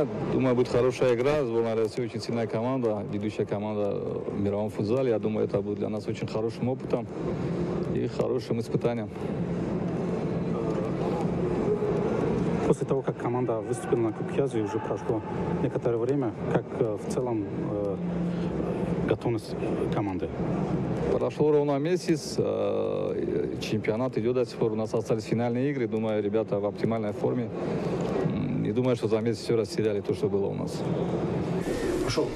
Знаю, думаю, будет хорошая игра. Сборная России очень сильная команда, ведущая команда в мировом футзале. Я думаю, это будет для нас очень хорошим опытом и хорошим испытанием. После того, как команда выступила на Кубке Азии, уже прошло некоторое время. Как в целом готовность команды? Прошло ровно месяц, чемпионат идет до сих пор. У нас остались финальные игры. Думаю, ребята в оптимальной форме. Не думаю, что за месяц все растеряли то, что было у нас. Пошел.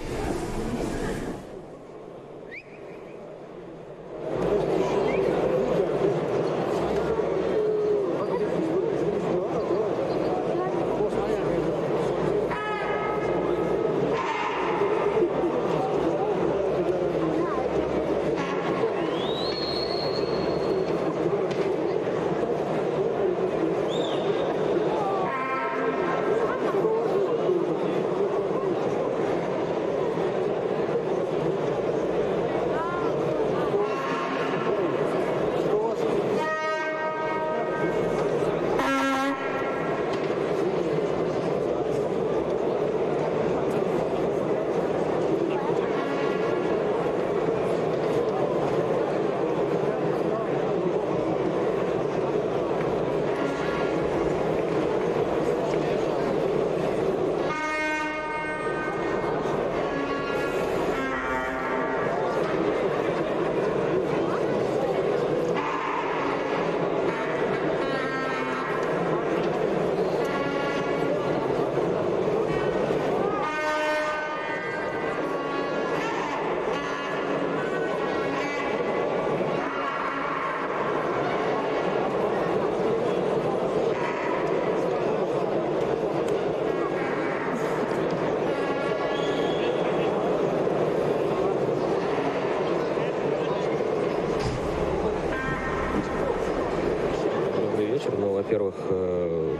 Во-первых,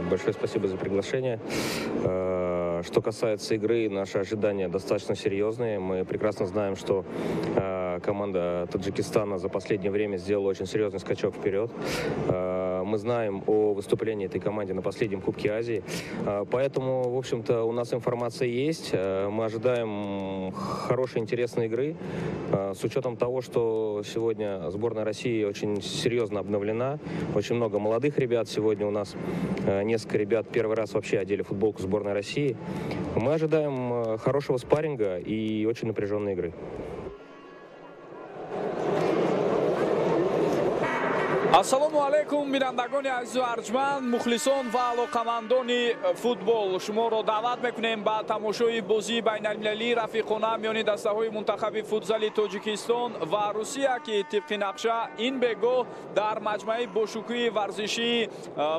большое спасибо за приглашение. Что касается игры, наши ожидания достаточно серьезные. Мы прекрасно знаем, что команда Таджикистана за последнее время сделала очень серьезный скачок вперед. Мы знаем о выступлении этой команды на последнем Кубке Азии. Поэтому, в общем-то, у нас информация есть. Мы ожидаем хорошей, интересной игры. С учетом того, что сегодня сборная России очень серьезно обновлена. Очень много молодых ребят. Сегодня у нас несколько ребят первый раз вообще одели футболку сборной России. Мы ожидаем хорошего спарринга и очень напряженной игры. Ассалому алайкум, бинандагони азизу арҷманд, мухлисон ва алоқамандони футбол. Шуморо даъват мекунем ба тамошои бозии байналмилалии рафиқона миёни дастаҳои мунтахаби футзали Тоҷикистон ва Русия, ки тибқи нақша ин бегоҳ дар маҷмӯаи бошукӯҳи варзишии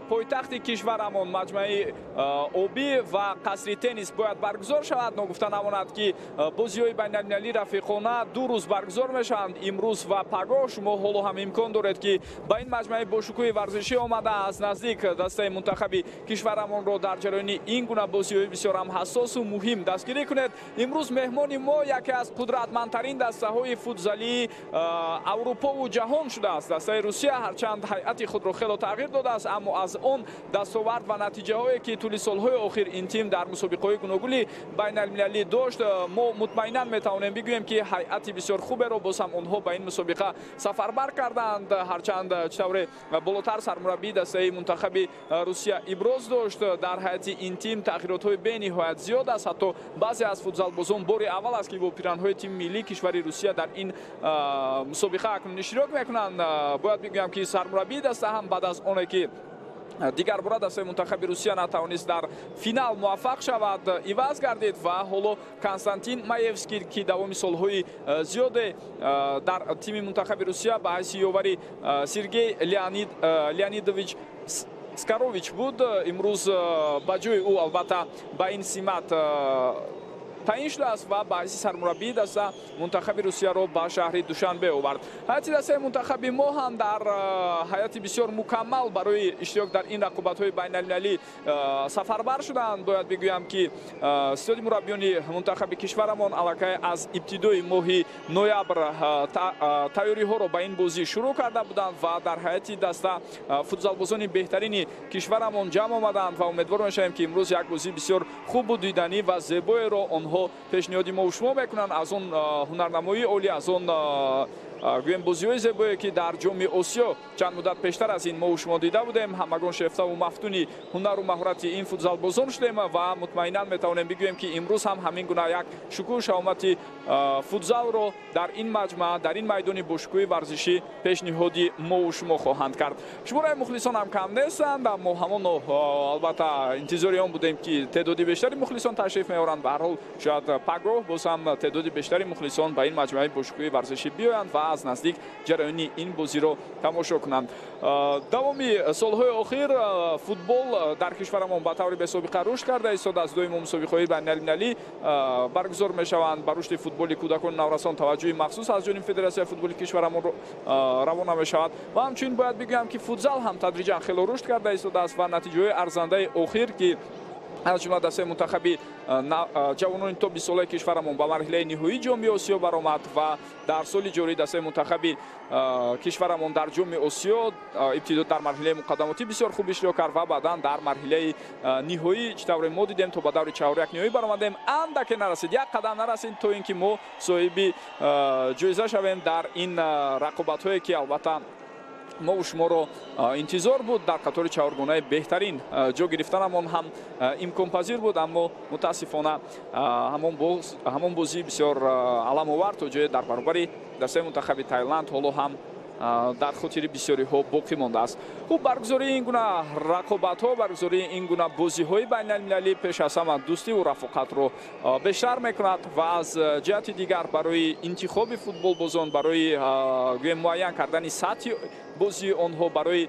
пойтахти кишварамон, маҷмӯаи обӣ ва қасри теннис бояд баргузор шавад. Ногуфта намонад, ки бозиҳои байналмилалии рафиқона 2 рӯз баргузор мешаванд, имрӯз ва пагоҳ. Шумо ҳоло ҳам имкон доред, ки ба ин маҷмӯаи бошукӯҳи варзишӣ омада аз наздик дастаи мунтахаби кишварамонро дар ҷараёни ин гуна бозиҳои бисёр ҳам ҳассосу муҳим дастгирӣ кунед. Имрӯз меҳмони мо яке аз қудратмандтарин дастаҳои футзалии Аврупову ҷаҳон шудааст. Дастаи Русия ҳарчанд ҳайати худро хело тағйир додааст, аммо аз он дастовард ва натиҷаҳое, ки тӯли солҳои охир ин тим дар мусобиқаҳои гуногуни байналмилалӣ дошт, мо мутмаинан метавонем бигӯем, ки ҳайати бисёр хуберо боз ҳам онҳо ба ин мусобиқа сафарбар карданд. Ҳарчанд чӣ тавре болотар сармураббии дастаи мунтахаби Русия иброз дошт, дар ҳайати ин тим тағйиротҳои бениҳоят зиёд аст. Ҳатто баъзе аз футзалбозон бори аввал аст, ки бо пиранҳои тими миллии кишвари Русия дар ин мусобиқа акнун иштирок мекунанд. Бояд бигӯям, ки сармураббии даста ҳам баъд аз оне ки дигар бора дастаи мунтахаби Русия натавонист дар финал муваффақ шавад, иваз гардид ва ҳоло Константин Маевский, ки давоми солҳои зиёде дар тими мунтахаби Русия ба ҳайси ёвари Сергей Леонидович Скорович буд, имрӯз ба ҷои ӯ албатта ба ин симат таъин шудааст ва ба ҳайси сармураббии даста мунтахаби Русияро ба шаҳри Душанбе овард. Ҳайати дастаи мунтахаби мо ҳам дар ҳайати бисёр мукаммал барои иштирок дар ин рақобатҳои байналмилалӣ сафарбар шуданд. Бояд бигӯям, ки ситоди мураббиёни мунтахаби кишварамон аллакай аз ибтидои моҳи ноябр тайёриҳоро ба ин бозӣ шурӯъ карда буданд ва дар ҳайати даста футзалбозони беҳтарини кишварамон ҷамъ омаданд ва умедвор мешавем, ки имрӯз як бозии бисёр хубу диданӣ ва зебоеро онҳо пешниҳоди мо шумо мекунанд. Аз он ҳунарнамоии олӣ, аз он гӯем бозиҳои зебое, ки дар Ҷоми Осиё чанд муддат пештар аз ин мо шумо дида будем, ҳамагон шефтаву мафтуни ҳунару маҳорати ин футзалбозон шудем ва мутмаинан метавонем бигӯем, ки имрӯз ҳам ҳамин гуна як шукӯҳу шаҳомати футзалро дар ин маҷмаа, дар ин майдони бошукӯҳи варзишӣ пешниҳоди мо шумо хоҳанд кард. Шумораи мухлисон ҳам кам нестанд, аммо ҳамон албатта интизори он будем, ки теъдоди бештари мухлисон ташриф меоранд. Ба ҳар ҳол, шояд пагоҳ боз ҳам теъдоди бештари мухлисон ба ин маҷмӯаи бошукӯҳи варзишӣ биёянд ва аз наздик ҷараёни ин бозиро тамошо кунанд. Давоми солҳои охир футбол дар кишварамон ба таври бесобиқа рушд карда истодааст. Доимо мусобиқаҳои байналмилалӣ баргузор мешаванд. Ба рушди футболи кӯдакону наврасон таваҷҷӯҳи махсус аз ҷониби Федератсияи футболи кишварамон равона мешавад ва ҳамчунин бояд бигӯям, ки футзал ҳам тадриҷан хело рушд карда истодааст ва натиҷаҳои арзандаи охир, ки аз ҷумла дастаи мунтахаби ҷавонони то 20 солаи кишварамон ба марҳилаи ниҳоии Ҷоми Осиё баромад ва дар соли ҷорӣ дастаи мунтахаби кишварамон дар Ҷоми Осиё ибтидо дар марҳилаи муқаддамотӣ бисёр хуб иштирок кард ва баъдан дар марҳилаи ниҳоӣ, чӣ тавре мо дидем, то ба даври чаҳоряк ниҳоӣ баромадем. Андаке нарасид, як қадам нарасид, то ин ки мо соҳиби ҷоиза шавем дар ин рақобатҳое, ки албатта мо шуморо интизор буд. Дар қатори чаҳоргонаи беҳтарин ҷо гирифтанамон ҳам имконпазир буд, аммо мутаассифона ҳамон бозӣ бисёр аламовар то ҷое дар баробари дастаи мунтахаби Таиланд ҳоло ҳам дар хотири бисёриҳо боқӣ мондааст. Хуб, баргузории ин гуна рақобатҳо, баргузории ин гуна бозиҳои байналмилалӣ пеш аз ҳама дӯстиву рафоқатро бештар мекунад ва аз ҷиҳати дигар барои интихоби футболбозон, барои гӯем муайян кардани сатҳи бозии онҳо, барои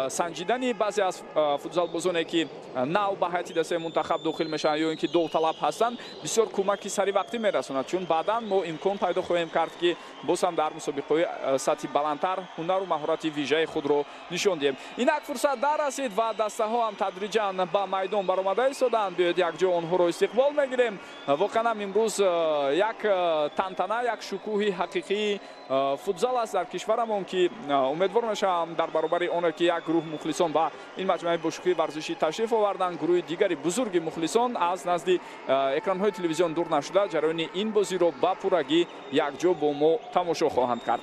санҷидани баъзе аз футзалбозоне, ки нав ба ҳайати дастаи мунтахаб дохил мешаванд ё ин ки довталаб ҳастанд, бисёр кӯмаки саривақтӣ мерасонад, чун баъдан мо имкон пайдо хоҳем кард, ки боз ҳам дар мусобиқаҳои сатҳи баландтар ҳунару маҳорати вижаи худро нишон диҳем. Инак фурсат дар расид ва дастаҳо ҳам тадриҷан ба майдон баромада истоданд. Биёед якҷо онҳоро истиқбол мегирем. Воқеан ҳам имрӯз як тантана, як шукӯҳи ҳақиқии футзал аст дар кишварамон, ки умедвор мешавам дар баробари оне, ки як гурӯҳ мухлисон ба ин маҷмӯаи бошукӯҳи варзишӣ ташриф оварданд, гурӯҳи дигари бузурги мухлисон аз назди экранҳои телевизион дур нашуда ҷараёни ин бозиро ба пуррагӣ якҷо бо мо тамошо хоҳанд кард.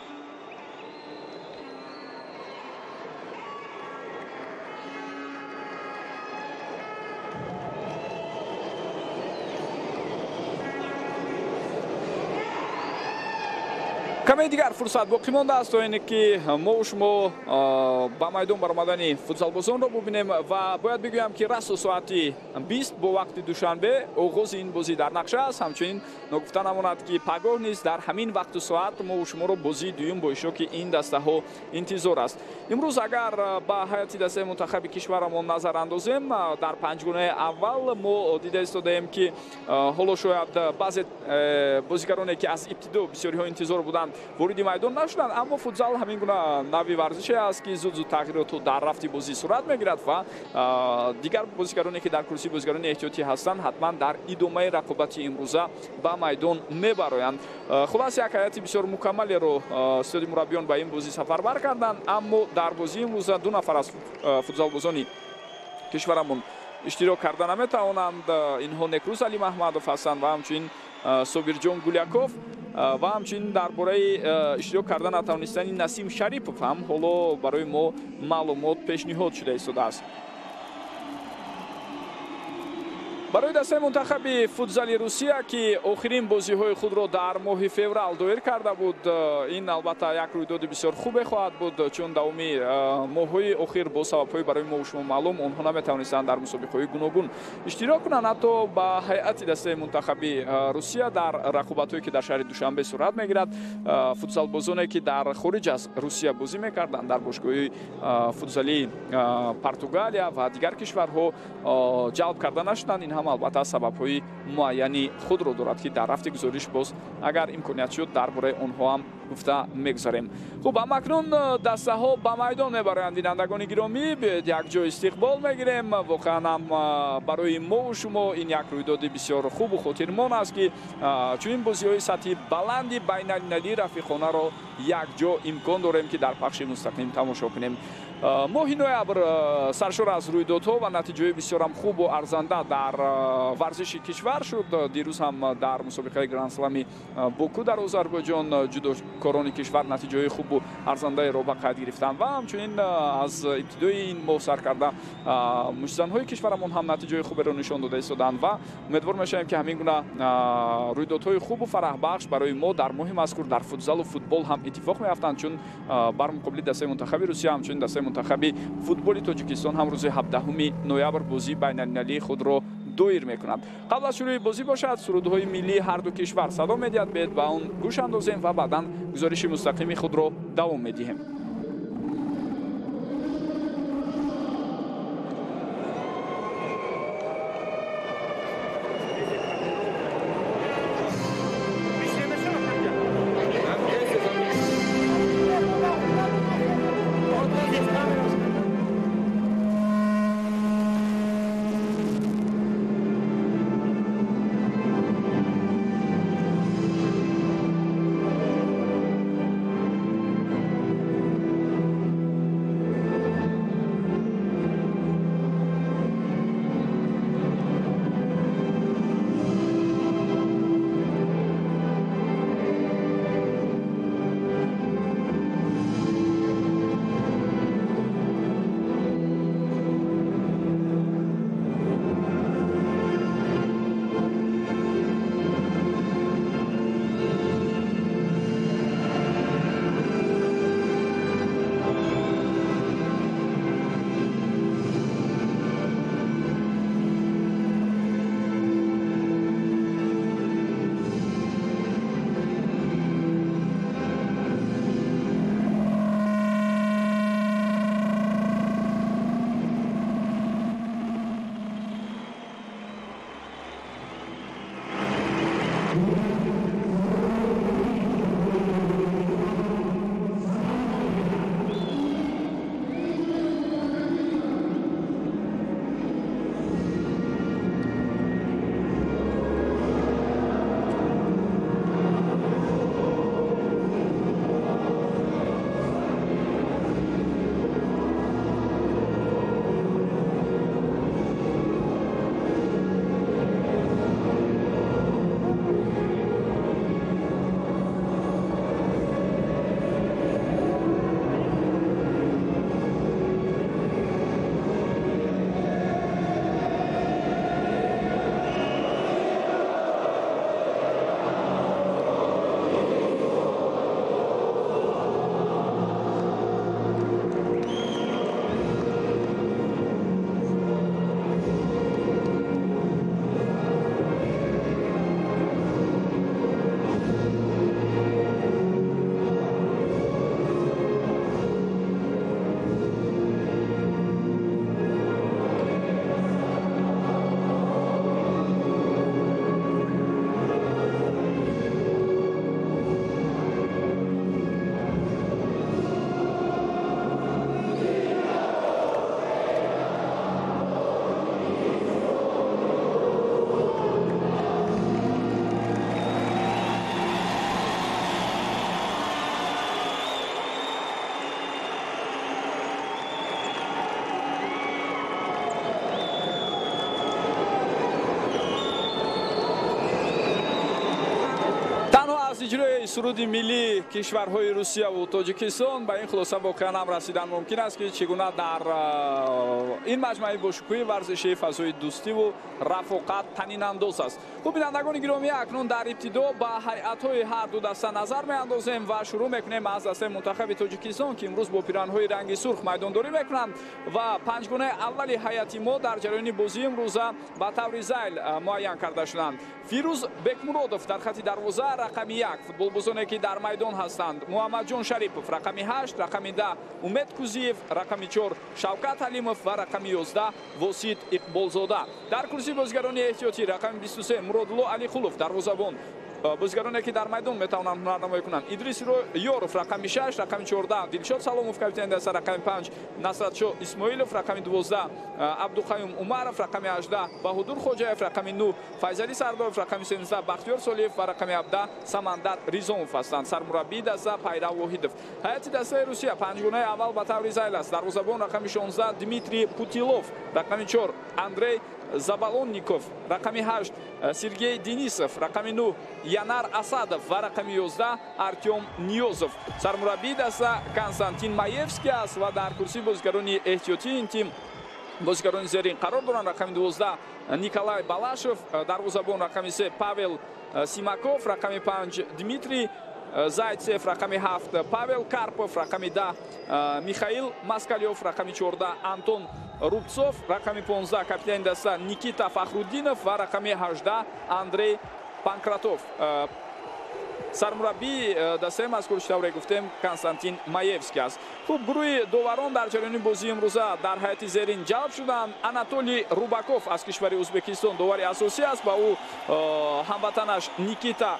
Каме дигар фурсат боқӣ мондааст, то ине ки мо шумо ба майдон баромадани футзалбозонро бубинем ва бояд бигӯям, ки расо соати 20 бо вақти Душанбе оғози ин бозӣ дар нақша аст. Ҳамчунин ногуфта намонад, ки пагоҳ низ дар ҳамин вақту соат мо шуморо бозии дуюм бо иштироки ин дастаҳо интизор аст. Имрӯз агар ба ҳайати дастаи мунтахаби кишварамон назар андозем, дар панҷгонаи аввал мо дида истодаем, ки ҳоло шояд баъзе бозигароне, ки аз ибтидо бисёриҳо интизор буданд, вориди майдон нашуданд, аммо футзал ҳамин гуна нави варзише аст, ки зуд-зуд тағйироту дар рафти бозӣ сурат мегирад ва дигар бозигароне, ки дар курсии бозигарони эҳтиётӣ ҳастанд, ҳатман дар идомаи рақобати имрӯза ба майдон мебароянд. Хулас, як ҳайати бисёр мукаммалеро ситоди мураббиён ба ин бозӣ сафарбар карданд, аммо дар бозии имрӯза ду нафар аз футзалбозони кишварамон иштирок карда наметавонанд. Инҳо Некрӯз Алимаҳмадов ҳастанд ва ҳамчунин Собирҷон Гуляков ва ҳамчунин дар бораи иштирок карда натавонистани Насим Шарипов ҳам ҳоло барои мо маълумот пешниҳод шуда истодааст. Барои дастаи мунтахаби футзали Русия, ки охирин бозиҳои худро дар моҳи феврал доир карда буд, ин албатта як рӯйдоди бисёр хубе хоҳад буд, чун давоми моҳҳои охир бо сабабҳои барои мо шумо маълум онҳо наметавонистанд дар мусобиқаҳои гуногун иштирок кунанд. Ҳатто ба ҳайати дастаи мунтахаби Русия дар рақобатҳое, ки дар шаҳри Душанбе сурат мегирад, футзалбозоне, ки дар хориҷ аз Русия бозӣ мекарданд, дар бошгоҳи футзалии Португалия ва дигар кишварҳо ҷалб карда нашуданд. ҳам албатта сабабҳои муайяни худро дорад, ки дар рафти гузориш боз агар имконият шуд дар бораи онҳо ҳам гуфта мегузарем. Хуб, ҳамакнун дастаҳо ба майдон мебароянд. Бинандагони гиромӣ, биёед якҷо истиқбол мегирем. Воқеан ҳам барои мову шумо ин як рӯйдоди бисёр хубу хотирмон аст, ки чунин бозиҳои сатҳи баланди байналмилалии рафиқонаро якҷо имкон дорем, ки дар пахши мустақим тамошо кунем. Моҳи ноябр саршор аз рӯйдодҳо ва натиҷаҳои бисёрам хубу арзанда дар варзиши кишвар шуд. Дирӯз ҳам дар мусобиқаи грандслами Боку дар Озарбойҷон ҷудокорони кишвар натиҷаҳои хубу арзандаеро ба қайд гирифтанд ва ҳамчунин аз ибтидои ин моҳ сар карда муштзанҳои кишварамон ҳам натиҷаҳои хуберо нишон дода истоданд ва умедвор мешавем, ки ҳамин гуна рӯйдодҳои хубу фараҳбахш барои мо дар моҳи мазкур дар футзалу футбол ҳам иттифоқ меафтанд, чун бар муқобили дастаи мунтахаби Русия, ҳамчунин дастаи мунтахаби футболи Тоҷикистон ҳам рӯзи 17 ноябр бозии байналмилалии худро доир мекунад. Қабл аз шурӯи бозӣ бошад, сурудҳои миллии ҳар ду кишвар садо медиҳад. Биёед ба он гӯш андозем ва баъдан гузориши мустақими худро давом медиҳем. Иҷрои суруди миллии кишварҳои Русияву Тоҷикистон ба ин хулоса воқеан ҳам расидан мумкин аст, ки чӣ гуна дар ин маҷмӯаи бошукӯҳи варзишӣ фазои дӯстиву рафоқат танинандоз аст. Хуб, бинандагони гиромӣ, акнун дар ибтидо ба ҳайатҳои ҳар ду даста назар меандозем ва шурӯъ мекунем аз дастаи мунтахаби Тоҷикистон, ки имрӯз бо пиранҳои ранги сурх майдондорӣ мекунанд ва панҷгунаи аввали ҳайати мо дар ҷараёни бозии имрӯза ба таври зайл муайян карда шуданд. Фирӯз Бекмуродов дар хати дарвоза рақами 1, 1 футболбозоне ки дар майдон ҳастанд: Муҳаммадҷон Шарипов рақами 8, рақами 10 Умед Кузиев, рақами 4 Шавкат Ҳалимов ва рақами 11 Восит Иқболзода. Дар курсии бозигарони эҳтиётӣ рақами 23 Муродулло Алиқулов дарвозабон. Бозигароне ки дар майдон метавонанд ҳунарнамоӣ кунанд: Идрис Ёров рақами 6, рақами 14 Дилшод Саломов капитани даста, рақами 5 Насратшо Исмоилов, рақами 12 Абдуқаюм Умаров, рақами 18 Баҳодур Хоҷаев, рақами 9 Файзалӣ Сардоров, рақами 13 Бахтиёр Солиев ва рақами 17 Самандар Ризомов ҳастанд. Сармураббии даста Пайрав Воҳидов. Ҳайати дастаи Русия панҷгонаи аввал ба таври зайл аст. Дарвозабон рақами 16 Дмитрий Путилов, рақами 4 Андрей Забалонников, рақами 8 Сергей Денисов, рақами 9 Янар Асадов ва рақами 11 Артем Ниёзов. Сармураббии даста Константин Маевский аст ва дар курсии бозигарони эҳтиётии ин тим бозигарони зерин қарор доранд: рақами 12 Николай Балашев, дарвозабон рақами 3 Павел Симаков, рақами 5 Дмитрий Зайцев, рақами 7 Павел Карпов, рақами 10 Михаил Москалев, рақами 14 Антон Рубцов, рақами 15 капитани даста Никита Фахруддинов ва рақами 18 Андрей Панкратов. Сармураббии дастаи мазкур, чӣ тавре гуфтем, Константин Маевский аст. Хуб, гурӯҳи доварон дар ҷараёни бозии имрӯза дар ҳайати зерин ҷалб шуданд. Анатолий Рубаков аз кишвари Ӯзбекистон довари асосӣ аст. Ба ӯ ҳамватанаш Никита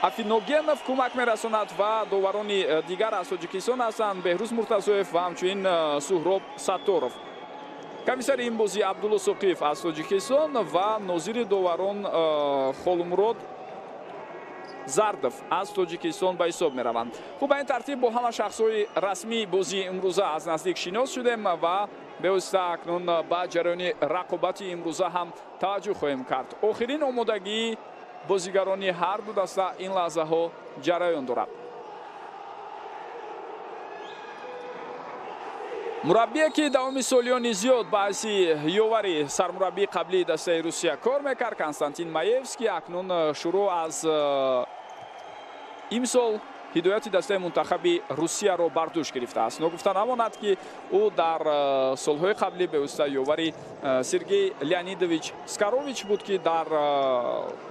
Афиногенов кӯмак мерасонад ва доварони дигар аз Тоҷикистон ҳастанд: Беҳрӯз Муртазоев ва ҳамчунин Суҳроб Сатторов. Комиссари ин бозӣ Абдулло Соқиев аз Тоҷикистон ва нозири доварон Холмурод Зардов аз Тоҷикистон ба ҳисоб мераванд. Хуб, ба ин тартиб бо ҳама шахсҳои расмии бозии имрӯза аз наздик шинос шудем ва бевосита акнун ба ҷараёни рақобати имрӯза ҳам таваҷҷӯҳ хоҳем кард. Охирин омодагии бозигарони ҳар ду даста ин лаҳзаҳо ҷараён дорад. Мураббие ки давоми солиёни зиёд ба ҳайси ёвари сармураббии қаблии дастаи Русия кор мекард, Константин Маевский, акнун шурӯъ аз имсол ҳидояти дастаи мунтахаби Русияро бар дӯш гирифтааст. Ногуфта намонад, ки ӯ дар солҳои қаблӣ бевосита ёвари Сергей Леонидович Скорович буд, ки дар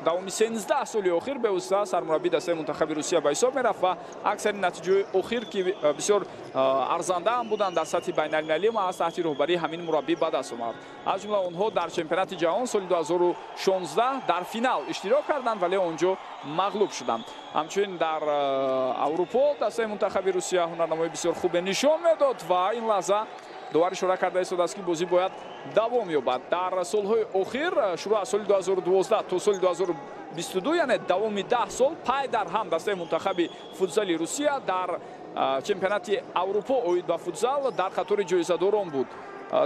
давоми 13 соли охир бевосита сармураббии дастаи мунтахаби Русия ба ҳисоб мерафт ва аксари натиҷаҳои охир, ки бисёр арзанда ҳам буданд дар сатҳи байналмилалӣ, маҳз таҳти роҳбарии ҳамин мураббӣ ба даст омад. Аз ҷумла онҳо дар чемпионати ҷаҳон соли 2016 дар финал иштирок карданд, вале он ҷо мағлуб шуданд. Ҳамчунин дар Аврупо дастаи мунтахаби Русия ҳунарнамои бисёр хубе нишон медод ва ин лаҳза довар ишора карда истодааст, ки бозӣ бояд давом ёбад. Дар солҳои охир, шурӯъ аз соли 2012 то соли 2022, яъне давоми 10 сол пай дар ҳам дастаи мунтахаби футзали Русия дар чемпионати Аврупо оид ба футзал дар қатори ҷоизадорон буд.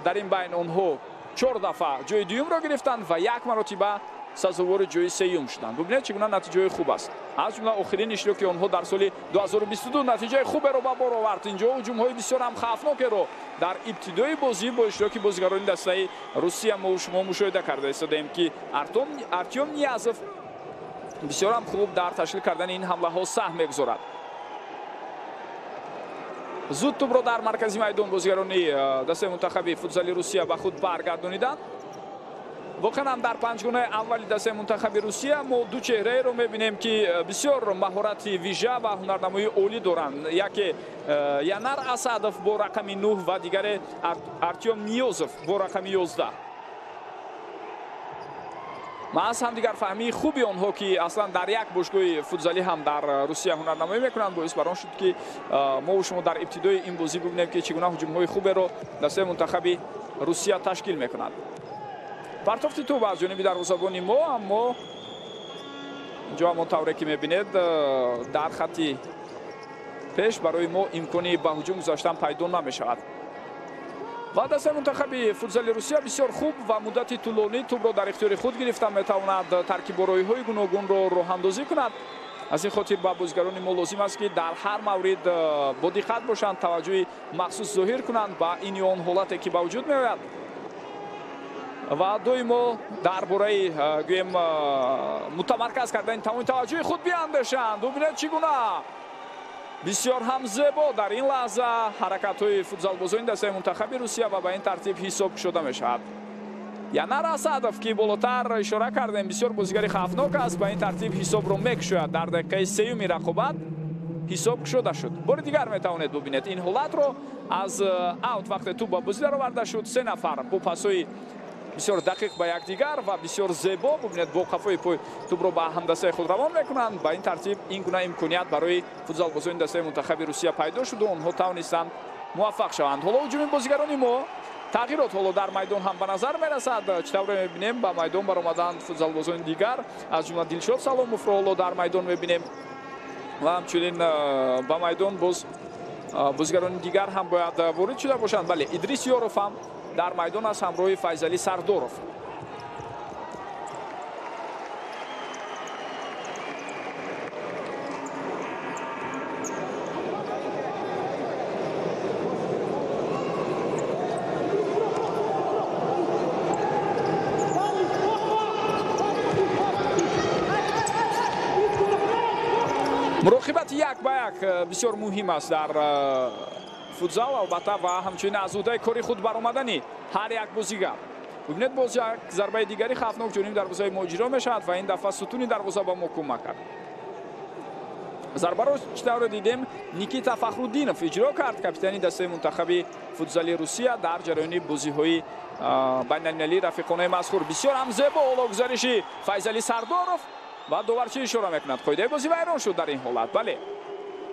Дар ин байн онҳо 4 дафъа ҷои дуюмро гирифтанд ва як маротиба сазовори ҷои сеюм шуданд. Бубинед, чӣ гуна натиҷаҳои хуб аст. Аз ҷумла охирин иштироки онҳо дар соли 2022 натиҷаи хуберо ба бор овард. Инҷо ҳуҷумҳои бисёр ҳам хавфнокеро дар ибтидои бозӣ бо иштироки бозигарони дастаи Русия мо шумо мушоҳида карда истодаем, ки Артём Ниязов бисёр ҳам хуб дар ташкил кардани ин ҳамлаҳо саҳм мегузорад. Зуд тӯбро дар маркази майдон бозигарони дастаи мунтахаби футзали Русия ба худ баргардониданд. Воқеан ҳам дар панҷгонаи аввали дастаи мунтахаби Русия мо ду чеҳраеро мебинем, ки бисёр маҳорати вижа ва ҳунарнамоии олӣ доранд. Яке Янар Асадов бо рақами 9 ва дигаре Артём Ниёзов бо рақами 11. Маҳз ҳамдигарфаҳмии хуби онҳо, ки аслан дар як бошгоҳи футзалӣ ҳам дар Русия ҳунарнамоӣ мекунанд, боис бар он шуд, ки мо шумо дар ибтидои ин бозӣ бубинем, ки чӣ гуна ҳуҷумҳои хуберо дастаи мунтахаби Русия ташкил мекунад. Партофти тӯб аз ҷониби дарвозабони мо, аммо инҷо ҳамон тавре ки мебинед, дар хатти пеш барои мо имкони ба ҳуҷум гузаштан пайдо намешавад. Ва дастаи мунтахаби футзали Русия бисёр хуб ва муддати тӯлонӣ тӯбро дар ихтиёри худ гирифта метавонад таркибороиҳои гуногунро роҳандозӣ кунад. Аз ин хотир ба бозигарони мо лозим аст, ки дар ҳар маврид бо диққат бошанд, таваҷҷӯҳи махсус зоҳир кунанд ба ин ё он ҳолате, ки ба вуҷуд меояд. Ва доимо дар бораи гӯем мутамарказ кардани тамоми таваҷҷӯҳи худ биандешанд. Бубинед, чӣ гуна бисёр ҳам зебо дар ин лаҳза ҳаракатҳои футзалбозони дастаи мунтахаби Русия ва ба ин тартиб ҳисоб кушода мешавад. Янар Асадов, ки болотар ишора кардем, бисёр бозигари хавфнок аст, ба ин тартиб ҳисобро мекушояд. Дар дақиқаи сеюми рақобат ҳисоб кушода шуд. Бори дигар метавонед бубинед ин ҳолатро. Аз аут вақте тӯб ба бозӣ дароварда шуд, се нафар бо пасҳои бисёр дақиқ ба якдигар ва бисёр зебо, бубинед, бо қафои пой тӯбро ба ҳамдастаи худ равон мекунанд. Ба ин тартиб ин гуна имконият барои футзалбозони дастаи мунтахаби Русия пайдо шуду онҳо тавонистанд муваффақ шаванд. Ҳоло ҳуҷуми бозигарони мо, тағйирот ҳоло дар майдон ҳам ба назар мерасад. Чӣ тавре мебинем, ба майдон баромаданд футзалбозони дигар, аз ҷумла Дилшод Саломовро ҳоло дар майдон мебинем ва ҳамчунин ба майдон боз бозигарони дигар ҳам бояд ворид шуда бошанд. Бале, Идрис Ёров ҳам дар майдон аст ҳамроҳи Файзалӣ Сардоров. Муроқибати як ба як бисёр муҳим аст дар футзал, албатта, ва ҳамчунин аз ӯҳдаи кори худ баромадани ҳар як бозигар. Бубинед, боз як зарбаи дигари хавфнок ҷониби дарвозаи мо иҷро мешавад ва ин дафъа сутуни дарвоза ба мо кӯмак кард. Зарбаро чӣ тавре дидем, Никита Фахруддинов иҷро кард, капитани дастаи мунтахаби футзали Русия дар ҷараёни бозиҳои байналмилалии рафиқонаи мазкур. Бисёр ҳам зебо ҳоло гузариши Файзалӣ Сардоров ва довар чӣ ишора мекунад? Қоидаи бозӣ вайрон шуд дар ин ҳолат. Бале,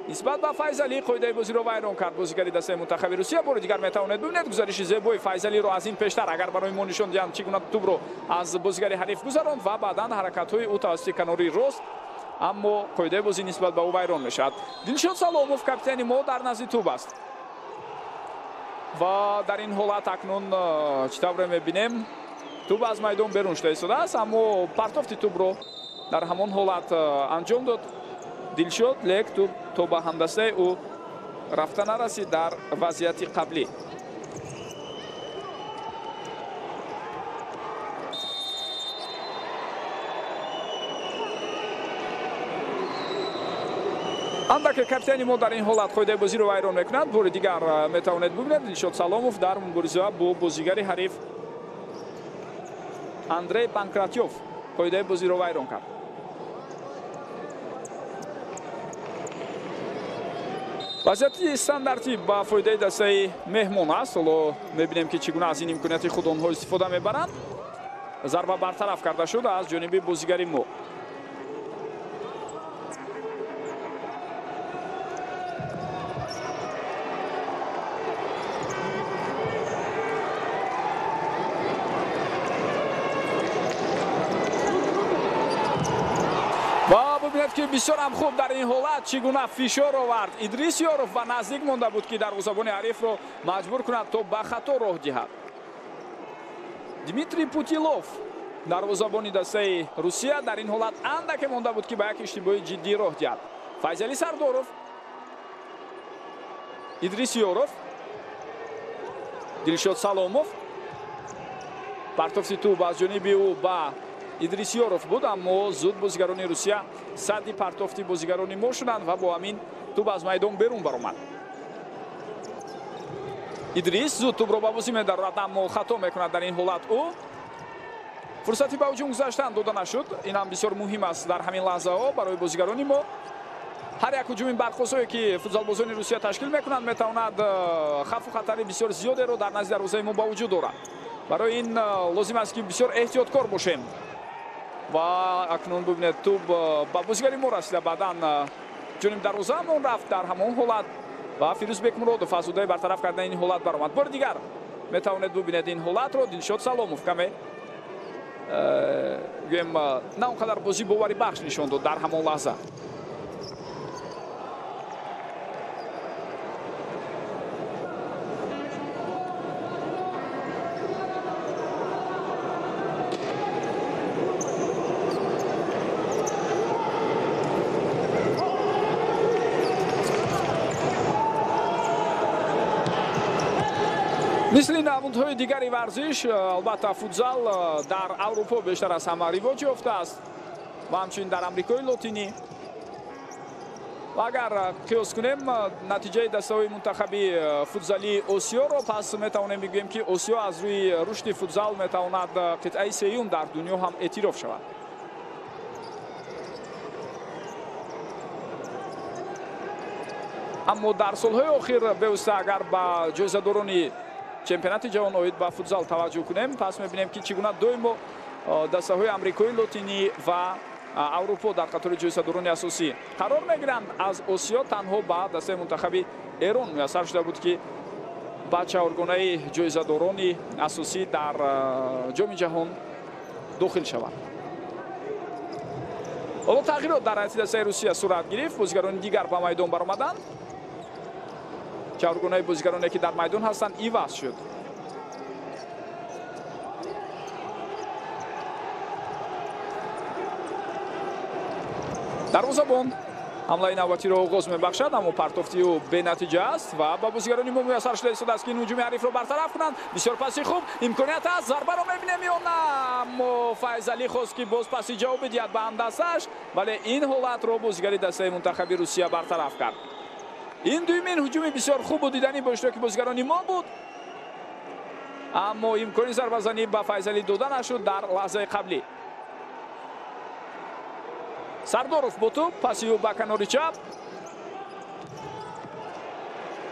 нисбат ба Файзалӣ қоидаи бозиро вайрон кард бозигари дастаи мунтахаби Русия. Бори дигар метавонед бибинед гузариши зебои Файзалиро аз ин пештар, агар барои мо нишон диҳанд, чӣ гуна тӯбро аз бозигари ҳариф гузаронд ва баъдан ҳаракатҳои ӯ тавассути канори рост, аммо қоидаи бозӣ нисбат ба ӯ вайрон мешавад. Дилшод Саломов, капитани мо, дар назди тӯб аст ва дар ин ҳолат акнун чӣ тавре мебинем, тӯб аз майдон берун шуда истодааст, аммо партофти тӯбро дар ҳамон ҳолат анҷом дод Дилшод, лек тӯб то ба ҳамдастаи ӯ рафта нарасид дар вазъияти қаблӣ. Андаке капитани мо дар ин ҳолат қоидаи бозиро вайрон мекунад. Бори дигар метавонед бубинед, Дилшод Саломов дар мубориза бо бозигари ҳариф Андрей Панкратьев қоидаи бозиро вайрон кард. Вазъияти стандартӣ ба фоидаи дастаи меҳмон аст. Ҳоло мебинем, ки чӣ гуна аз ин имконияти худ онҳо истифода мебаранд. Зарба бартараф карда шуд аз ҷониби бозигари мо. Бубинед, ки бисёр ҳам хуб дар ин ҳолат чӣ гуна фишор овард Идрис Ёров ва наздик монда буд, ки дарвозабони ҳарифро маҷбур кунад, то ба хато роҳ диҳад. Дмитрий Путилов, дарвозабони дастаи Русия, дар ин ҳолат андаке монда буд, ки ба як иштибоҳи ҷиддӣ роҳ диҳад. Файзалӣ Сардоров, Идрис Ёров, Дилшод Саломов. Партофти тӯб аз ҷониби ӯ ба Идрис Ёров буд, аммо зуд бозигарони Русия садди партофти бозигарони мо шуданд ва бо ҳамин тӯб аз майдон берун баромад. Идрис зуд тӯбро ба бозӣ медарорад, аммо хато мекунад дар ин ҳолат ӯ. Фурсати ба ҳуҷум гузаштан дода нашуд. Ин ҳам бисёр муҳим аст дар ҳамин лаҳзаҳо барои бозигарони мо. Ҳар як ҳуҷуми бархосое, ки футзалбозони Русия ташкил мекунанд, метавонад хавфу хатари бисёр зиёдеро дар назди дарвозаи мо ба вуҷуд орад. Барои ин лозим аст, ки бисёр эҳтиёткор бошем. Ва акнун бубинед, тӯб ба бозигари мо расида, баъдан ҷониби дарвозаамон рафт дар ҳамон ҳолат ва Фирӯз Бекмуродов аз ӯҳдаи бартараф кардани ин ҳолат баромад. Бори дигар метавонед бубинед ин ҳолатро. Дилшод Саломов каме гӯем на он қадар бозӣ боварибахш нишон дод дар ҳамон лаҳза. Мисли намудҳои дигари варзиш, албатта, футзал дар Аврупо бештар аз ҳама ривоҷ ёфтааст ва ҳамчунин дар Амрикои Лотинӣ. Ва агар қиёс кунем натиҷаи дастаҳои мунтахаби футзалии Осиёро, пас метавонем бигӯем, ки Осиё аз рӯи рушди футзал метавонад қитъаи сеюм дар дунё ҳам эътироф шавад. Аммо дар солҳои охир бевосита агар ба ҷоизадорони чемпионати ҷаҳон оид ба футзал таваҷҷӯҳ кунем, пас мебинем, ки чӣ гуна доимо дастаҳои амрикои лотинӣ ва Аврупо дар қатори ҷоизадорони асосӣ қарор мегиранд. Аз Осиё танҳо ба дастаи мунтахаби Эрон муяссар шуда буд, ки ба чаҳоргонаи ҷоизадорони асосӣ дар ҷоми ҷаҳон дохил шавад. Ҳоло тағйирот дар ҳайати дастаи Русия сурат гирифт. Бозигарони дигар ба майдон баромаданд. Чаҳоргонаи бозигароне, ки дар майдон ҳастанд, иваз шуд. Дарвозабон ҳамлаи навбатиро оғоз мебахшад, аммо партофти ӯ бенатиҷа аст ва ба бозигарони мо муяссар шуда истодааст, ки ин ҳуҷуми ҳарифро бартараф кунанд. Бисёр паси хуб, имконият аст, зарбаро мебинем ё на? Аммо Файзалӣ хост, ки боз паси ҷавоб бидиҳад ба ҳамдастааш, вале ин ҳолатро бозигари дастаи мунтахаби Русия бартараф кард. Ин дуюмин ҳуҷуми бисёр хубу диданӣ бо иштироки бозигарони мо буд, аммо имкони зарбазанӣ ба Файзалӣ дода нашуд дар лаҳзаи қаблӣ. Сардоров бо тӯб, паси ӯ ба канори чап.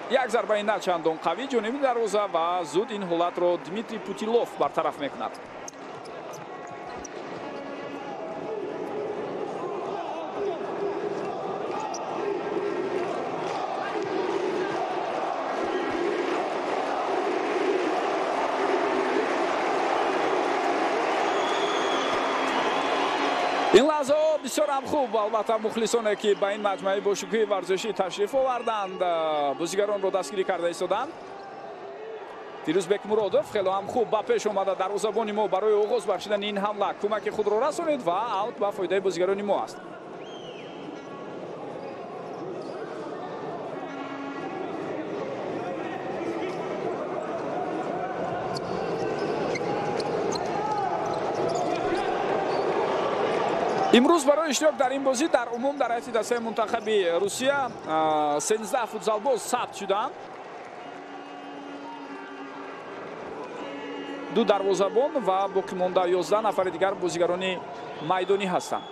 Як зарбаи на чандон қавӣ ҷониби дарвоза ва зуд ин ҳолатро Дмитрий Путилов бартараф мекунад. Ин лаҳзаҳо бисёр ҳам хуб, албатта мухлисоне, ки ба ин маҷмӯаи бошукӯҳи варзишӣ ташриф оварданд, бозигаронро дастгирӣ карда истоданд. Фирӯз Бекмуродов хело ҳам хуб ба пеш омада дарвозабони мо барои оғоз бахшидани ин ҳамла кӯмаки худро расонид ва аут ба фоидаи бозигарони мо аст. Имрӯз барои иштирок дар ин бозӣ дар умум дар ҳайати дастаи мунтахаби Русия 13 футзалбоз сабт шуданд. 2 дарвозабон ва боқимонда 11 нафари дигар бозигарони майдонӣ ҳастанд.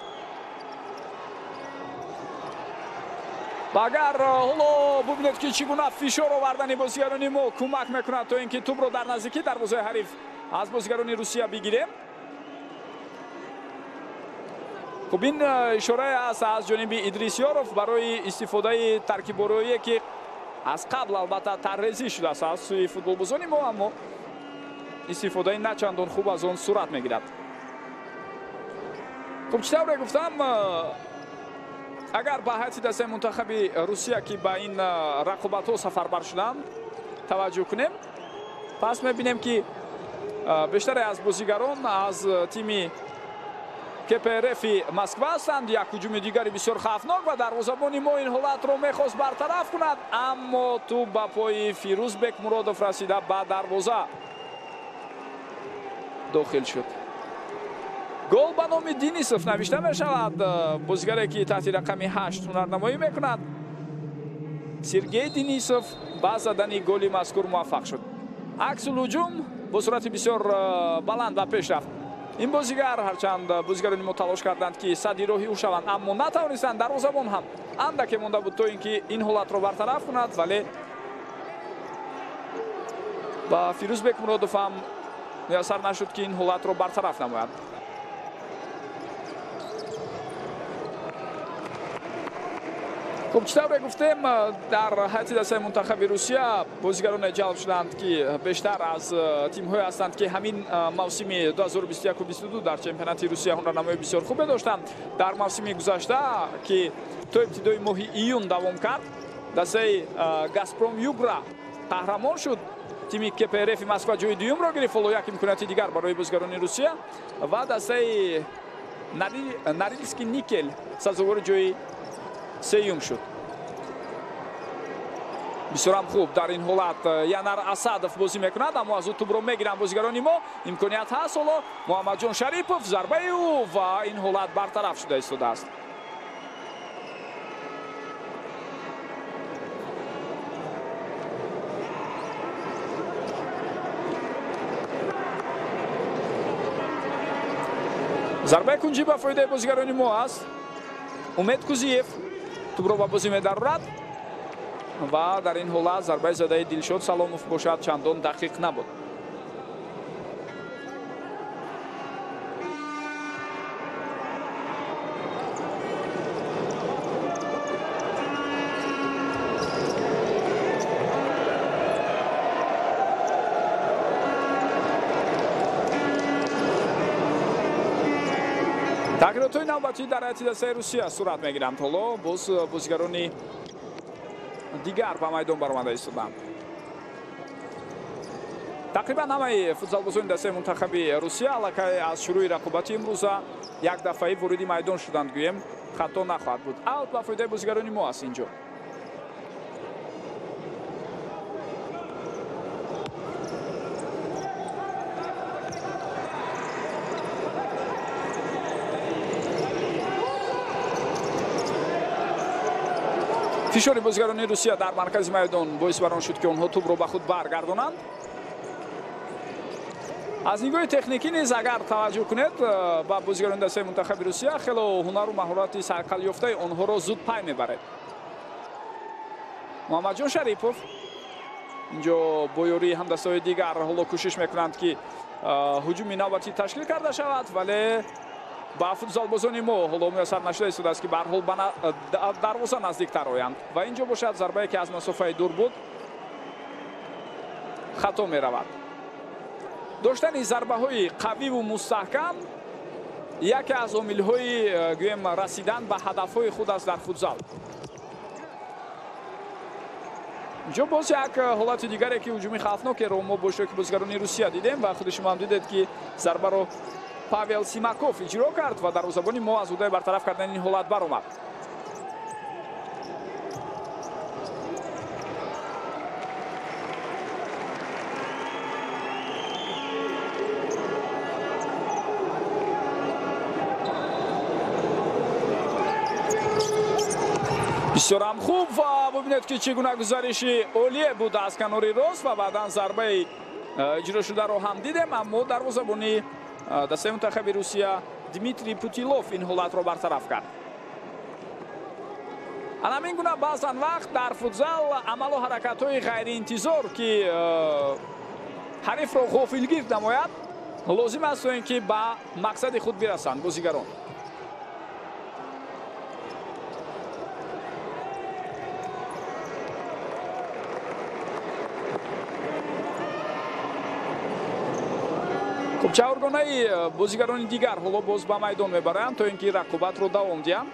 Ва агар ҳоло бубинед, ки чӣ гуна фишор овардани бозигарони мо кӯмак мекунад, то ин ки тӯбро дар наздикии дарвозаи ҳариф аз бозигарони Русия бигирем. Хуб, ин ишорае аст аз ҷониби Идрис Ёров барои истифодаи таркибороие, ки аз қабл албатта таррезӣ шудааст аз сӯи футболбозони мо, аммо истифодаи на чандон хуб аз он сурат мегирад. Хуб, чӣ тавре гуфтам, агар ба ҳайати дастаи мунтахаби Русия, ки ба ин рақобатҳо сафарбар шуданд, таваҷҷӯҳ кунем, пас мебинем, ки бештаре аз бозигарон аз тими КПРФ-и Москва ҳастанд. Як ҳуҷуми дигари бисёр хавфнок ва дарвозабони мо ин ҳолатро мехост бартараф кунад, аммо тӯб ба пои Фирӯз Бекмуродов расида ба дарвоза дохил шуд. Гол ба номи Денисов навишта мешавад, бозигаре, ки таҳти рақами 8 ҳунарнамоӣ мекунад. Сергей Денисов ба задани голи мазкур муваффақ шуд. Аксул ҳуҷум бо суръати бисёр баланд ба пеш рафт. Ин бозигар, ҳарчанд бозигарони мо талош карданд, ки садди роҳи ӯ шаванд, аммо натавонистанд. Дарвозабон ҳам андаке монда буд, то ин ки ин ҳолатро бартараф кунад, вале ба Фирӯз Бекмуродов ҳам муяссар нашуд, ки ин ҳолатро бартараф намояд. Хуб, чӣ тавре гуфтем, дар ҳайати дастаи мунтахаби Русия бозигароне ҷалб шуданд, ки бештар аз тимҳое ҳастанд, ки ҳамин мавсими 2021-22 дар чемпионати Русия ҳунарнамоии бисёр хубе доштанд. Дар мавсими гузашта, ки то ибтидои моҳи июн давом кард, дастаи Газпром Югра қаҳрамон шуд. Тими КПРФ-и Москва ҷои дуюмро гирифт, ҳоло як имконияти дигар барои бозигарони Русия ва дастаи Норильский Никель сазовори ҷои сеюм шуд. Бисёрам хуб дар ин ҳолат Янар Асадов бозӣ мекунад, аммо аз ӯ тӯбро мегиранд бозигарони мо. Имконият ҳаст ҳоло Муҳаммадҷон Шарипов, зарбаи ӯ ва ин ҳолат бартараф шуда истодааст. Зарбаи кунҷӣ ба фоидаи бозигарони мо аст. Умед Кузиев тӯбро ба бозӣ медарорад ва дар ин ҳолат зарбаи задаи Дилшод Саломов бошад чандон дақиқ набуд. Тағйиротҳои навбатӣ дар ҳайати дастаи Русия сурат мегиранд. Ҳоло боз бозигарони дигар ба майдон баромада истоданд. Тақрибан ҳамаи футзалбозони дастаи мунтахаби Русия аллакай аз шурӯи рақобати имрӯза як дафъаӣ вориди майдон шуданд, гӯем хато нахоҳад буд. Аут ба фоидаи бозигарони мо аст инҷо. Фишори бозигарони Русия дар маркази майдон боис бар он шуд, ки онҳо тӯбро ба худ баргардонанд. Аз нигоҳи техникӣ низ агар таваҷҷӯҳ кунед ба бозигарони дастаи мунтахаби Русия, хело ҳунару маҳорати сайқалёфтаи онҳоро зуд пай мебаред. Муҳаммадҷон Шарипов инҷо бо ёрии ҳамдастаҳои дигар ҳоло кӯшиш мекунанд, ки ҳуҷуми навбатӣ ташкил карда шавад, вале ба футзалбозони мо ҳоло муяссар нашуда истодааст, ки ба ҳар ҳол ба дарвоза наздиктар оянд. Ва инҷо бошад зарбае, ки аз масофаи дур буд, хато меравад. Доштани зарбаҳои қавиву мустаҳкам яке аз омилҳои гӯем расидан ба ҳадафҳои худ аст дар футзал. Инҷо боз як ҳолати дигаре, ки ҳуҷуми хавфнокеро мо бо иштироки бозигарони Русия дидем ва худи шумо ҳам дидед, ки зарбаро Павел Симаков иҷро кард ва дарвозабони мо аз ҳудаи бартараф кардани ин ҳолат баромад. Бисёрам хуб ва бубинед, ки чӣ гуна гузариши олие буд аз канори рост ва баъдан зарбаи иҷро шударо ҳам дидем, аммо дарвозабони дастаи мунтахаби Русия Дмитрий Путилов ин ҳолатро бартараф кард. Ана ҳамин гуна баъзан вақт дар футзал амалу ҳаракатҳои ғайриинтизор, ки ҳарифро ғофилгир намояд, лозим аст то ин ки ба мақсади худ бирасанд бозигарон. Хуб, чаҳоргонаи бозигарони дигар ҳоло боз ба майдон мебаранд, то ин ки рақобатро давом диҳанд.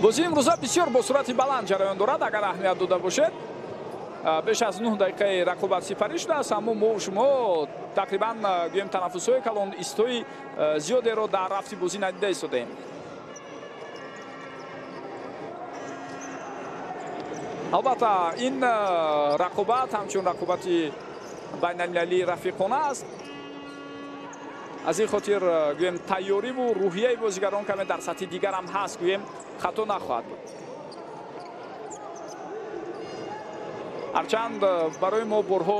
Бозии имрӯза бисёр бо суръати баланд ҷараён дорад. Агар аҳамият дода бошед, беш аз 9 дақиқаи рақобат сипарӣ шудааст, аммо мо шумо тақрибан гӯем танаффусҳои калон, истҳои зиёдеро дар рафти бозӣ надида истодаем. Албатта, ин рақобат ҳамчун рақобати байналмилалии рафиқона аст. Аз ин хотир гӯем тайёриву рӯҳияи бозигарон каме дар сатҳи дигарам ҳаст, гӯем хато нахоҳад буд. Ҳарчанд барои мо борҳо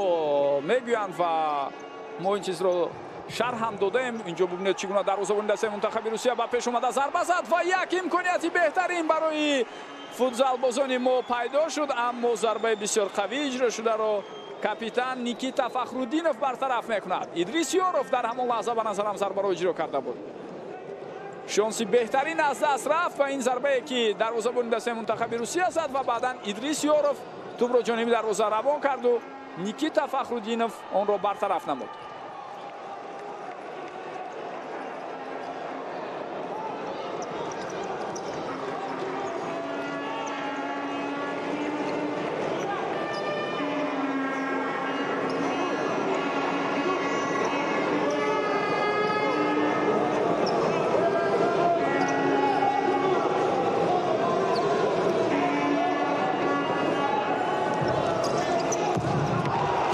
мегӯянд ва мо ин чизро шарҳ ҳам додаем. Инҷо бубинед, чӣ гуна дарвозабони дастаи мунтахаби Русия ба пеш омада зарба зад ва як имконияти беҳтарин барои футзалбозони мо пайдо шуд, аммо зарбаи бисёр қавӣ иҷро шударо капитан Никита Фахруддинов бартараф мекунад. Идрис Ёров дар ҳамон лаҳза ба назарам зарбаро иҷро карда буд. Шонси беҳтарин аз даст рафт ва ин зарбае, ки дарвозабони дастаи мунтахаби Русия зад ва баъдан Идрис Ёров тӯбро ҷониби дарвоза равон карду Никита Фахруддинов онро бартараф намуд.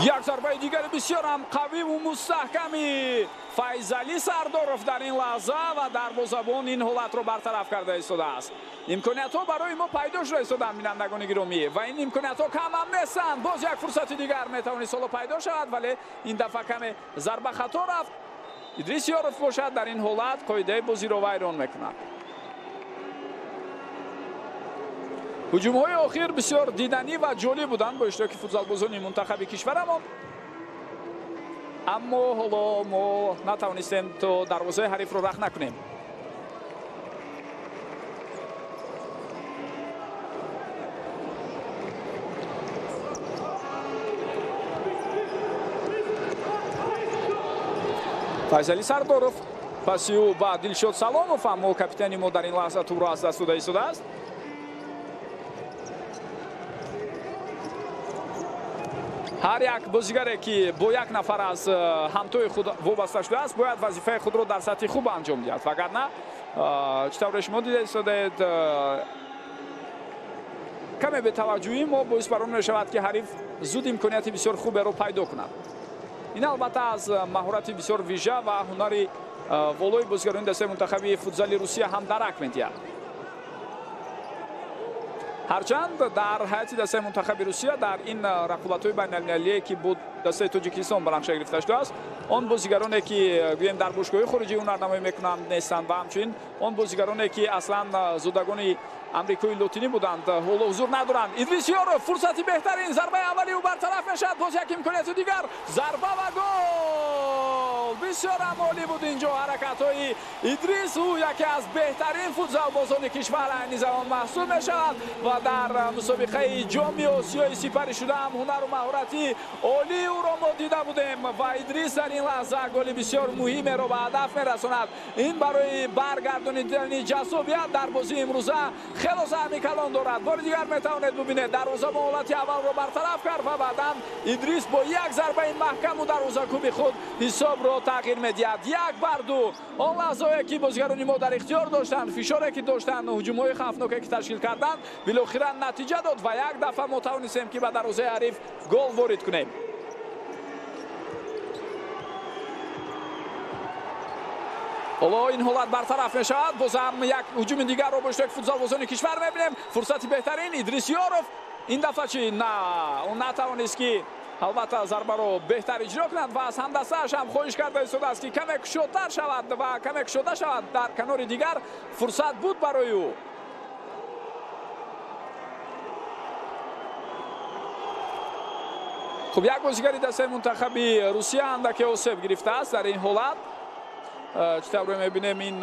Як зарбаи дигари бисёр ҳам қавиву мустаҳками Файзалӣ Сардоров дар ин лаҳза ва дарвозабон ин ҳолатро бартараф карда истодааст. Имкониятҳо барои мо пайдо шуда истоданд, бинандагони гиромӣ, ва ин имкониятҳо кам ҳам нестанд. Боз як фурсати дигар метавонист ҳоло пайдо шавад, вале ин дафъа каме зарба хато рафт. Идрис Ёров бошад дар ин ҳолат қоидаи бозиро вайрон мекунад. Ҳуҷумҳои охир бисёр диданӣ ва ҷолиб буданд бо иштироки футзалбозони мунтахаби кишварамон, аммо ҳоло мо натавонистем то дарвозаи ҳарифро рахт накунем. Файзалӣ Сардоров паси ӯ ба Дилшод Саломов, аммо капитани мо дар ин лаҳза тӯбро аз даст дода истодааст. Ҳар як бозигаре ки бо як нафар аз ҳамтои худ вобаста шудааст, бояд вазифаи худро дар сатҳи хуб анҷом диҳад, вагарна чӣ тавре шумо дида истодаед, каме бетаваҷҷӯҳӣ мо боис бар он мешавад, ки ҳариф зуд имконияти бисёр хуберо пайдо кунад. Ин албатта аз маҳорати бисёр вижа ва ҳунари волои бозигарони дастаи мунтахаби футзали Русия ҳам дарак медиҳад. Ҳарчанд дар ҳайати дастаи мунтахаби Русия дар ин рақобатҳои байналмилалие, ки бо дастаи Тоҷикистон ба нақша гирифта шудааст, он бозигароне ки гӯем дар бошгоҳи хориҷӣ ҳунарнамоӣ мекунанд нестанд ва ҳамчунин он бозигароне ки аслан зодагони амрикои лотинӣ буданд ҳоло ҳузур надоранд. Идрис Ёров фурсати беҳтарин, зарбаи аввали ӯ бартараф мешавад. Боз як имконияти дигар, зарба ва гол! Бисёр ҳам олӣ буд инҷо ҳаракатҳои Идрис. Ӯ яке аз беҳтарин футзалбозони кишвар айни замон маҳсуб мешавад ва дар мусобиқаи ҷоми Осиёи сипарӣ шуда ҳам ҳунару маҳорати олии ӯро мо дида будем ва Идрис дар ин лаҳза голи бисёр муҳимеро ба ҳадаф мерасонад. Ин барои баргардонидани ҷаззобият дар бозии имрӯза хело саҳми калон дорад. Бори дигар метавонед бубинед, дарвоза бо ҳолати аввалро бартараф кард ва баъдан Идрис бо як зарбаи маҳкаму дарвозакӯби худ ҳисобро тағйир медиҳад. 1-2. Он лаҳзаое ки бозигарони мо дар ихтиёр доштанд, фишоре ки доштанд, ҳуҷумҳои хавфноке ки ташкил карданд, билохира натиҷа дод ва як дафъа мо тавонистем ки ба дарвозаи ҳариф гол ворид кунем. Ҳоло ин ҳолат бартараф мешавад. Бозам як ҳуҷуми дигарро бо иштироки футзалбозони кишвар мебинем. Фурсати беҳтарин, Идрис Ёров. Ин дафъа чи? На, ӯ натавонист ки албатта зарбаро беҳтар иҷро кунад ва аз ҳамдастааш ҳам хоҳиш карда истодааст, ки каме кушодтар шавад ва каме кушода шавад. Дар канори дигар фурсат буд барои ӯ. Хуб, як бозигари дастаи мунтахаби Русия андаке осеб гирифтааст дар ин ҳолат. Чӣ тавре мебинем, ин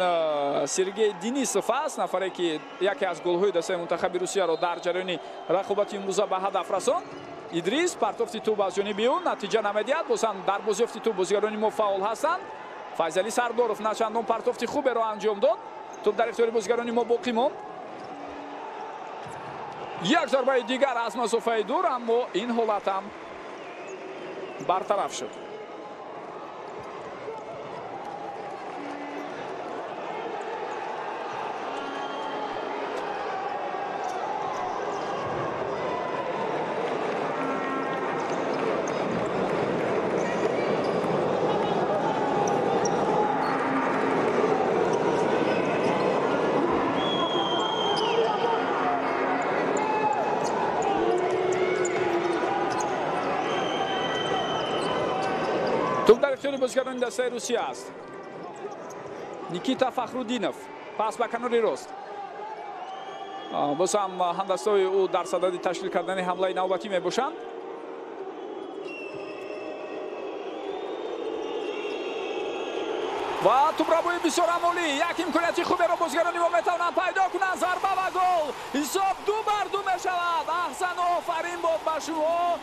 Сергей Денисов аст, нафаре ки яке аз голҳои дастаи мунтахаби Русияро дар ҷараёни рақобати имрӯза ба ҳадаф расонд. Идрис партофти тӯб аз ҷониби ӯ натиҷа намедиҳад. Бозам дар бозиёфти тӯб бозигарони мо фаъол ҳастанд. Файзалӣ Сардоров начандон партофти хуберо анҷом дод. Тӯб дар ихтиёри бозигарони мо боқӣ монд. Як зарбаи дигар аз масофаи дур, аммо ин ҳолат ҳам бартараф шуд. Туп дар ихтиёри бозигарони дастаи Русия аст. Никита Фахруддинов пас ба канори рост. Боз ҳам ҳамдастаҳои ӯ дар садади ташкил кардани ҳамлаи навбатӣ мебошанд. Ва тӯбрабои бисёр амолӣ, як имконияти хуберо бозигарони мо метавонанд пайдо кунанд. Зарба ва гол! Ҳисоб 2-2 мешавад. Аҳсан, офарин бод ба шумо,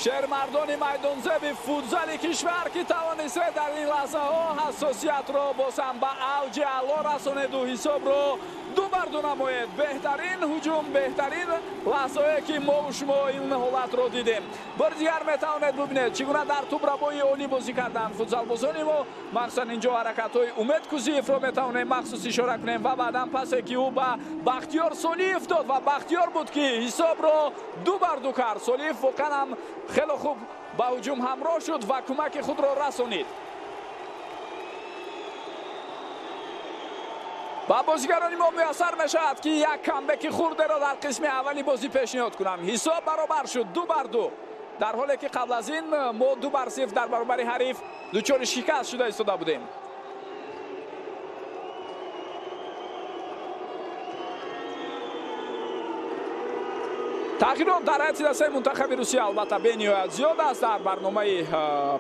шермардони майдонзеби футзали кишвар, ки тавонистед дар ин лаҳзаҳо ҳассосиятро боз ҳам ба авҷи аъло расонеду ҳисобро 2-2 намоед. Беҳтарин ҳуҷум, беҳтарин лаҳзае ки мо шумо ин ҳолатро дидем. Бори дигар метавонед бубинед, чӣ гуна дар тӯбрабои олӣ бозӣ карданд футзалбозони мо. Махсусан инҷо ҳаракатҳои Умед Кузиевро метавонем махсус ишора кунем ва баъдан пасе ки ӯ ба Бахтиёр Солиев дод ва Бахтиёр буд ки ҳисобро 2-2 кард. Солиев воқеан ҳам хеле хуб Ба ҳуҷум ҳамроҳ шуд ва кӯмаки худро расонид. Ба бозигарони мо муяссар мешавад, ки як камбеки хурдеро дар қисми аввали бозӣ пешниҳод кунанд. Ҳисоб баробар шуд 2-2, дар ҳоле ки қабл аз ин мо 2-0 дар баробари ҳариф дучори шикаст шуда истода будем. Тағйирот дар ҳайати дастаи мунтахаби Русия албатта бениҳоят зиёд аст. Дар барномаи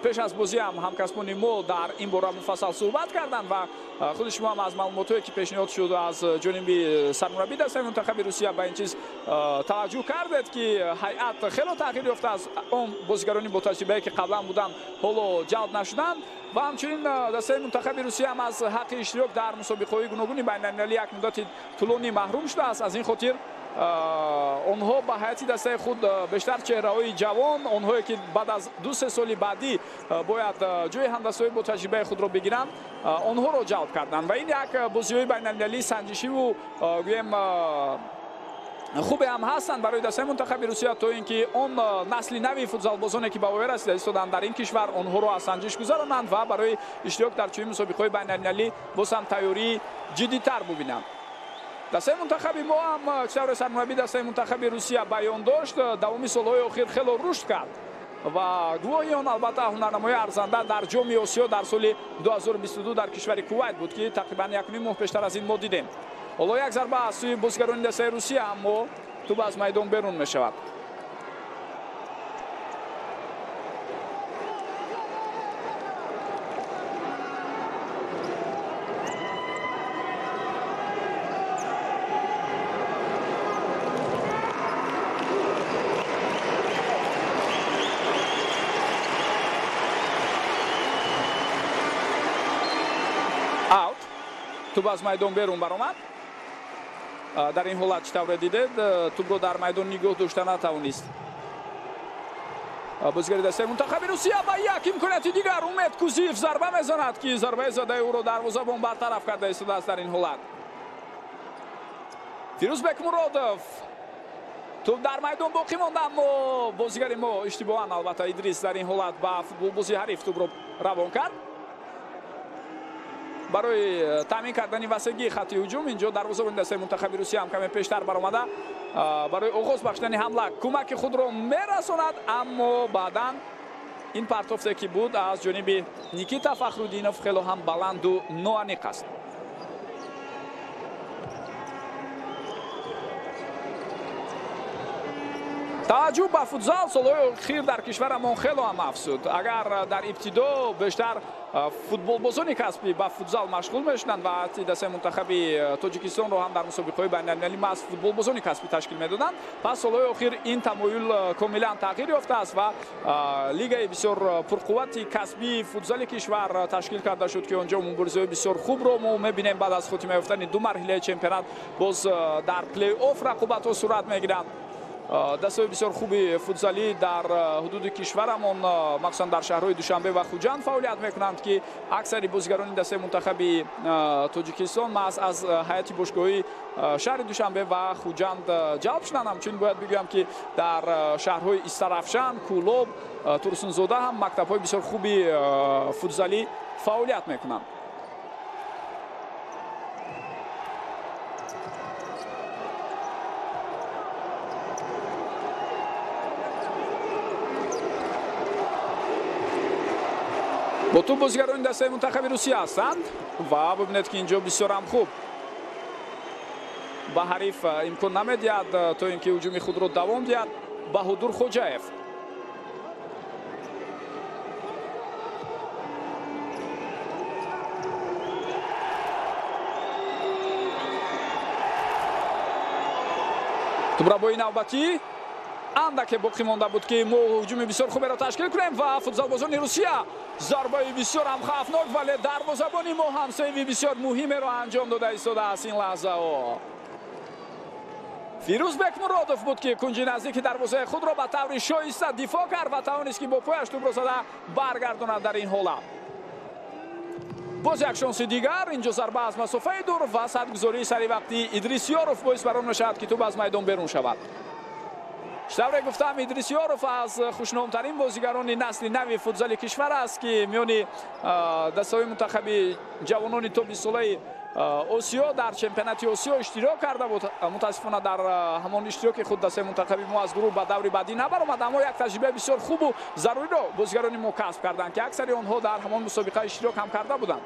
пеш аз бозӣ ҳам ҳамкасбони мо дар ин бора муфассал суҳбат карданд ва худи шумо ҳам аз маълумотҳое ки пешниҳод шуд аз ҷониби сармураббии дастаи мунтахаби Русия ба ин чиз таваҷҷӯҳ кардед, ки ҳайат хело тағйир ёфтааст. Он бозигарони ботаҷрибае ки қаблан буданд, ҳоло ҷалб нашуданд ва ҳамчунин дастаи мунтахаби Русия ҳам аз ҳаққи иштирок дар мусобиқаҳои гуногуни байналмилалӣ як муддати тӯлонӣ маҳрум шудааст. Аз ин хотир онҳо ба ҳайати дастаи худ бештар чеҳраҳои ҷавон, онҳое ки баъд аз 2-3 соли баъдӣ бояд ҷои ҳамдастаҳои бо таҷрибаи худро бигиранд, онҳоро ҷалб карданд ва ин як бозиҳои байналмилалии санҷишиву гӯем хубе ҳам ҳастанд барои дастаи мунтахаби Русия, то ин ки он насли нави футзалбозоне ки ба воя расида истоданд дар ин кишвар, онҳоро аз санҷиш гузаронанд ва барои иштирок дар чунин мусобиқаҳои байналмилалӣ боз ҳам тайёрии ҷиддитар бубинанд. Дастаи мунтахаби мо ҳам, чӣ тавре сармураббии дастаи мунтахаби Русия баён дошт, давоми солҳои охир хело рушд кард ва гувоҳи он албатта ҳунарнамои арзанда дар Ҷоми Осиё дар соли 2022 дар кишвари Кувайт буд, ки тақрибан 1,5 моҳ пештар аз ин мо дидем. Ҳоло як зарба аз сӯи бозигарони дастаи Русия, аммо тӯб аз майдон берун мешавад. Аут, тӯб аз майдон берун баромад. Дар ин ҳолат, чӣ тавре дидед, тӯбро дар майдон нигоҳ дошта натавонист бозигари дастаи мунтахаби Русия ва як имконияти дигар Умед Кузиев зарба мезанад, ки зарбаи задаи ӯро дарвозабон бартараф карда истодааст. Дар ин ҳолат Фирӯз Бекмуродов, тӯб дар майдон боқӣ монда, аммо бозигари мо иштибоҳан, албатта Идрис, дар ин ҳолат ба футболбози ҳариф тӯбро равон кард. Барои таъмин кардани васегии хатти ҳуҷум инҷо дарвозабони дастаи мунтахаби Русия ҳам каме пештар баромада барои оғоз бахшидани ҳамла кӯмаки худро мерасонад, аммо баъдан ин партофте ки буд аз ҷониби Никита Фахруддинов хело ҳам баланду ноаниқ аст. Таваҷҷӯҳ ба футзал солҳои охир дар кишварамон хело ҳам афзуд. Агар дар ибтидо бештар футболбозони касбӣ ба футзал машғул мешуданд ва ҳайати дастаи мунтахаби Тоҷикистонро ҳам дар мусобиқаҳои байналмилалӣ маҳз футболбозони касбӣ ташкил медоданд, пас солҳои охир ин тамоюл комилан тағйир ёфтааст ва лигаи бисёр пурқуввати касбии футзали кишвар ташкил карда шуд, ки онҷо муборизаҳои бисёр хубро мо мебинем. Баъд аз хотима ёфтани 2 марҳилаи чемпионат боз дар плей-офф рақобатҳо сурат мегиранд. Дастаҳои бисёр хуби футзалӣ дар ҳудуди кишварамон, махсусан дар шаҳрҳои Душанбе ва Хуҷанд фаъолият мекунанд, ки аксари бозигарони дастаи мунтахаби Тоҷикистон маҳз аз ҳайати бошгоҳии шаҳри Душанбе ва Хуҷанд ҷалб шуданд. Ҳамчунин бояд бигӯям, ки дар шаҳрҳои Истарафшан, Кӯлоб, Турсунзода ҳам мактабҳои бисёр хуби футзалӣ фаъолият мекунанд. Бо тӯб бозигарони дастаи мунтахаби Русия ҳастанд ва бибинед, ки инҷо бисёр ҳам хуб ба ҳариф имкон намедиҳад то ин ки ҳуҷуми худро давом диҳад Баҳодур Хоҷаев. Тӯбрабои навбатӣ андаке боқӣ монда буд, ки мо ҳуҷуми бисёр хуберо ташкил кунем ва футзалбозони Русия зарбаи бисёр ҳам хавфнок, вале дарвозабони мо ҳам сейви бисёр муҳимеро анҷом дода истодааст. Ин лаҳзаҳо Фирӯз Бекмуродов буд, ки кунҷи наздики дарвозаи худро ба таври шоиста дифоъ кард ва тавонист, ки бо пояш тӯбро зада баргардонад. Дар ин ҳолат боз як шонси дигар, инҷо зарба аз масофаи дур ва садгузории саривақтии Идрис Ёров боис бар он мешавад, ки тӯб аз майдон берун шавад. Чӣ гуфтам, Идрис Ёров аз хушномтарин бозигарони насли нави футзали кишвар аст, ки миёни дастаҳои мунтахаби ҷавонони то 20-солаи Осиё дар чемпионати Осиё иштирок карда буд. Мутаассифона, дар ҳамон иштироки худ дастаи мунтахаби мо аз гурӯҳ ба даври баъдӣ набаромад, аммо як таҷрибаи бисёр хубу заруриро бозигарони мо касб карданд, ки аксари онҳо дар ҳамон мусобиқа иштирок ҳам карда буданд.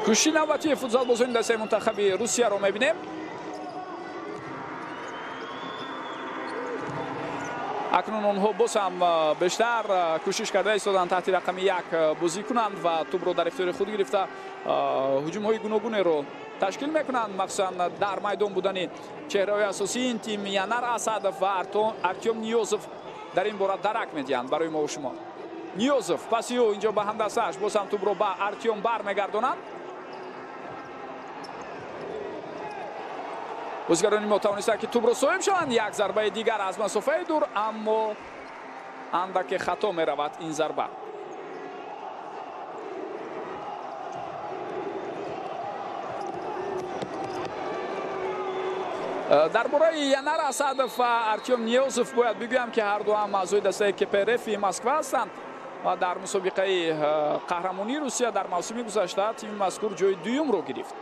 Кӯшиши навбатии футзалбозони дастаи мунтахаби Русияро мебинем. Акнун онҳо боз ҳам бештар кӯшиш карда истоданд таҳти рақами 1 бозӣ кунанд ва тӯбро дар ихтиёри худ гирифта ҳуҷумҳои гуногунеро ташкил мекунанд. Махсусан дар майдон будани чеҳраҳои асосии ин тим Янар Асадов ва Артём Ниёзов дар ин бора дарак медиҳанд барои мо шумо. Ниёзов паси ӯ инҷо ба ҳамдастааш, боз ҳам тӯбро ба Артём бармегардонанд. Бозигарони мо тавонистанд, ки тӯбро соҳиб шаванд. Як зарбаи дигар аз масофаи дур, аммо андаке хато меравад ин зарба. Дар бораи Янар Асадов ва Артём Ниёзов бояд бигӯям, ки ҳар ду ҳам аъзои дастаи КПРФ Москва ҳастанд ва дар мусобиқаи қаҳрамонии Русия дар мавсими гузашта тими мазкур ҷои дуюмро гирифт.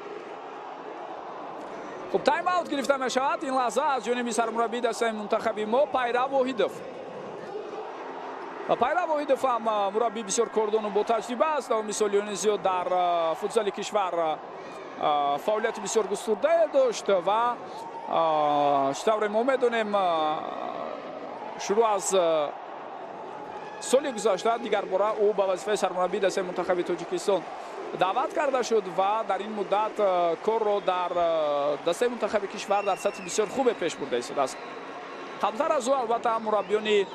Хуб, тайм-аут гирифта мешавад ин лаҳза аз ҷониби сармураббии дастаи мунтахаби мо Пайрав Воҳидов. Пайрав Воҳидов ҳам мураббии бисёр кордону ботаҷриба аст. Давоми солиёни зиёд дар футзали кишвар фаъолияти бисёр густурдае дошт ва чӣ тавре мо медонем, шурӯъ аз соли гузашта дигарбора ӯ ба вазифаи сармураббии дастаи мунтахаби Тоҷикистон даъват карда шуд ва дар ин муддат корро дар дастаи мунтахаби кишвар дар сатҳи бисёр хубе пеш бурда истодааст. Қаблтар аз ӯ албатта мураббиёни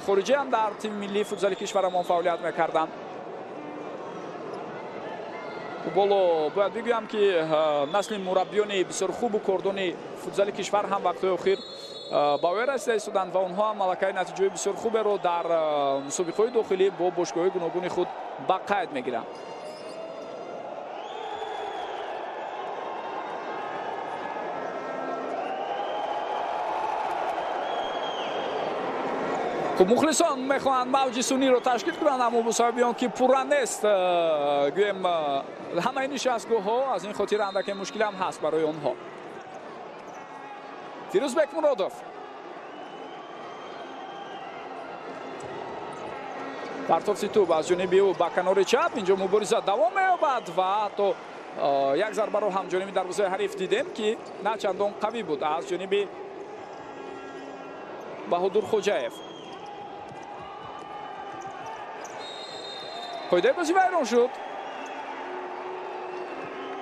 хориҷӣ ҳам дар тими миллии футзали кишварамон фаъолият мекарданд. Боло бояд бигӯям, ки насли мураббиёни бисёр хубу кордони футзали кишвар ҳам вақтҳои охир ба оя расида истоданд ва онҳо ҳам малакаи натиҷаҳои бисёр хуберо дар мусобиқаҳои дохилӣ бо бошгоҳҳои гуногуни худ ба қайд мегиранд. Хуб, мухлисон мехоҳанд мавҷи сунниро ташкил кунанд, аммо бо сабаби он ки пурра нест, гӯем, ҳамаи нишастгоҳҳо, аз ин хотир андаке мушкилам ҳаст барои онҳо. Фирӯзбек Муродов партофти тӯб аз ҷониби ӯ ба канори чап. Инҷо мубориза давом меёбад ва ҳатто як зарбаро ҳам ҷониби дарвозаи ҳариф дидем, ки на чандон қавӣ буд аз ҷониби Баҳодур Хоҷаев. Қоидаи бозӣ вайрон шуд.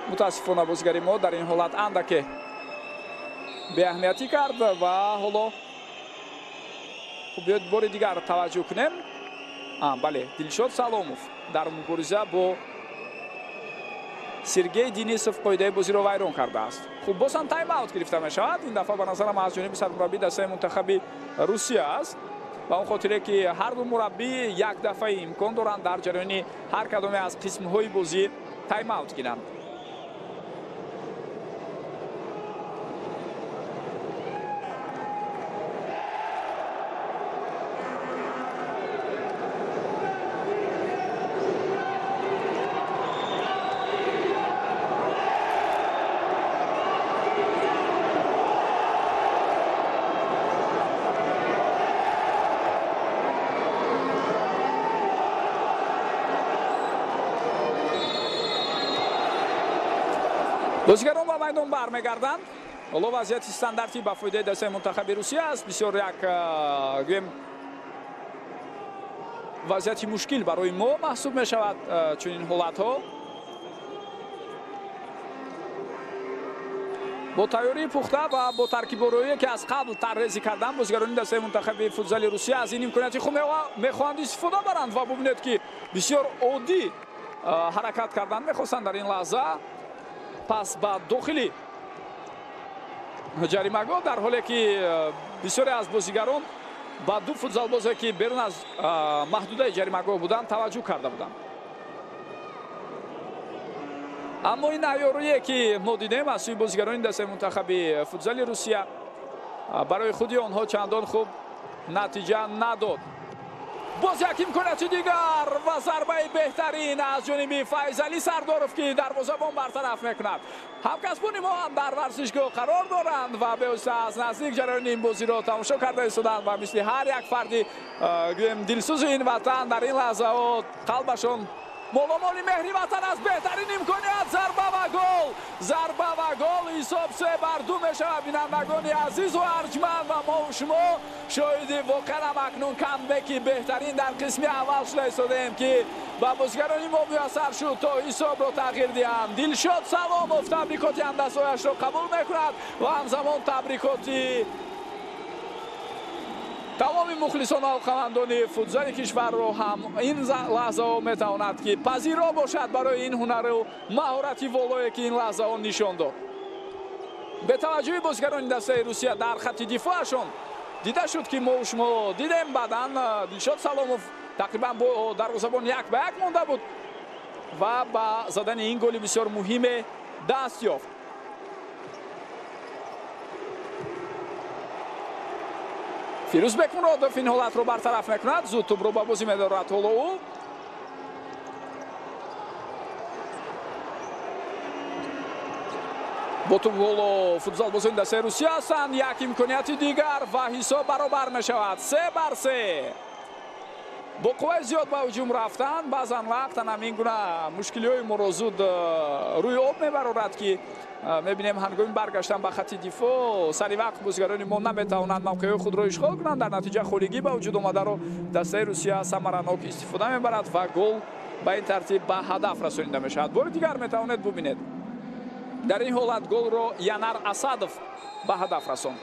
Мутаассифона, бозигари мо дар ин ҳолат андаке беаҳамиятӣ кард ва ҳоло хуб, биёед бори дигар таваҷҷӯҳ кунем. Бале, Дилшод Саломов дар мубориза бо Сергей Денисов қоидаи бозиро вайрон кардааст. Хуб, боз ҳам тайм-аут гирифта мешавад. Ин дафъа ба назарам аз ҷониби сармураббии дастаи мунтахаби Русия аст, ба он хотире ки ҳар ду мураббӣ як дафъа имкон доранд дар ҷараёни ҳар кадоме аз қисмҳои бозӣ тайм-аут гиранд. Бозигарон ба майдон бармегарданд. Ҳоло вазъияти стандартӣ ба фоидаи дастаи мунтахаби Русия аст. Бисёр як, гӯем, вазъияти мушкил барои мо маҳсуб мешавад чунин ҳолатҳо. Бо тайёрии пухта ва бо таркибороие, ки аз қабл таррезӣ карданд, бозигарони дастаи мунтахаби футзали Русия аз ин имконияти хуб мехоҳанд истифода баранд ва бубинед, ки бисёр оддӣ ҳаракат кардан мехостанд дар ин лаҳза. Пас ба дохили ҷаримагоҳ, дар ҳоле ки бисёре аз бозигарон Ба ду футзалбозе, ки берун аз маҳдудаи ҷаримагоҳ буданд, таваҷҷӯҳ карда буданд. Аммо ин айёрие, ки мо дидем аз сӯи бозигарони дастаи мунтахаби футзали Русия, барои худи онҳо чандон хуб натиҷа надод. Боз як имконияти дигар ва зарбаи беҳтарин аз ҷониби Файзалӣ Сардоров, ки дарвозабон бартараф мекунад. Ҳамкасбони мо ҳам дар варзишгоҳ қарор доранд ва бевосита аз наздик ҷараёни ин бозиро тамошо карда истоданд ва мисли ҳар як фарди, гӯем, дилсӯзи ин ватан дар ин лаҳзаҳо қалбашон моломоли меҳри ватан аст. Беҳтарин имконият, зарба ва гол, зарба ва гол. Ҳисоб 3-2 мешавад, бинандагони азизу арҷманд, ва мо шумо шоҳиди воқеан ҳам акнун камбеки беҳтарин дар қисми аввал шуда истодаем, ки ба бозигарони мо муяссар шуд то ҳисобро тағйир диҳанд. Дилшод Саломов табрикоти ҳамдастҳояшро қабул мекунад ва ҳамзамон табрикоти тамоми мухлисон, алоқамандони футзали кишварро ҳам ин лаҳзаҳо метавонад, ки пазиро бошад барои ин ҳунару маҳорати волое, ки ин лаҳзаҳо нишон дод. Бетаваҷҷӯҳи бозигарони дастаи Русия дар хатти дифоашон дида шуд, ки мо шумо дидем, баъдан Дилшод Саломов тақрибан бо дарвозабон 1-1 монда буд ва ба задани ин голи бисёр муҳиме даст ёфт. Фирӯз Бекмуродов ин ҳолатро бартараф мекунад, зуд тӯбро ба бозӣ медорад. Ҳоло ӯ бо тӯб, ҳоло футзалбозони дастаи Русия ҳастанд. Як имконияти дигар ва ҳисоб баробар мешавад, 3-3. Бо қувваи зиёд ба ҳуҷум рафтан баъзан вақт ҳамин гуна мушкилиҳои моро зуд рӯи об мебарорад, ки мебинем, ҳангоми баргаштан ба хатти дифоъ сари вақт бозигарони мо наметавонанд мавқеъҳои худро ишғол кунанд. Дар натиҷа холигӣ ба вуҷуд омадаро дастаи Русия самаранок истифода мебарад ва гол ба ин тартиб ба ҳадаф расонида мешавад. Бори дигар метавонед бубинед, дар ин ҳолат голро Янар Асадов ба ҳадаф расонд.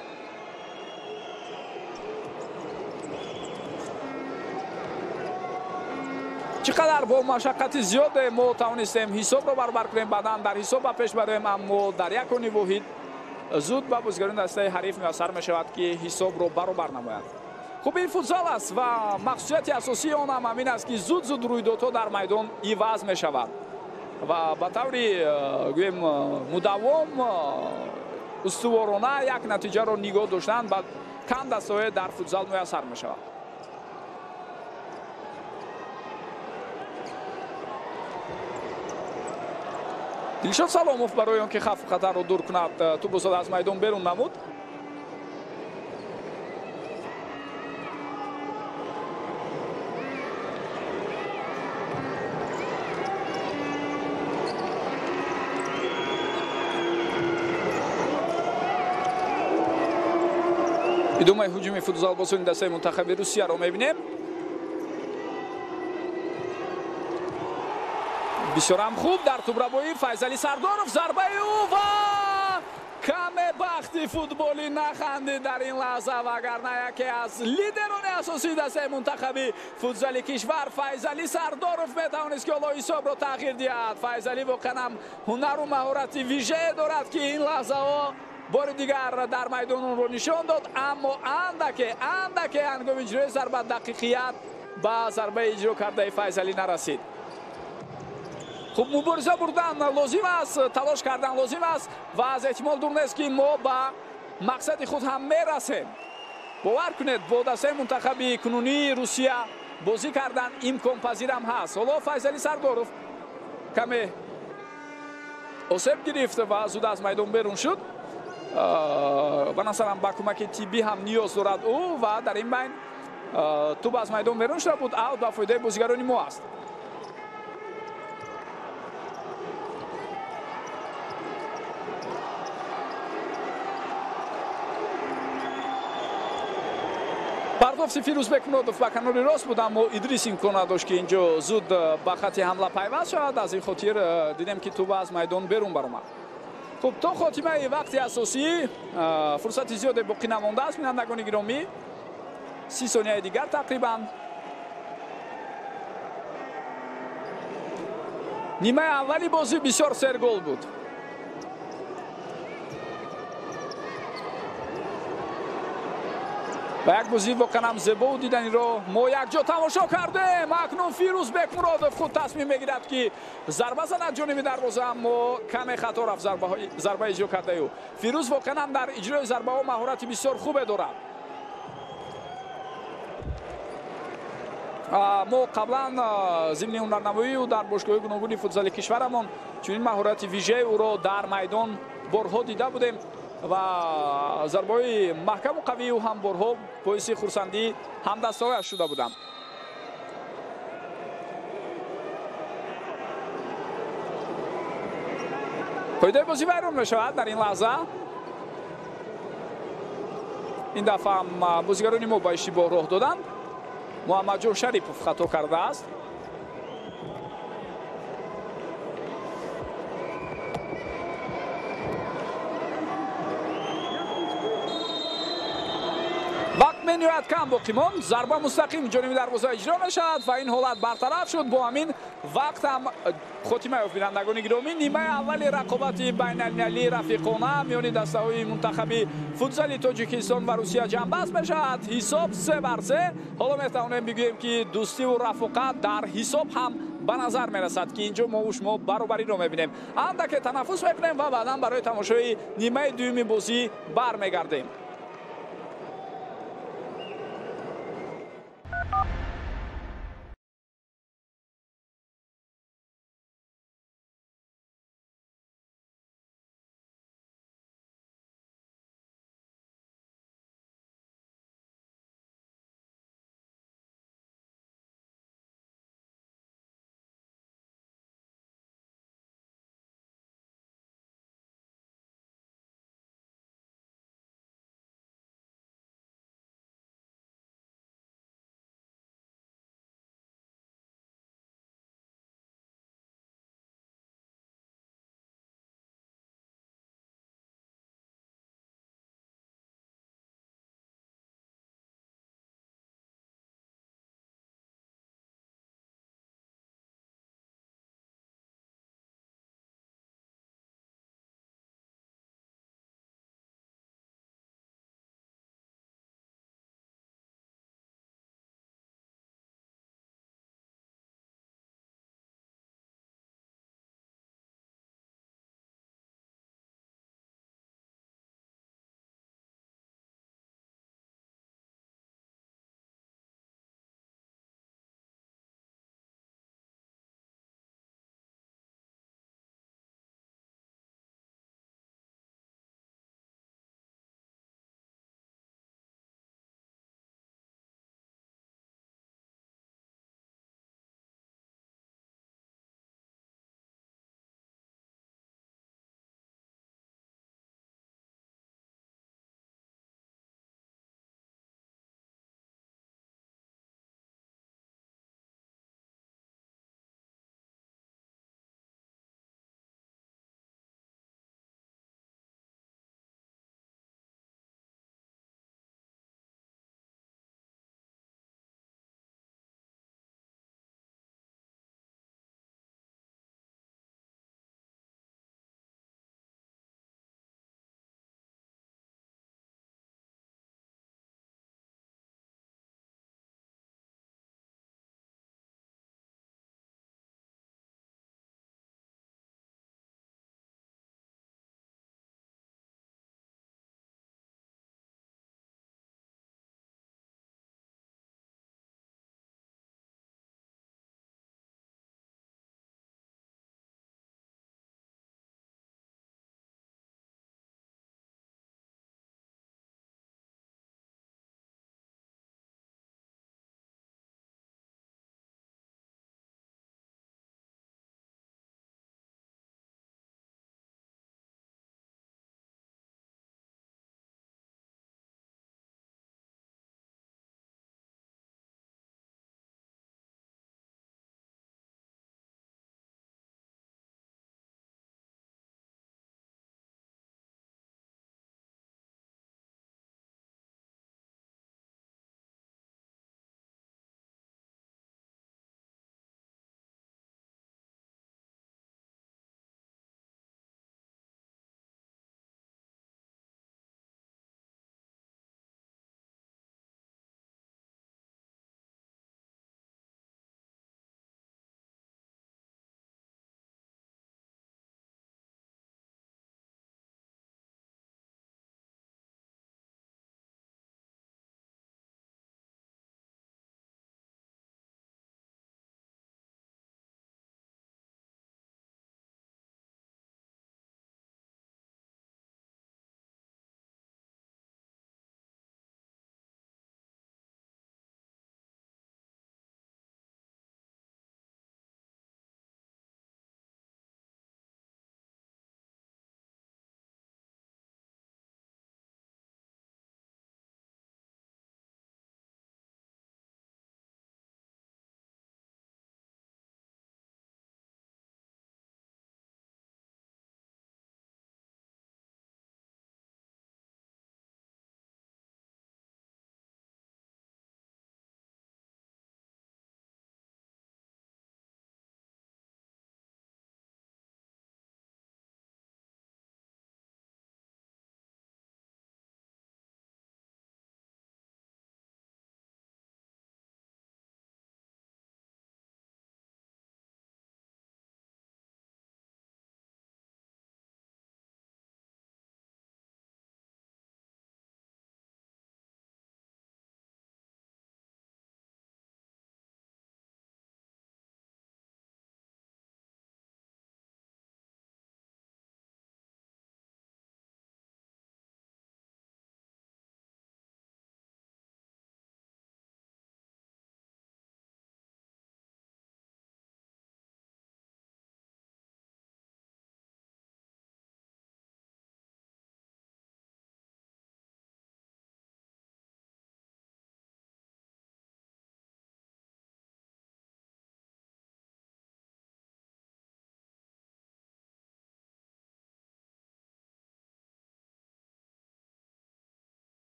Чӣ қадар бо машаққати зиёде мо тавонистем ҳисобро баробар кунем, баъдан дар ҳисоб ба пеш бароем, аммо дар як они воҳид зуд ба бозигарони дастаи ҳариф муяссар мешавад, ки ҳисобро баробар намояд. Хуб, ин футзал аст ва махсусияти асосии он ҳам ҳамин аст, ки зуд зуд рӯйдодҳо дар майдон иваз мешавад ва ба таври, гӯем, мудавом, устуворона як натиҷаро нигоҳ доштан ба кам дастаҳое дар футзал муяссар мешавад. Дилшод Саломов барои он ки хавфу хатарро дур кунад, тӯбро зада аз майдон берун намуд. Идомаи ҳуҷуми футзалбозони дастаи мунтахаби Русияро мебинем. Бисёрам хуб дар тӯбрабоӣ Файзалӣ Сардоров, зарбаи ӯ ва каме бахти футболӣ нахандид дар ин лаҳза, вагарна яке аз лидерони асосии дастаи мунтахаби футзали кишвар Файзалӣ Сардоров метавонист, ки ҳоло ҳисобро тағйир диҳад. Файзалӣ воқеан ҳам ҳунару маҳорати вижае дорад, ки ин лаҳзаҳо бори дигар дар майдон онро нишон дод, аммо андаке андаке ҳангоми иҷрои зарба дақиқият ба зарбаи иҷро кардаи Файзалӣ нарасид. Хуб, мубориза бурдан лозим аст, талош кардан лозим аст ва аз эҳтимол дур нест, ки мо ба мақсади худ ҳам мерасем. Бовар кунед, бо дастаи мунтахаби кунунии Русия бозӣ кардан имконпазирам ҳаст. Ҳоло Файзалӣ Сардоров каме осеб гирифт ва зуд аз майдон берун шуд. Ба назарам, ба кӯмаки тиббӣ ҳам ниёз дорад ӯ ва дар ин байн тӯб аз майдон берун шуда буд. Аут ба фоидаи бозигарони мо аст. Пардофти Фирӯз Бекмуродов ба канори рост буд, аммо Идрис имкон надошт, ки инҷо зуд ба хатти ҳамла пайваст шавад. Аз ин хотир дидем, ки тӯб аз майдон берун баромад. Хуб, то хотимаи вақти асосӣ фурсати зиёде боқӣ намондааст, бинандагони гиромӣ. 30 сонияи дигар тақрибан. Нимаи аввали бозӣ бисёр сергол буд. Ва як бозии воқеан ҳам зебову диданиро мо якҷо тамошо кардем. Акнун Фирӯз Бекмуродов худ тасмим мегирад, ки зарба занад ҷониби дарвоза, аммо каме хато рафт зарба иҷро кардаи ӯ. Фирӯз воқеан ҳам дар иҷрои зарбаҳо маҳорати бисёр хубе дорад. Мо қаблан зимни ҳунарнамоии ӯ дар бошгоҳи гуногуни футзали кишварамон чунин маҳорати вижаи ӯро дар майдон борҳо дида будем ва зарбаҳои маҳкаму қавии ӯ ҳам борҳо боиси хурсандии ҳамдастҳояш шуда буданд. Қоидаи бозӣ вайрон мешавад дар ин лаҳза. Ин дафъа ҳам бозигарони мо ба иштибоҳ роҳ доданд. Муҳаммадҷон Шарипов хато кардааст. Вақт мениҳоят кам боқӣ монд. Зарба мустақим ҷониби дарвоза иҷро мешавад ва ин ҳолат бартараф шуд. Бо ҳамин вақт ҳам хотима ёфт. Бинандагони гиромӣ, нимаи аввали рақобати байналмилалии рафиқона миёни дастаҳои мунтахаби футзали Тоҷикистон ва Русия ҷамъбаст мешавад. Ҳисоб 3-3. Ҳоло метавонем бигӯем, ки дӯстиву рафоқат дар ҳисоб ҳам ба назар мерасад, ки инҷо мо шумо баробариро мебинем. Андаке танаффус мекунем ва баъдан барои тамошои нимаи дуюми бозӣ бармегардем.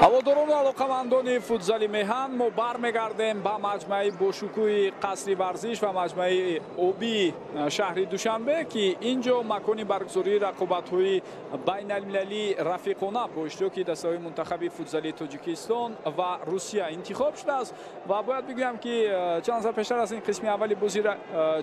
Ҳаводорону алоқамандони футзали меҳан, мо бармегардем ба маҷмӯаи бошукӯҳи қасри варзиш ва маҷмӯаи обии шаҳри Душанбе, ки ин ҷо макони баргузории рақобатҳои байналмилалии рафиқона бо иштироки дастаҳои мунтахаби футзали Тоҷикистон ва Русия интихоб шудааст. Ва бояд бигӯям, ки чанд лаҳза пештар аз ин қисми аввали бозӣ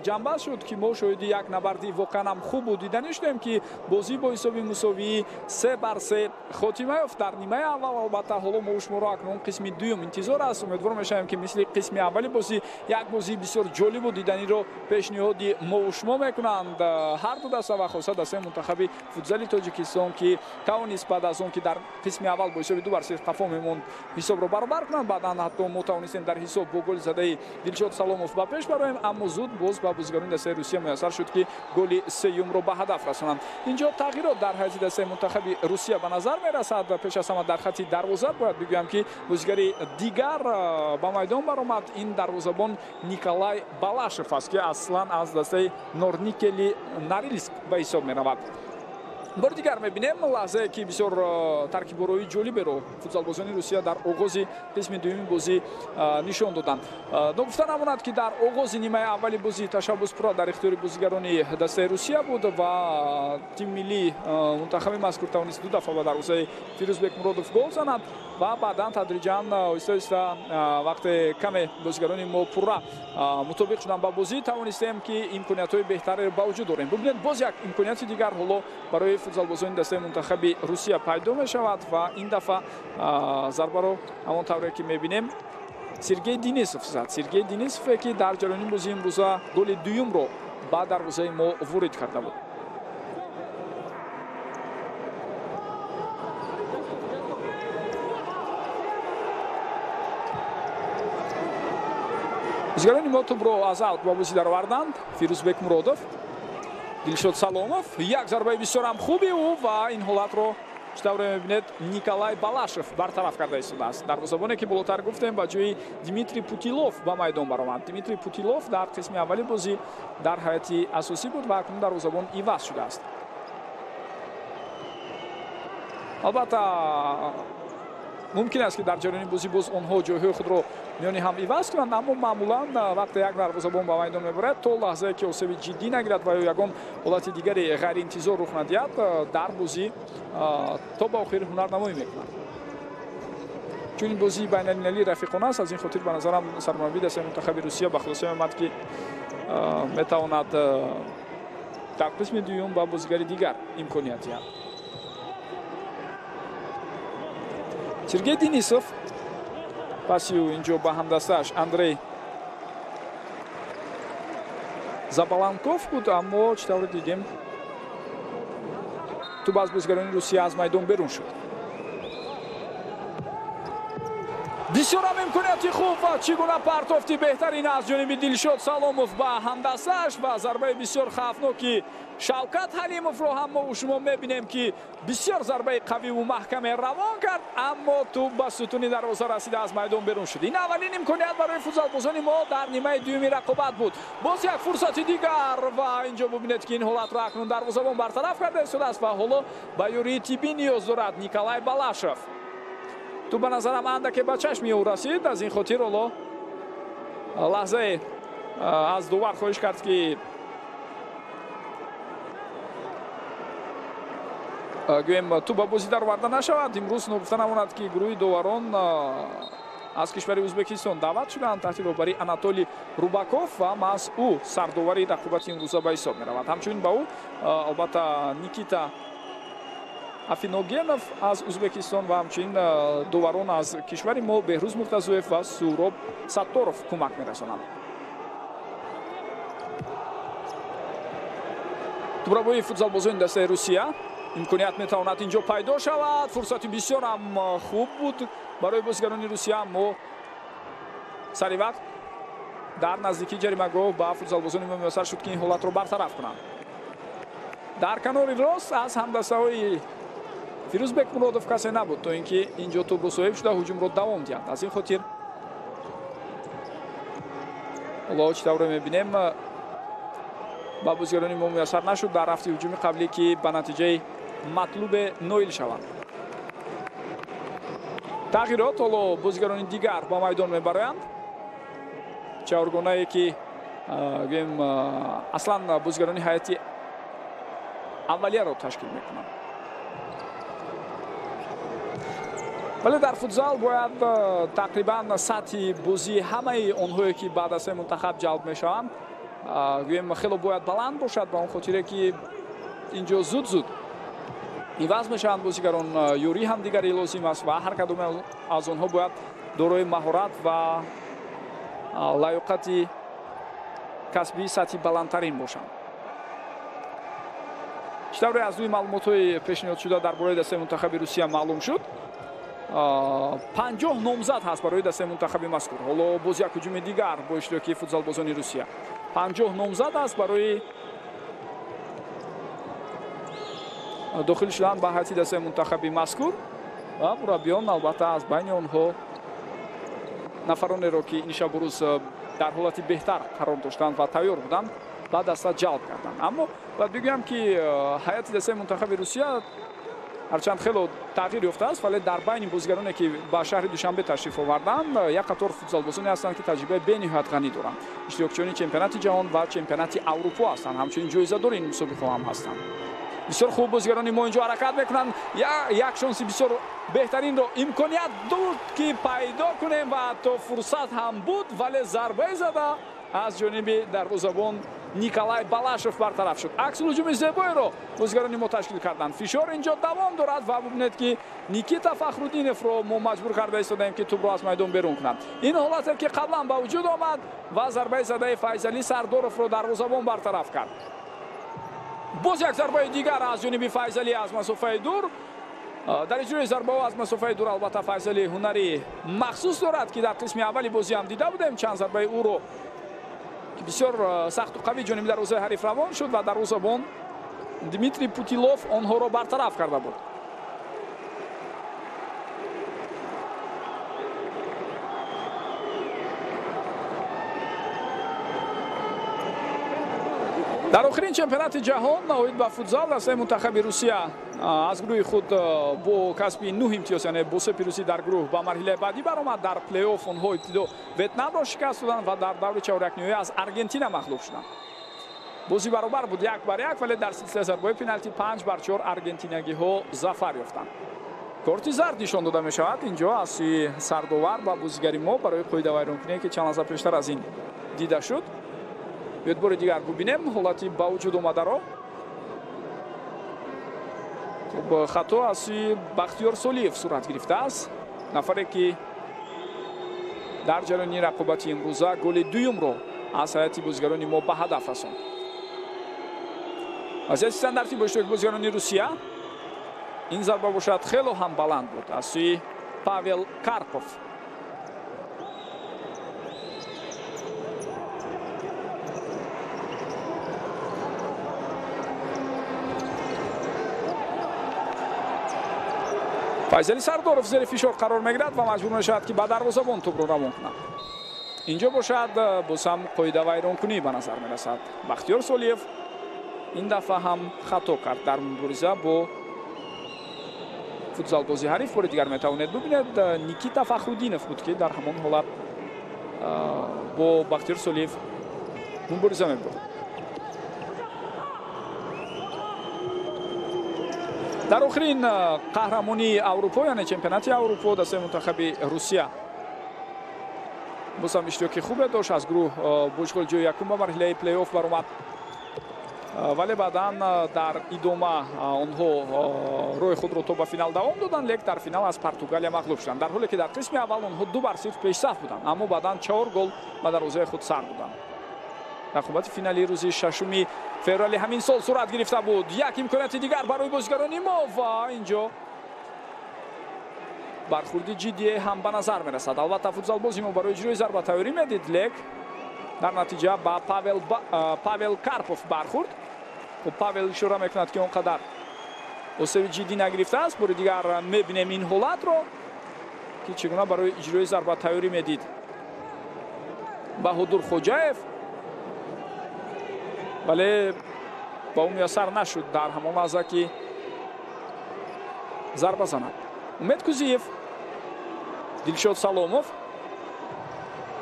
ҷамъбаст шуд, ки мо шоҳиди як набарди воқеан ҳам хубу диданӣ шудем, ки бозӣ бо ҳисоби мусовии 3-3 хотима ёфт дар нимаи аввал. Албатта ҳоло мо шуморо акнун қисми дуюм интизор аст. Умедвор мешавем, ки мисли қисми аввали бозӣ як бозии бисёр ҷолибу диданиро пешниҳоди мо шумо мекунанд ҳар ду даста ва хоса дастаи мунтахаби футзали Тоҷикистон, ки тавонист баъд аз он ки дар қисми аввал бо ҳисоби 2-0 қафо мемонд, ҳисобро баробар кунанд. Баъдан ҳатто мо тавонистем дар ҳисоб бо голи задаи Дилшод Саломов ба пеш бароем, аммо зуд боз ба бозигарони дастаи Русия муяссар шуд, ки голи сеюмро ба ҳадаф расонанд. Инҷо тағйирот дар ҳайати дастаи мунтахаби Русия ба назар мерасад. Пеш аз ҳама дар хати дарвоза бояд бигӯям, ки бозигари дигар ба майдон баромад. Ин дарвозабон Николай Балашев аст, ки аслан аз дастаи Норникели Норилск ба ҳисоб меравад. Бори дигар мебинем лаҳзае, ки бисёр таркиборои ҷолиберо футзалбозони Русия дар оғози қисми дуюми бозӣ нишон доданд. Ногуфта намонад, ки дар оғози нимаи аввали бозӣ ташаббус пурра дар ихтиёри бозигарони дастаи Русия буд ва тими миллии мунтахаби мазкур тавонист ду дафъа ба дарвозаи Фирӯзбек Муродов гол занад ва баъдан тадриҷан оҳиста оҳиста вақте каме бозигарони мо пурра мутобиқ шуданд ба бозӣ, тавонистем, ки имкониятҳои беҳтареро ба вуҷуд орем. Бубинед, боз як имконияти дигар ҳоло барои футзалбозони дастаи мунтахаби Русия пайдо мешавад ва ин дафъа зарбаро ҳамон тавре ки мебинем Сергей Денисов зад. Сергей Денисове, ки дар ҷараёни бозии имрӯза голи дуюмро ба дарвозаи мо ворид карда буд. Бозигарони мо тӯбро аз аут ба бозӣ дароварданд. Фирӯзбек Муродов, Дилшод Саломов, як зарбаи бисёрам хуби ӯ ва ин ҳолатро чӣ тавре мебинед Николай Балашев бартараф карда истодааст. Дарвозабоне, ки болотар гуфтем, ба ҷои Дмитрий Путилов ба майдон баромад. Дмитрий Путилов дар қисми аввали бозӣ дар ҳайати асосӣ буд ва акнун дарвозабон иваз шудааст. Албатта мумкин аст, ки дар ҷараёни бозӣ боз онҳо ҷойҳои худро миёни ҳам иваз кунанд, аммо маъмулан вақте як дарвозабон ба майдон мебарад, то лаҳзае ки осеби ҷиддӣ нагирад ва ё ягон ҳолати дигари ғайриинтизор рух надиҳад, дар бозӣ то ба охир ҳунарнамоӣ мекунад. Чун ин бозии байналмилалии рафиқона аст, аз ин хотир ба назарам сармураббии дастаи мунтахаби Русия ба хулоса меомад, ки метавонад дар қисми дуюм ба бозигари дигар имконият диҳад. Сергей Денисов паси ӯ инҷо ба ҳамдастааш Андрей Забаланков буд, аммо чӣ тавре дидем, тӯб аз бозигарони Русия аз майдон берун шуд. Бисёрам имконияти хуб ва чӣ гуна партофти беҳтарин аз ҷониби Дилшод Саломов ба ҳамдастааш ва зарбаи бисёр хавфноки Шавкат Ҳалимовро ҳам мо шумо мебинем, ки бисёр зарбаи қавиву маҳкаме равон кард, аммо тӯб ба сутуни дарвоза расида аз майдон берун шуд. Ин аввалин имконият барои футзалбозони мо дар нимаи дуюми рақобат буд. Боз як фурсати дигар ва инҷо бубинед, ки ин ҳолатро акнун дарвозабон бартараф карда истодааст ва ҳоло ба ёрии тиббӣ ниёз дорад Николай Балашев. Тӯб ба назарам андаке ба чашми ӯ расид, аз ин хотир ҳоло лаҳзае аз довар хоҳиш кард, ки гӯем тӯб ба бозӣ дароварда нашавад. Имрӯз ногуфта намонад, ки гурӯҳи доварон аз кишвари Ӯзбекистон даъват шуданд таҳти роҳбарии Анатолий Рубаков ва маҳз ӯ сардовари рақобати имрӯза ба ҳисоб меравад. Ҳамчунин ба ӯ албатта Никита Афиногенов аз Ӯзбекистон ва ҳамчунин доварон аз кишвари мо Беҳрӯз Муртазоев ва Суроб Сатторов кӯмак мерасонанд. Тӯбрабои футзалбозони дастаи Русия имконият метавонад инҷо пайдо шавад. Фурсати бисёрам хуб буд барои бозигарони Русия, аммо сари вақт дар наздикии ҷаримагоҳ ба футзалбозони мо муяссар шуд, ки ин ҳолатро бартараф кунанд. Дар канори рост аз ҳамдастаҳои Фирӯзбек Муродов касе набуд, то ин ки инҷо тӯбро соҳиб шуда ҳуҷумро давом диҳад. Аз ин хотир ҳоло чӣ тавре мебинем, ба бозигарони мо муяссар нашуд дар рафти ҳуҷуми қаблӣ, ки ба натиҷаи матлубе ноил шаванд. Тағйирот ҳоло бозигарони дигар ба майдон мебароянд. Чаҳоргонае ки гӯем аслан бозигарони ҳайати аввалияро ташкил мекунанд. Вале дар футзал бояд тақрибан сатҳи бозии ҳамаи онҳое ки ба дастаи мунтахаб ҷалб мешаванд, гӯем хело бояд баланд бошад, ба он хотире ки инҷо зуд-зуд иваз мешаванд бозигарон, ёрии ҳамдигари лозим аст ва ҳар кадоме аз онҳо бояд дорои маҳорат ва лаёқати касбии сатҳи баландтарин бошанд. Чӣ тавре аз рӯи маълумотҳои пешниҳодшуда дар бораи дастаи мунтахаби Русия маълум шуд, 50 номзад ҳаст барои дастаи мунтахаби мазкур. Ҳоло боз як ҳуҷуми дигар бо иштироки футзалбозони Русия. 50 номзад аст барои дохил шудан ба ҳайати дастаи мунтахаби мазкур ва мураббиён албатта аз байни онҳо нафаронеро ки ин шабу рӯз дар ҳолати беҳтар қарор доштанд ва тайёр буданд ба даста ҷалб карданд. Аммо бояд бигӯям ки ҳайати дастаи мунтахаби Русия ҳарчанд хело тағйир ёфтааст, вале дар байни бозигароне ки ба шаҳри Душанбе ташриф оварданд, як қатор футзалбозоне ҳастанд ки таҷрибаи бениҳоят ғанӣ доранд. Иштирокчиёни чемпионати ҷаҳон ва чемпионати Аврупо ҳастанд, ҳамчунин ҷоизадори ин мусобиқаҳо ҳам ҳастанд. Бисёр хуб бозигарони мо инҷо ҳаракат мекунанд. Як шонси бисёр беҳтаринро имконият буд ки пайдо кунем ва ҳатто фурсат ҳам буд, вале зарбае зада аз ҷониби дарвозабон Николай Балашев бартараф шуд. Аксулҳуҷуми зебоеро бозигарони мо ташкил карданд. Фишор инҷо давом дорад ва бубинед ки Никита Фахруддиновро мо маҷбур карда истодаем ки тӯбро аз майдон берун кунад. Ин ҳолате ки қаблан ба вуҷуд омад ва зарбаи задаи Файзалӣ Сардоровро дарвозабон бартараф кард. Боз як зарбаи дигар аз ҷониби Файзалӣ аз масофаи дур. Дар иҷрои зарбаҳо аз масофаи дур албатта Файзалӣ ҳунари махсус дорад ки дар қисми аввали бозӣ ҳам дида будем чанд зарбаи ӯро ки бисёр сахту қавӣ ҷониби дарвозаи ҳариф равон шуд ва дарвозабон Дмитрий Путилов онҳоро бартараф карда буд. Дар охирин чемпионати ҷаҳон оид ба футзал дастаи мунтахаби Русия аз гурӯҳи худ бо касби 9 имтиёз, яъне бо 3 пирӯзӣ дар гурӯҳ ба марҳилаи баъдӣ баромад. Дар плей-офф онҳо ибтидо Ветнамро шикаст доданд ва дар даври чорякниҳоӣ аз Аргентина мағлуб шуданд. Бозӣ баробар буд 1-1, вале дар силсилаи зарбаҳои пеналти 5-4 аргентинагиҳо зафар ёфтанд. Корти зард нишон дода мешавад инҷо аз сӯи сардовар ба бозигари мо барои қоидавайронкуние ки чанд лаҳза пештар аз ин дида шуд. Биёед бори дигар бубинем ҳолати ба вуҷуд омадаро. Хуб, хато аз сӯи Бахтиёр Солиев сурат гирифтааст, нафаре ки дар ҷараёни рақобати имрӯза голи дуюмро аз ҳайати бозигарони мо ба ҳадаф расонд. Вазъияти стандарти бо иштироки бозигарони Русия. Ин зарба бошад хело ҳам баланд буд аз сӯи Павел Карпов. Файзалӣ Сардоров зери фишор қарор мегирад ва маҷбур мешавад ки ба дарвозабон тӯбро равон кунад. Инҷо бошад боз ҳам қоидавайронкунӣ ба назар мерасад. Бахтиёр Солиев ин дафъа ҳам хато кард дар мубориза бо футзалбози ҳариф. Бори дигар метавонед бубинед, Никита Фахруддинов буд ки дар ҳамон ҳолат бо Бахтиёр Солиев мубориза мебурд. Дар охирин қаҳрамонии Аврупо, яъне чемпионати Аврупо, дастаи мунтахаби Русия боз ҳам иштироки хубе дошт. Аз гурӯҳ бо ишғоли ҷои якум ба марҳилаи плей-офф баромад, вале баъдан дар идома онҳо роҳи худро то ба финал давом доданд, лек дар финал аз Португалия мағлуб шуданд, дар ҳоле ки дар қисми аввал онҳо 2-0 пешсаф буданд, аммо баъдан 4 гол ба дарвозаи худ сар доданд. Рақобати финалии рӯзи 6 феврали ҳамин сол сурат гирифта буд. Як имконияти дигар барои бозигарони мо ва инҷо бархурди ҷиддие ҳам ба назар мерасад. Албатта футзалбози мо барои иҷрои зарба тайёрӣ медид, лек дар натиҷа ба Павел Карпов бархурд. Хуб, Павел ишора мекунад ки он қадар осеби ҷиддӣ нагирифтааст. Бори дигар мебинем ин ҳолатро ки чӣ гуна барои иҷрои зарба тайёрӣ медид Баҳодур Хоҷаев, вале ба ӯ муяссар нашуд дар ҳамон лаҳза ки зарба занад. Умед Кузиев Дилшод Саломов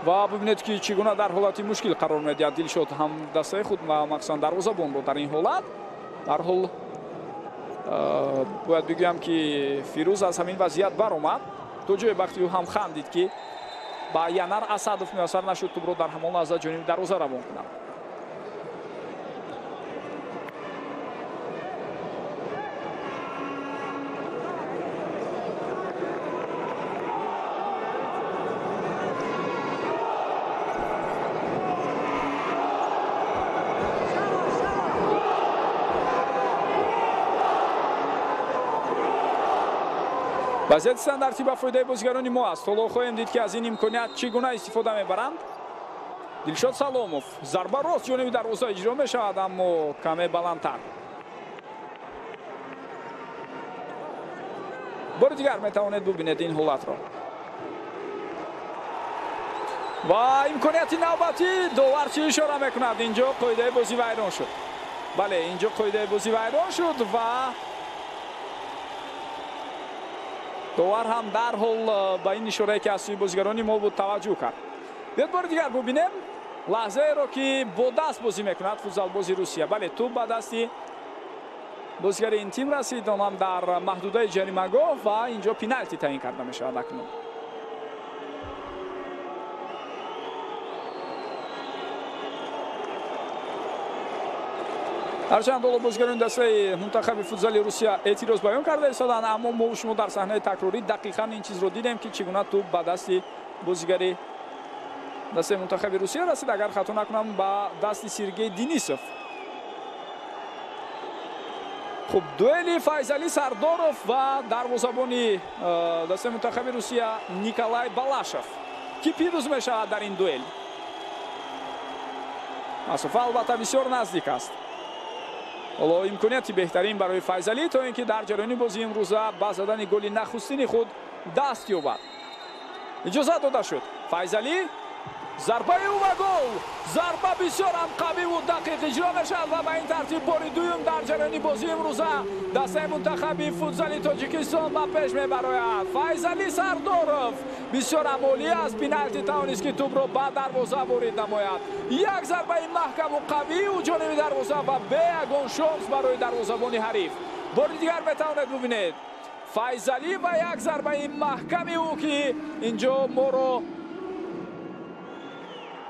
ва бибинед, ки чӣ гуна дар ҳолати мушкил қарор медиҳад Дилшод ҳам дастаи худ ва махсусан дарвозабонро дар ин ҳолат. Дарҳол бояд бигӯям, ки Фирӯз аз ҳамин вазъият баромад. То ҷое бахти ӯ ҳам хандид, ки ба Янар Асадов муяссар нашуд тӯбро дар ҳамон лаҳза ҷониби дарвоза равон кунад. Вазъияти стандартӣ ба фоидаи бозигарони мо аст. Ҳоло хоҳем дид, ки аз ин имконият чӣ гуна истифода мебаранд. Дилшод Саломов, зарба рост ҷониби дарвоза иҷро мешавад, аммо каме баландтар. Бори дигар метавонед бубинед ин ҳолатро. Ва имконияти навбатӣ, довар чӣ ишора мекунад? Инҷо қоидаи бозӣ вайрон шуд. Бале, инҷо қоидаи бозӣ вайрон шуд ва довар ҳам дарҳол ба ин ишорае, ки аз сӯи бозигарони мо буд, таваҷҷӯҳ кард. Биёд, бори дигар бубинем лаҳзаеро, ки бо даст бозӣ мекунад футзалбози Русия. Бале, тӯб ба дасти бозигари ин тим расид, он ҳам дар маҳдудаи ҷаримагоҳ, ва инҷо пеналти таъин карда мешавад акнун. Ҳарчанд ҳоло бозигарони дастаи мунтахаби футзали Русия эътироз баён карда истоданд, аммо мо шумо дар саҳнаи такрорӣ дақиқан ин чизро дидем, ки чӣ гуна тӯб ба дасти бозигари дастаи мунтахаби Русия расид, агар хато накунам, ба дасти Сергей Денисов. Хуб, дуэли Файзалӣ Сардоров ва дарвозабони дастаи мунтахаби Русия Николай Балашев. Ки пирӯз мешавад дар ин дуэл? Масофа албатта бисёр наздик аст. Ҳоло имконияти беҳтарин барои Файзалӣ, то ин ки дар ҷараёни бозии имрӯза ба задани голи нахустини худ даст ёбад. Иҷозат дода шуд. Файзалӣ, зарбаи ӯ ва гол! Зарба бисёр ҳам қавиву дақиқ иҷро мешавад ва ба ин тартиб бори дуюм дар ҷараёни бозии имрӯза дастаи мунтахаби футзали Тоҷикистон ба пеш мебарояд. Файзалӣ Сардоров бисёр ҳам олӣ аз пеналти тавонист, ки тӯбро ба дарвоза ворид намояд. Як зарбаи маҳкаму қавӣ ӯ ҷониби дарвоза ва бе ягон шонс барои дарвозабони ҳариф. Бори дигар метавонед бубинед Файзалӣ ва як зарбаи маҳками ӯ, ки инҷо моро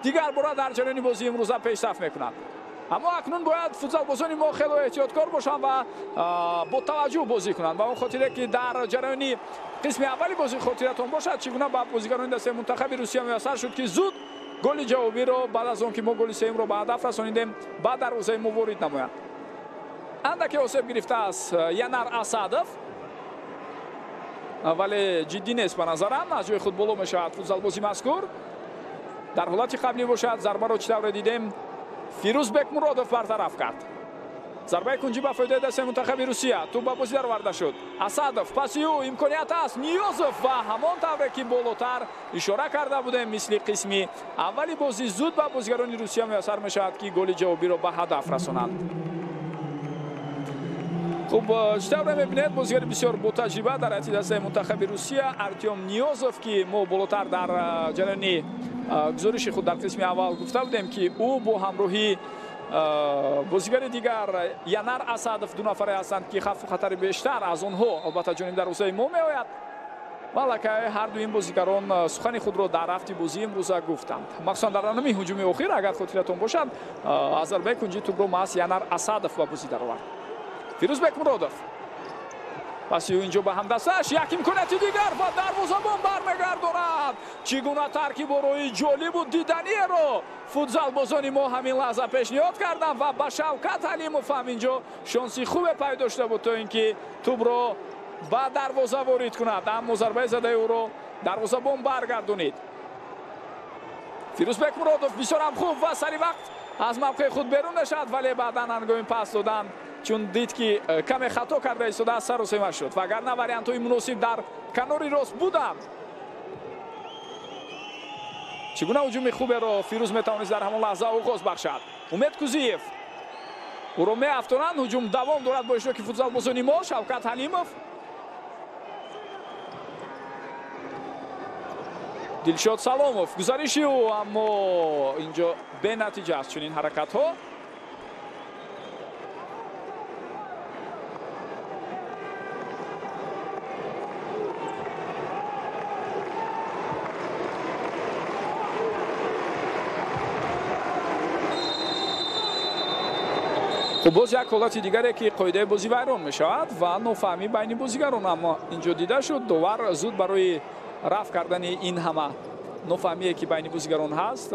дигар бора дар ҷараёни бозии имрӯза пешсаф мекунад. Аммо акнун бояд футзалбозони мо хело эҳтиёткор бошанд ва бо таваҷҷӯҳ бозӣ кунанд, ба он хотире ки дар ҷараёни қисми аввали бозӣ, хотиратон бошад, чӣ гуна ба бозигарони дастаи мунтахаби Русия муяссар шуд, ки зуд голи ҷавобиро баъд аз он ки мо голи сеюмро ба ҳадаф расонидем, ба дарвозаи мо ворид намоянд. Андаке осеб гирифтааст Янар Асадов, вале ҷиддӣ нест ба назарам. Аз ҷои худ боло мешавад футзалбози мазкур. Дар ҳолати қаблӣ бошад, зарбаро чӣ тавре дидем, Фирӯз Бекмуродов бартараф кард. Зарбаи кунҷӣ ба фоидаи дастаи мунтахаби Русия. Тӯб ба бозӣ дароварда шуд. Асадов, паси ӯ имконият аст. Ниёзов ва ҳамон тавре ки болотар ишора карда будем, мисли қисми аввали бозӣ зуд ба бозигарони Русия муяссар мешавад, ки голи ҷавобиро ба ҳадаф расонанд. Хуб, чӣ тавре мебинед, бозигари бисёр ботаҷриба дар ҳайати дастаи мунтахаби Русия Артём Ниёзов, ки мо болотар дар ҷараёни гузориши худ дар қисми аввал гуфта будем, ки ӯ бо ҳамроҳии бозигари дигар Янар Асадов ду нафаре ҳастанд, ки хавфу хатари бештар аз онҳо албатта ҷониби дарвозаи мо меояд. Ва аллакай ҳар ду ин бозигарон сухани худро дар рафти бозии имрӯза гуфтанд. Махсусан дар ҳамин ҳуҷуми охир, агар хотиратон бошад, аз зарбаи кунҷии тӯбро маҳз Янар Асадов ба бозӣ даровард. Фирӯз Бекмуродов, паси ӯ инҷо ба ҳамдастааш, як имконияти дигар ва дарвозабон бармегардонад. Чӣ гуна таркиборои ҷолибу диданиеро футзалбозони мо ҳамин лаҳза пешниҳод карданд ва ба Шавкат Ҳалимов ҳам инҷо шонси хубе пайдо шуда буд, то ин ки тӯбро ба дарвоза ворид кунад, аммо зарбаи задаи ӯро дарвозабон баргардонид. Фирӯз Бекмуродов бисёр ҳам хуб ва сари вақт аз мавқеи худ берун мешавад, вале баъдан ҳангоми пас додан, чун дид, ки каме хато карда истодааст, саросема шуд, вагарна вариантҳои муносиб дар канори рост буданд. Чӣ гуна ҳуҷуми хуберо Фирӯз метавонист дар ҳамон лаҳза оғоз бахшад. Умед Кузиев, ӯро меафтонанд, ҳуҷум давом дорад бо иштироки футзалбозони мо. Шавкат Ҳалимов. Дилшод Саломов гузариши ӯ, аммо инҷо бенатиҷа аст чунин ҳаракатҳо. Хуб, боз як ҳолати дигаре ки қоидаи бозӣ вайрон мешавад ва нофаҳмӣ байни бозигарон, аммо инҷо дида шуд довар зуд барои рафъ кардани ин ҳама нофаҳмие ки байни бозигарон ҳаст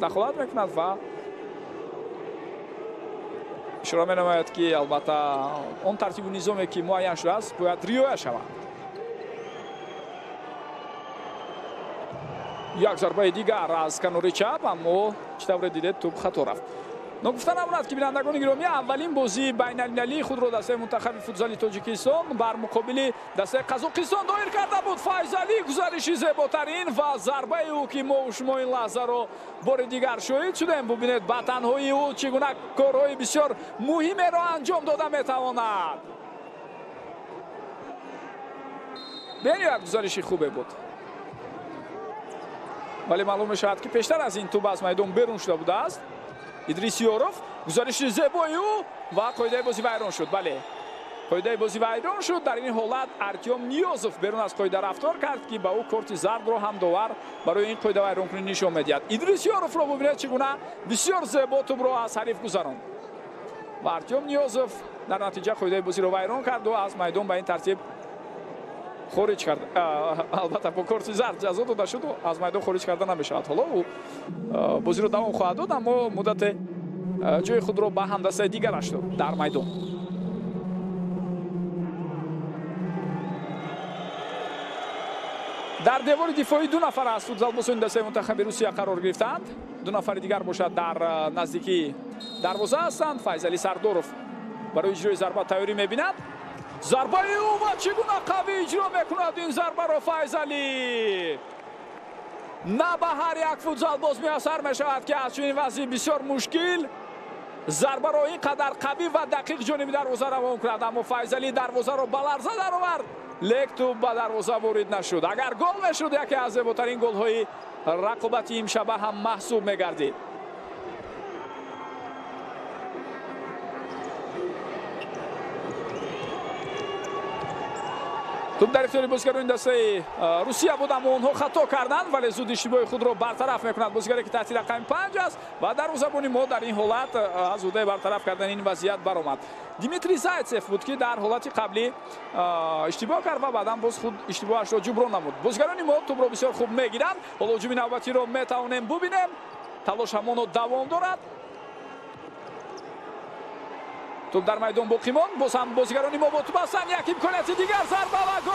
дахолат мекунад ва ишора менамояд ки албатта он тартибу низоме ки муайян шудааст бояд риоя шавад. Як зарбаи дигар аз канори чап, аммо чӣ тавре дидед тӯб хато рафт. Ногуфта намонад ки бинандагони гиромӣ, аввалин бозии байналмилалии худро дастаи мунтахаби футзали Тоҷикистон бар муқобили дастаи Қазоқистон доир карда буд. Файзалӣ гузариши зеботарин ва зарбаи ӯ ки мо шумо ин лаҳзаро бори дигар шоҳид шудем. Бубинед ба танҳоии ӯ чӣ гуна корҳои бисёр муҳимеро анҷом дода метавонад. Бениҳоят гузариши хубе буд, вале маълум мешавад ки пештар аз ин тӯб аз майдон берун шуда будааст. Идрис Ёров гузариши зебои ӯ ва қоидаи бозӣ вайрон шуд. Бале, қоидаи бозӣ вайрон шуд. Дар ин ҳолат Артём Ниёзов берун аз қоида рафтор кард ки ба ӯ корти зардро ҳам довар барои ин қоида вайронкунӣ нишон медиҳад. Идрис Ёровро бубинед чӣ гуна бисёр зебо тӯбро аз ҳариф гузаронд ва Артём Ниёзов дар натиҷа қоидаи бозиро вайрон карду аз майдон ба ин тартиб хориҷ кард. Албатта бо корти зард ҷазо дода шуду аз майдон хориҷ карда намешавад. Ҳоло ӯ бозиро давом хоҳад дод, аммо муддате ҷои худро ба ҳамдастаи дигараш дод дар майдон. Дар девори дифоӣ ду нафар аз футзалбозони дастаи мунтахаби Русия қарор гирифтаанд. Ду нафари дигар бошад дар наздикии дарвоза ҳастанд. Файзалӣ Сардоров барои иҷрои зарба тайёрӣ мебинад. Зарбаи ӯ ва чӣ гуна қавӣ иҷро мекунад ин зарбаро Файзалӣ. На ба ҳар як футзалбоз муяссар мешавад ки аз чунин вазъи бисёр мушкил зарбаро ин қадар қавӣ ва дақиқ ҷониби дарвоза равон кунад, аммо Файзалӣ дарвозаро ба ларза даровард, лек тӯб ба дарвоза ворид нашуд. Агар гол мешуд, яке аз зеботарин голҳои рақобати имшаба ҳам маҳсуб мегардид. Тӯб дар ихтиёри бозигарони дастаи Русия буд, аммо онҳо хато карданд, вале зуд иштибоҳи худро бартараф мекунад бозигаре ки таҳти рақами 5 аст ва дарвозабони мо дар ин ҳолат аз ӯҳдаи бартараф кардани ин вазъият баромад. Дмитрий Зайцев буд ки дар ҳолати қаблӣ иштибоҳ кард ва баъдан боз худ иштибоҳашро ҷуброн намуд. Бозигарони мо тӯбро бисёр хуб мегиранд. Ҳоло ҳуҷуми навбатиро метавонем бубинем. Талош ҳамоно давом дорад. Тӯб дар майдон боқӣ монд. Боз ҳам бозигарони мо бо тӯб ҳастанд. Як имконияти дигар, зарба ва гол!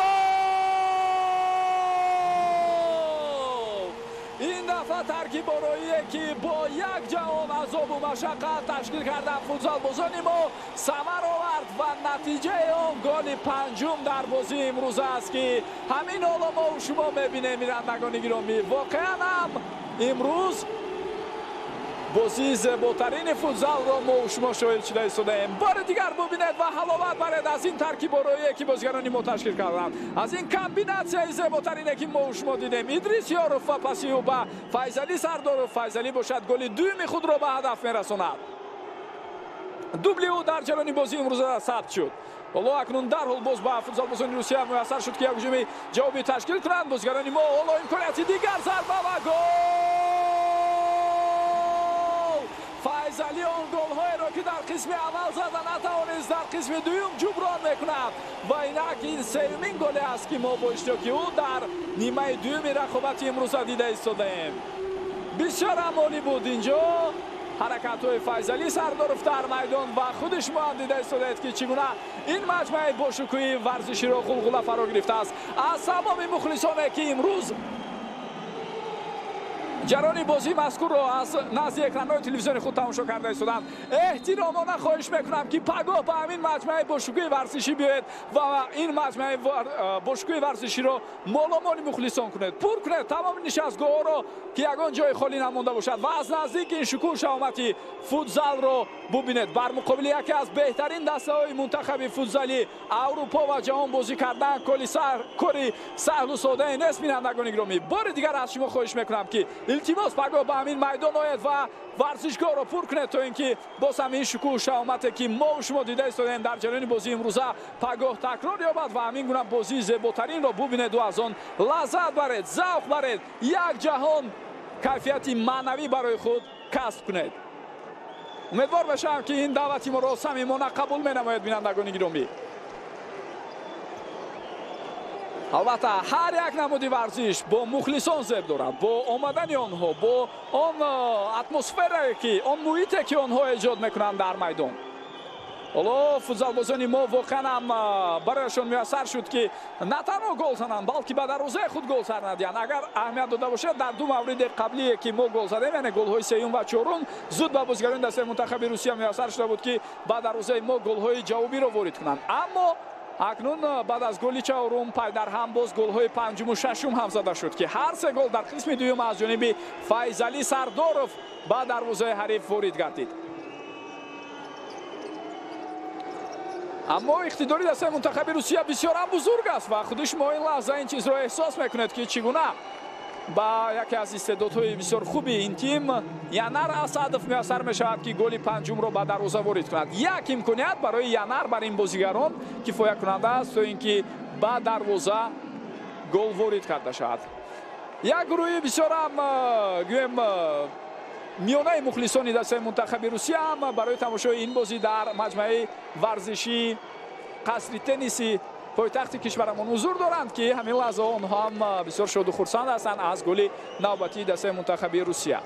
Ин дафъа таркибороие ки бо як ҷаҳон азобу машаққат ташкил карданд футзалбозони мо самар овард ва натиҷаи он голи панҷум дар бозии имрӯза аст ки ҳамин ҳоло мо шумо мебинем. Бинандагони гиромӣ, воқеан ҳам имрӯз бозии зеботарини футзалро мо шумо шоҳид шуда истодаем. Бори дигар бубинед ва ҳаловат баред аз ин таркибороие ки бозигарони мо ташкил карданд, аз ин комбинатсияи зеботарине ки мо шумо дидем. Идрис Ёров ва паси ӯ ба Файзалӣ Сардоров. Файзалӣ бошад голи дуюми худро ба ҳадаф мерасонад. Дубли ӯ дар ҷараёни бозии имрӯза сабт шуд. Ҳоло акнун дарҳол боз ба футзалбозони Русия муяссар шуд ки як ҳуҷуми ҷавобӣ ташкил кунанд. Бозигарони мо ҳоло имконияти дигар, зарба ва гол! Файзалӣ он голҳоеро ки дар қисми аввал зада натавонист, дар қисми дуюм ҷуброн мекунад ва инак ин сеюмин голе аст ки мо бо иштироки ӯ дар нимаи дуюми рақобати имрӯза дида истодаем. Бисёр амолӣ буд инҷо ҳаракатҳои Файзалӣ Сардоров дар майдон ва худи шумо ҳам дида истодаед ки чӣ гуна ин маҷмӯаи бошукӯҳи варзиширо ғулғула фаро гирифтааст. Аз тамоми мухлисоне ки имрӯз ҷараёни бозии мазкурро аз назди экранҳои телевизиони худ тамошо карда истоданд, эҳтиромона хоҳиш мекунам, ки пагоҳ ба ҳамин маҷмӯаи бошукӯҳи варзишӣ биёед ва ин маҷмӯаи бошукӯҳи варзиширо моломоли мухлисон кунед, пур кунед тамоми нишастгоҳҳоро, ки ягон ҷои холӣ намонда бошад ва аз наздик ин шукӯҳу шаҳомати футзалро бубинед. Бар муқобили яке аз беҳтарин дастаҳои мунтахаби футзали Аврупо ва ҷаҳон бозӣ кардан кори саҳлу содае нест. Бинандагони гиромӣ, бори дигар аз шумо хоҳиш мекунам, ки илтимос пагоҳ ба ҳамин майдон оед ва варзишгоҳро пур кунед, то ин ки боз ҳам ин шукӯҳу шаҳомате, ки мо шумо дида истодаем дар ҷараёни бозии имрӯза, пагоҳ такрор ёбад ва ҳамин гуна бозии зеботаринро бубинеду аз он лаззат баред, завқ баред, як ҷаҳон кайфияти маънавӣ барои худ касб кунед. Умедвор мешавам, ки ин даъвати моро самимона қабул менамояд, бинандагони гиромӣ. Албатта, ҳар як намуди варзиш бо мухлисон зеб дорад, бо омадани онҳо, бо он атмосферае, ки он муҳите, ки онҳо эҷод мекунанд дар майдон. Ҳоло футзалбозони мо воқеан ҳам барояшон муяссар шуд, ки на танҳо гол зананд, балки ба дарвозаи худ гол сар надиҳанд. Агар аҳамият дода бошад, дар ду мавриди қаблие, ки мо гол задем, яъне голҳои сеюм ва чорум, зуд ба бозигарони дастаи мунтахаби Русия муяссар шуда буд, ки ба дарвозаи мо голҳои ҷавобиро ворид кунанд. Аммо акнун баъд аз голи чорум пайдарҳам боз голҳои панҷуму шашум ҳам зада шуд, ки ҳар се гол дар қисми дуюм аз ҷониби Файзалӣ Сардоров ба дарвозаи ҳариф ворид гардид. Аммо иқтидори дастаи мунтахаби Русия бисёр ҳам бузург аст ва худи шумо ин лаҳза ин чизро эҳсос мекунед, ки чӣ гуна ба яке аз истеъдодҳои бисёр хуби ин тим Янар Асадов муяссар мешавад, ки голи панҷумро ба дарвоза ворид кунад. Як имконият барои Янар бар ин бозигарон кифоякунанда аст, то ин ки ба дарвоза гол ворид карда шавад. Як гурӯҳи бисёрам гӯем миёнаи мухлисони дастаи мунтахаби Русия ҳам барои тамошои ин бозӣ дар маҷмӯаи варзишии қасри тенниси пойтахти кишварамон ҳузур доранд, ки ҳамин лаҳза онҳо ҳам бисёр шоду хурсанд ҳастанд аз голи навбатии дастаи мунтахаби Русия.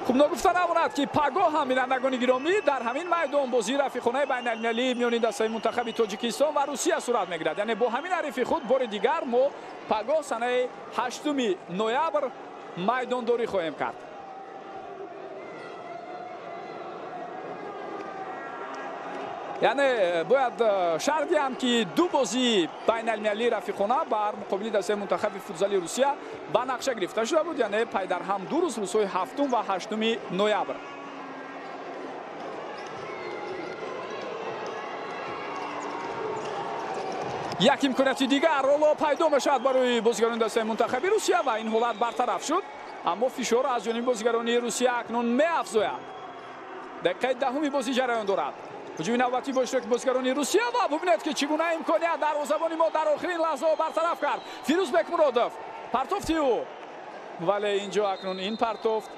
Хуб, ногуфта намонад, ки пагоҳ ҳам, бинандагони гиромӣ, дар ҳамин майдон бозии рафиқонаи байналмилалии миёни дастаи мунтахаби Тоҷикистон ва Русия сурат мегирад. Яъне бо ҳамин ҳарифи худ бори дигар мо пагоҳ санаи 8 ноябр майдондорӣ хоҳем кард. Яъне бояд шарт диҳам, ки ду бозии байналмилалии рафиқона бар муқобили дастаи мунтахаби футзали Русия ба нақша гирифта шуда буд, яъне пайдарҳам ду рӯз, рӯзҳои 7 ва 8 ноябр. Як имконияти дигар ҳоло пайдо мешавад барои бозигарони дастаи мунтахаби Русия ва ин ҳолат бартараф шуд, аммо фишор аз ҷониби бозигарони Русия акнун меафзояд. Дақиқаи 10 бозӣ ҷараён дорад. Ҳуҷуми навбатӣ бо иштироки бозигарони Русия ва бубинед, ки чӣ гуна имконият дарвозабони мо дар охирин лаҳзаҳо бартараф кард. Фирӯз Бекмуродов партофти ӯ, вале инҷо акнун ин партофт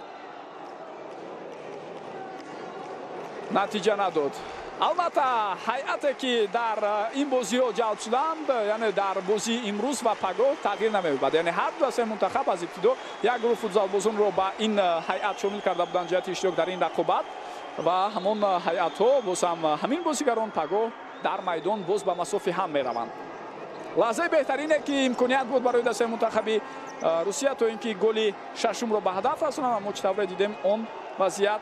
натиҷа надод. Албатта, ҳайате, ки дар ин бозиҳо ҷалб шуданд, яъне дар бозии имрӯз ва пагоҳ, тағйир намеёбад. Яъне ҳар ду дастаи мунтахаб аз ибтидо як гурӯҳ футзалбозонро ба ин ҳайат шомил карда буданд ҷиҳати иштирок дар ин рақобат ва ҳамон ҳайатҳо боз ҳам ҳамин бозигарон пагоҳ дар майдон боз ба масофи ҳам мераванд. Лаҳзаи беҳтарине, ки имконият буд барои дастаи мунтахаби Русия, то ин ки голи шашумро ба ҳадаф расонанд, аммо чӣ тавре дидем, он вазъият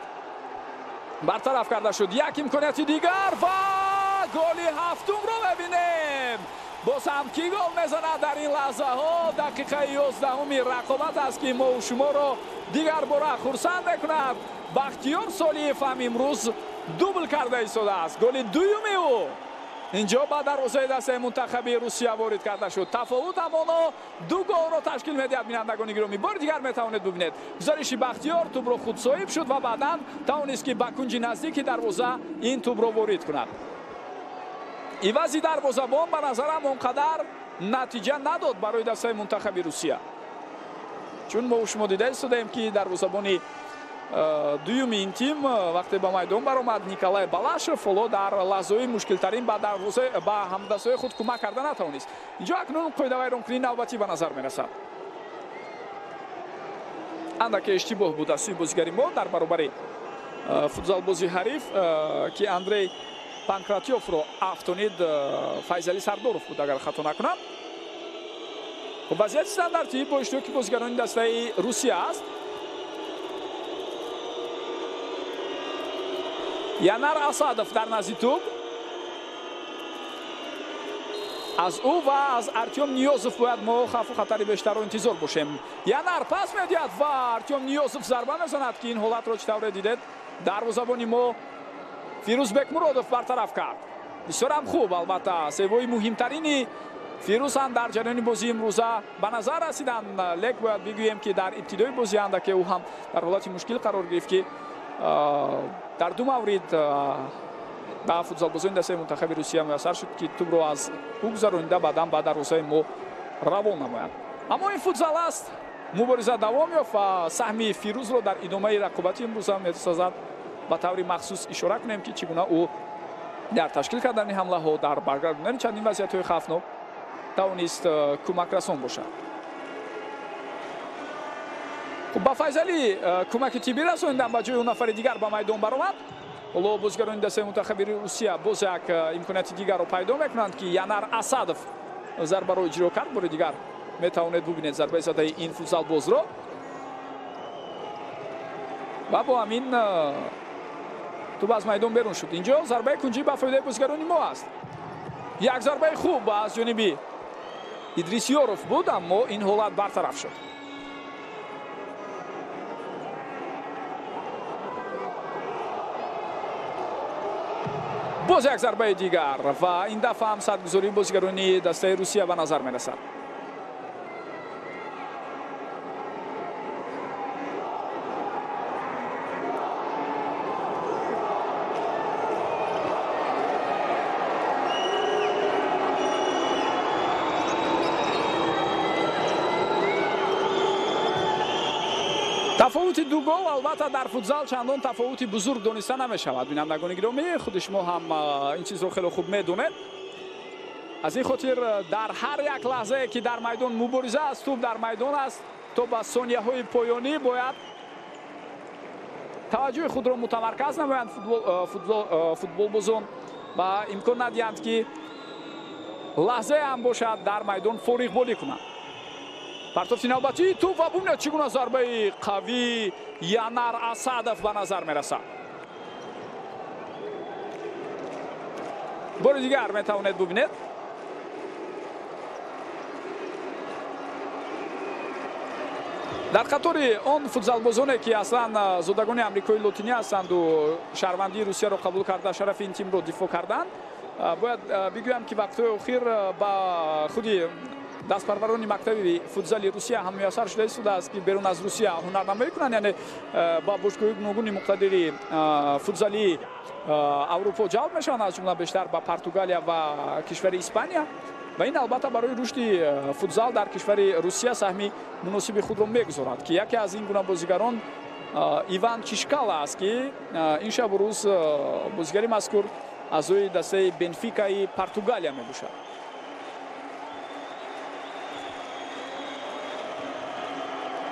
бартараф карда шуд. Як имконияти дигар ва голи ҳафтумро мебинем. Боз ҳам кӣ гол мезанад дар ин лаҳзаҳо? Дақиқаи 11 рақобат аст, ки мо шуморо дигарбора хурсанд мекунад. Бахтиёр Солиев ҳам имрӯз дубл карда истодааст. Голи дуюми ӯ инҷо ба дарвозаи дастаи мунтахаби Русия ворид карда шуд. Тафовут ҳамоно ду голро ташкил медиҳад, бинандагони гиромӣ. Бори дигар метавонед бубинед гузариши Бахтиёр, тӯбро худ соҳиб шуд ва баъдан тавонист, ки ба кунҷи наздики дарвоза ин тӯбро ворид кунад. Ивази дарвозабон ба назарам он қадар натиҷа надод барои дастаи мунтахаби Русия, чун мо шумо дида истодаем, ки дарвозабони дуюми ин тим вақте ба майдон баромад, Николай Балашев, ҳоло дар лаҳзаҳои мушкилтарин ба ҳамдастҳои худ кӯмак карда натавонист. Инҷо акнун қоидавайронкунии навбатӣ ба назар мерасад. Андаке иштибоҳ буд аз сӯи бозигари мо дар баробари футзалбози ҳариф, ки Андрей Панкратёвро афтонид. Файзалӣ Сардоров буд, агар хато накунам. Хуб, вазъияти стандартӣ бо иштироки бозигарони дастаи Русия аст. Янар Асадов дар назди тӯб. Аз ӯ ва аз Артём Ниёзов бояд мо хавфу хатари бештарро интизор бошем. Янар пас медиҳад ва Артём Ниёзов зарба мезанад, ки ин ҳолатро чӣ тавре дидед, дарвозабони мо Фирӯз Бекмуродов бартараф кард. Бисёрам хуб, албатта севои муҳимтарини Фирӯз ҳам дар ҷараёни бозии имрӯза ба назар расиданд. Лек бояд бигӯем, ки дар ибтидои бозӣ андаке ӯ ҳам дар ҳолати мушкил қарор гирифт, ки дар ду маврид ба футзалбозони дастаи мунтахаби Русия муяссар шуд, ки тӯбро аз ӯ гузаронида баъдан ба дарвозаи мо равон намояд. Аммо ин футзал аст, мубориза давом ёфт ва саҳми Фирӯзро дар идомаи рақобати имрӯза месозад. Ба таври махсус ишора кунем, ки чӣ гуна ӯ дар ташкил кардани ҳамлаҳо, дар баргардондани чандин вазъиятҳои хавфнок тавонист кӯмакрасон бошад. Хуб, ба Файзалӣ кӯмаки тиббӣ расонидан, ба ҷои ӯ нафари дигар ба майдон баромад. Ҳоло бозигарони дастаи мунтахаби Русия боз як имконияти дигарро пайдо мекунанд, ки Янар Асадов зарбаро иҷро кард. Бори дигар метавонед бубинед зарбаи задаи ин футзалбозро ва бо ҳамин тӯб аз майдон берун шуд. Инҷо зарбаи кунҷӣ ба фоидаи бозигарони мо аст. Як зарбаи хуб аз ҷониби Идрис Ёров буд, аммо ин ҳолат бартараф шуд. Боз як зарбаи дигар ва ин дафъа ҳам садгузории бозигарони дастаи Русия ба назар мерасад. Тафовути ду гол албатта дар футзал чандон тафовути бузург дониста намешавад. Бинандагони гиромӣ, худи шумо ҳам ин чизро хеле хуб медонед. Аз ин хотир дар ҳар як лаҳзае, ки дар майдон мубориза аст, тӯб дар майдон аст, то ба сонияҳои поёнӣ бояд таваҷҷӯҳи худро мутамарказ намоянд футболбозон ва имкон надиҳанд, ки лаҳзае ҳам бошад дар майдон фориғболӣ кунанд. Партофти навбатии тӯб ва бубинед чӣ гуна зарбаи қавии Янар Асадов ба назар мерасад. Бори дигар метавонед бубинед. Дар қатори он футзалбозоне, ки аслан зодагони Амрикои Лотинӣ ҳастанду шаҳрвандии Русияро қабул карда шарафи ин тимро дифоъ карданд, бояд бигӯям, ки вақтҳои охир ба худи дастпарварони мактаби футзали Русия ҳам муяссар шуда истодааст, ки берун аз Русия ҳунарнамоӣ кунанд, яъне ба бошгоҳи гуногуни муқтадири футзалии Аврупо ҷалб мешаванд, аз ҷумла бештар ба Португалия ва кишвари Испания. Ва ин албатта барои рушди футзал дар кишвари Русия саҳми муносиби худро мегузорад, ки яке аз ин гуна бозигарон Иван Чишкала аст, ки ин шабу рӯз бозигари мазкур аъзои дастаи Бенфикаи Португалия мебошад.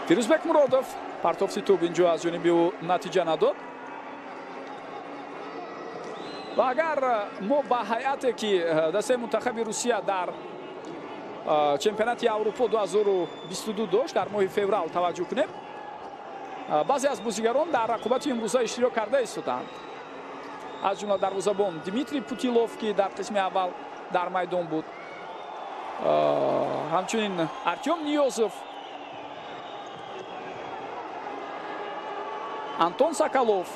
Фирӯз Бекмуродов партофти тӯб инҷо аз ҷониби ӯ натиҷа надод. Ва агар мо ба ҳайате, ки дастаи мунтахаби Русия дар чемпионати Аврупо 2022 дошт дар моҳи феврал таваҷҷӯҳ кунем, баъзе аз бозигарон дар рақобати имрӯза иштирок карда истоданд. Аз ҷумла дарвозабон Дмитрий Путилов, ки дар қисми аввал дар майдон буд, ҳамчунин Артём Ниёзов, Антон Соколов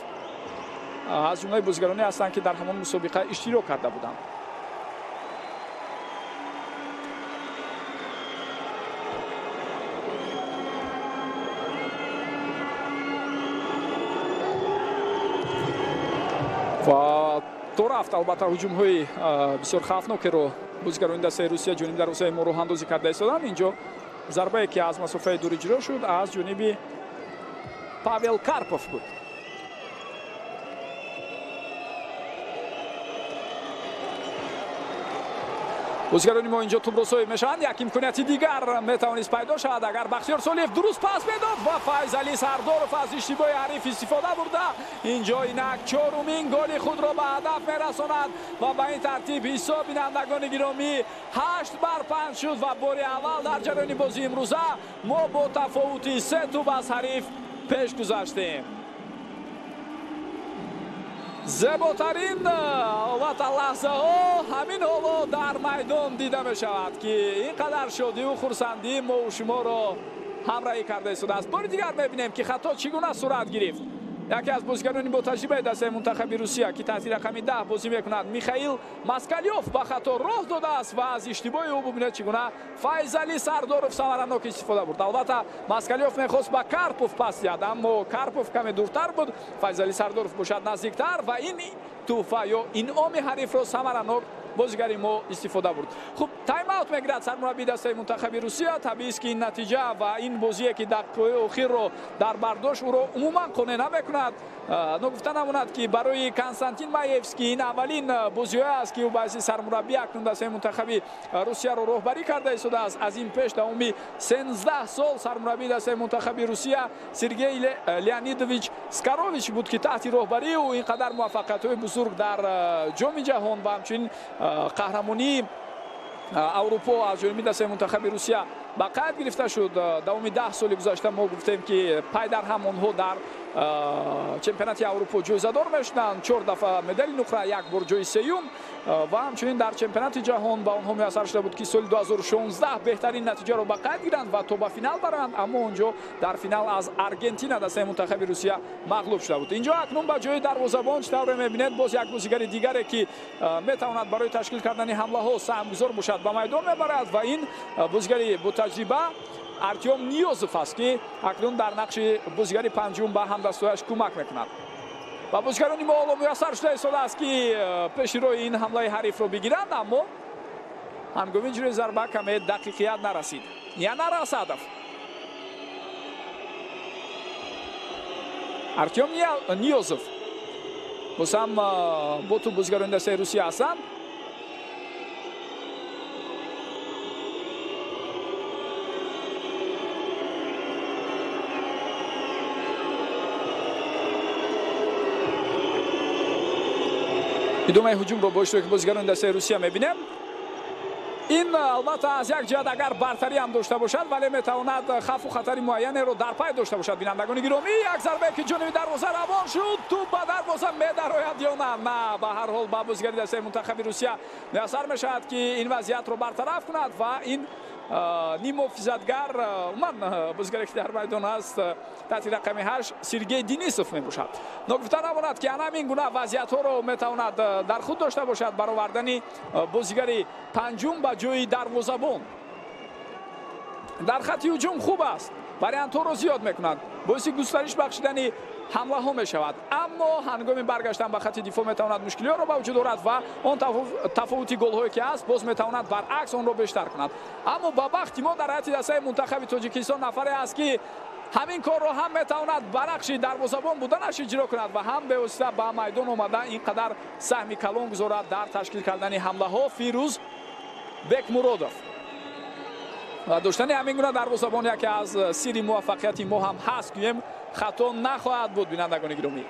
аз ҷумлаи бозигароне ҳастанд, ки дар ҳамон мусобиқа иштирок карда буданд. Ва то рафт албатта ҳуҷумҳои бисёр хавфнокеро бозигарони дастаи Русия ҷониби дарвозаи мо роҳандозӣ карда истоданд. Инҷо зарбае, ки аз масофаи дур иҷро шуд, аз ҷониби Павел Карпов буд. Бозигарони мо инҷо тӯбро соҳиб мешаванд. Як имконияти дигар метавонист пайдо шавад, агар Бахтиёр Солиев дуруст пас медод ва Файзалӣ Сардоров аз иштибоҳи ҳариф истифода бурда инҷо инак чорумин голи худро ба ҳадаф мерасонад ва ба ин тартиб ҳисоб, бинандагони гиромӣ, 8-5 шуд ва бори аввал дар ҷараёни бозии имрӯза мо бо тафовути 3 тӯб аз ҳариф пеш гузаштем. Зеботарин албатта лаҳзаҳо ҳамин ҳоло дар майдон дида мешавад, ки ин қадар шодиву хурсандӣ мову шуморо ҳамроҳӣ карда истодааст. Бори дигар мебинем, ки хато чӣ гуна сурат гирифт. Яке аз бозигарони ботаҷрибаи дастаи мунтахаби Русия, ки таҳти рақами 10 бозӣ мекунад, Михаил Москалёв ба хато роҳ додааст ва аз иштибоҳи ӯ бубинед, чӣ гуна Файзалӣ Сардоров самаранок истифода бурд. Албатта, Москалёв мехост ба Карпов пас диҳад, аммо Карпов каме дуртар буд, Файзалӣ Сардоров бошад наздиктар ва ин тӯҳфа ё инъоми ҳарифро самаранок бозигари мо истифода бурд. Хуб, тайм-аут мегирад сармураббии дастаи мунтахаби Русия. Табиист, ки ин натиҷа ва ин бозие, ки дақиқаҳои охирро дар бар дошт, ӯро умуман қонеъ намекунад. Ногуфта намонад, ки барои Константин Маевский ин аввалин бозиҳое аст, ки ӯ ба ҳайси сармураббӣ акнун дастаи мунтахаби Русияро роҳбарӣ карда истодааст. Аз ин пеш давоми 13 сол сармураббии дастаи мунтахаби Русия Сергей Леонидович Скорович буд, ки таҳти роҳбарии ӯ ин қадар муваффақиятҳои бузург дар Ҷоми ҷаҳон ва ҳамчунин қаҳрамонии Аврупо аз ҷониби дастаи мунтахаби Русия ба қайд гирифта шуд. Давоми 10 соли гузашта мо гуфтем, ки пай дар ҳам онҳо дар чемпионати Аврупо ҷоизадор мешуданд. 4 дафъа медали нуқра, як бор ҷои сеюм ва ҳамчунин дар чемпионати ҷаҳон ба онҳо муяссар шуда буд, ки соли 2016 беҳтарин натиҷаро ба қайд гиранд ва то ба финал баранд, аммо онҷо дар финал аз Аргентина дастаи мунтахаби Русия мағлуб шуда буд. Инҷо акнун ба ҷои дарвозабон, чӣ тавре мебинед, боз як бозигари дигаре, ки метавонад барои ташкил кардани ҳамлаҳо саҳмгузор бошад, ба майдон мебарад ва ин бозигари ботаҷриба Артём Ниёзов аст, ки акнун дар нақши бозигари панҷум ба ҳамдастояш кӯмак мекунад. Ва бозигарони мо ҳоло муяссар шуда истодааст, ки пеши роҳи ин ҳамлаи ҳарифро бигиранд, аммо ҳангоми иҷрои зарба каме дақиқият нарасид. Янар Асадов, Артём Ниёзов боз ҳам бо тӯб бозигарони дастаи Русия ҳастанд. Идомаи ҳуҷумро бо иштироки бозигарони дастаи Русия мебинем. Ин албатта аз як ҷиҳат агар бартарӣ ҳам дошта бошад, вале метавонад хавфу хатари муайянеро дар пай дошта бошад. Бинандагони гиромӣ, як зарбае, ки ҷониби дарвоза равон шуд, тӯб ба дарвоза медарояд ё на? На, ба ҳар ҳол ба бозигари дастаи мунтахаби Русия муяссар мешавад, ки ин вазъиятро бартараф кунад ва ин ниммуҳофизатгар, умуман бозигаре, ки дар майдон аст, таҳти рақами 8 Сергей Денисов мебошад. Ногуфта намонад, ки ана ҳамин гуна вазъиятҳоро метавонад дар худ дошта бошад баровардани бозигари панҷум ба ҷои дарвозабон. Дар хатти ҳуҷум хуб аст, вариантҳоро зиёд мекунад, боиси густариш бахшидани ҳамлаҳо мешавад, аммо ҳангоми баргаштан ба хатти дифоъ метавонад мушкилиҳоро ба вуҷуд орад ва он тафовути голҳое, ки ҳаст, боз метавонад баръакс онро бештар кунад. Аммо ба бахти мо дар ҳайати дастаи мунтахаби Тоҷикистон нафаре аст, ки ҳамин корро ҳам метавонад ба нақши дарвозабон буданаш иҷро кунад ва ҳам бевосита ба майдон омада ин қадар саҳми калон гузорад дар ташкил кардани ҳамлаҳо. Фирӯз Бекмуродов. Ва доштани ҳамин гуна дарвозабон яке аз сирри муваффақияти мо ҳам ҳаст, гӯем хато нахоҳад буд, бинандагони гиромӣ.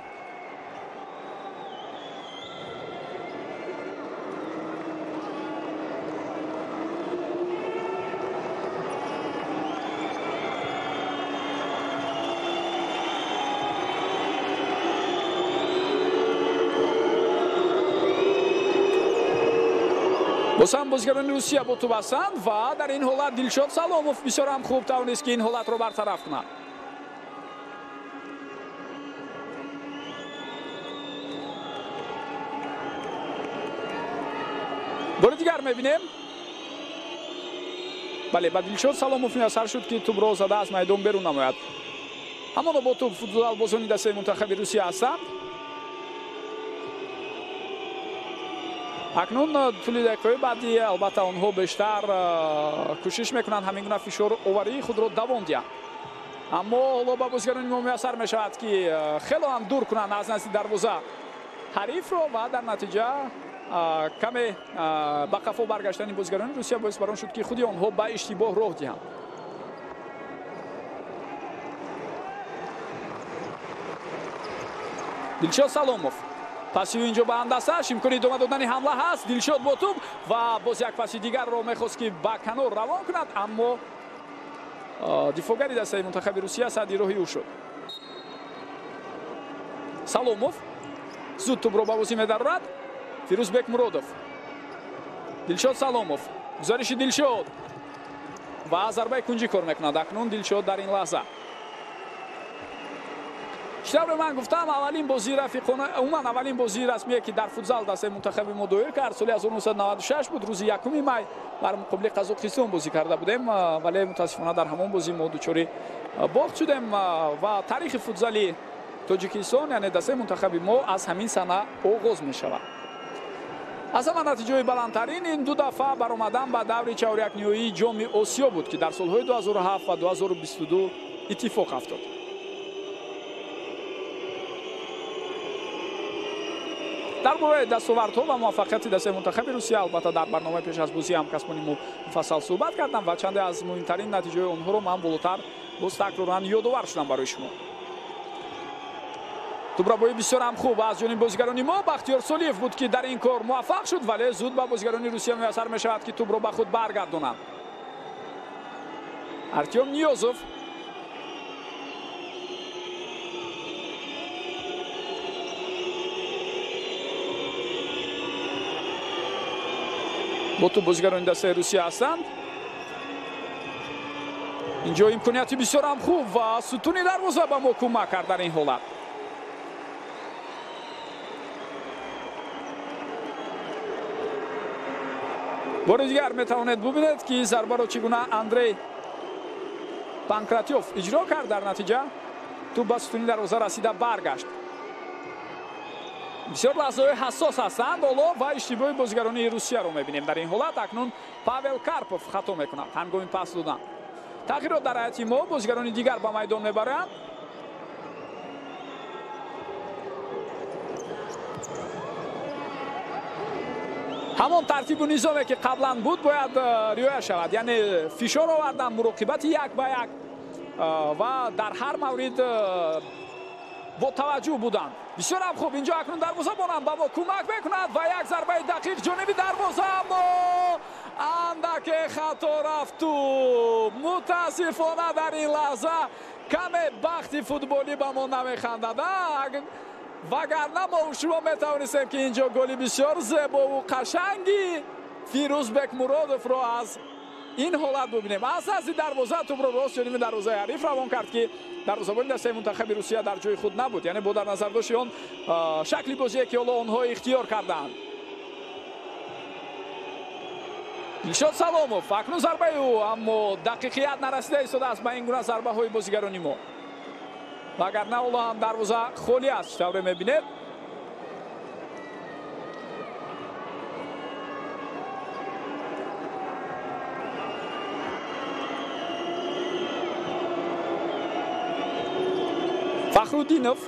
Боз ҳам бозигарони Русия бо тӯб ҳастанд ва дар ин ҳолат Дилшод Саломов бисёр ҳам хуб тавонист, ки ин ҳолатро бартараф кунад. Бори дигар мебинем. Бале, ба Дилшод Саломов муяссар шуд, ки тӯбро зада аз майдон берун намояд. Ҳамоно бо тӯб футзалбозони дастаи мунтахаби Русия ҳастанд. Акнун тӯли дақиқаҳои баъдӣ албатта онҳо бештар кӯшиш мекунанд ҳамин гуна фишороварии худро давом диҳанд, аммо ҳоло ба бозигарони мо муяссар мешавад, ки хело ҳам дур кунанд аз назди дарвоза ҳарифро ва дар натиҷа Каме ба қафо баргаштани бозигарони Русия боис бар он шуд, ки худи онҳо ба иштибоҳ роҳ диҳанд. Дилшод Саломов паси инҷо ба ҳамдасташ, имкони идома додани ҳамла ҳаст. Дилшод бо тӯб ва боз як паси дигарро мехост, ки ба канор равон кунад, аммо дифоъгари дастаи мунтахаби Русия садди роҳи ӯ шуд. Саломов зуд тӯбро ба бозӣ медарорад. Фирӯзбек Муродов, Дилшод Саломов, гузариши Дилшод ва зарбаи кунҷӣ кор мекунад акнун Дилшод дар ин лаҳза. Чӣ тавре ман гуфтам, аввалин бозии рафиқона, умуман аввалин бозии расмие, ки дар футзал дастаи мунтахаби мо доир кард, соли 1996 буд. Рӯзи 1 май бар муқобили Қазоқистон бозӣ карда будем, вале мутаассифона дар ҳамон бозӣ мо дучори бохт шудем ва таърихи футзали Тоҷикистон, яъне дастаи мунтахаби мо, аз ҳамин сана оғоз мешавад. Аз ҳама натиҷаҳои баландтарин ин ду дафъа баромадан ба даври чаҳорякниҳоии Ҷоми Осиё буд, ки дар солҳои 2007 ва 2022 иттифоқ афтод. Дар бораи дастовардҳо ва муваффақияти дастаи мунтахаби Русия албатта дар барномаи пеш аз бозӣ ҳамкасбони мо муфассал суҳбат кардам ва чанде аз муҳимтарин натиҷаҳои онҳоро ман болотар боз такроран ёдовар шудам барои шумо. Тӯбрабоӣ бисёр ҳам хуб аз ҷониби бозигарони мо. Бахтиёр Солиев буд, ки дар ин кор муваффақ шуд, вале зуд ба бозигарони Русия муяссар мешавад, ки тӯбро ба худ баргардонанд. Артём Ниёзов бо тӯб бозигарони дастаи Русия ҳастанд. Инҷо имконияти бисёр ҳам хуб ва сутуни дарвоза ба мо кӯмак кард дар ин ҳолат. Бори дигар метавонед бубинед, ки зарбаро чӣ гуна Андрей Панкратёв иҷро кард. Дар натиҷа тӯб ба сутуни дарвоза расида баргашт. Бисёр лаҳзаҳои ҳассос ҳастанд ҳоло ва иштибоҳи бозигарони Русияро мебинем дар ин ҳолат. Акнун Павел Карпов хато мекунад ҳангоми пас додан. Тағйирот дар ҳайати мо, бозигарони дигар ба майдон мебаранд. Ҳамон тартибу низоме, ки қаблан буд, бояд риоя шавад, яъне фишор овардан, муроқибати як ба як ва дар ҳар маврид бо таваҷҷӯҳ будан. Бисёр ҳам хуб, инҷо акнун дарвозабонам ба мо кӯмак мекунад ва як зарбаи дақиқ ҷониби дарвоза, аммо андаке хато рафт тӯб. Мутаассифона дар ин лаҳза каме бахти футболӣ ба мо намехандад, вагарна мо шумо метавонистем, ки инҷо голи бисёр зебову қашанги Фирӯзбек Муродовро аз ин ҳолат бубинем. Аз назди дарвоза тӯбро рост ҷониби дарвозаи ҳариф равон кард, ки дарвозабони дастаи мунтахаби Русия дар ҷои худ набуд, яъне бо дар назардошти он шакли бозие, ки ҳоло онҳо ихтиёр кардаанд. Дилшод Саломов, акнун зарбаи ӯ, аммо дақиқият нарасида истодааст ба ин гуна зарбаҳои бозигарони мо. Вагарна ҳоло ҳам дарвоза холӣ аст, чӣ тавре мебинед. Фахруддинов,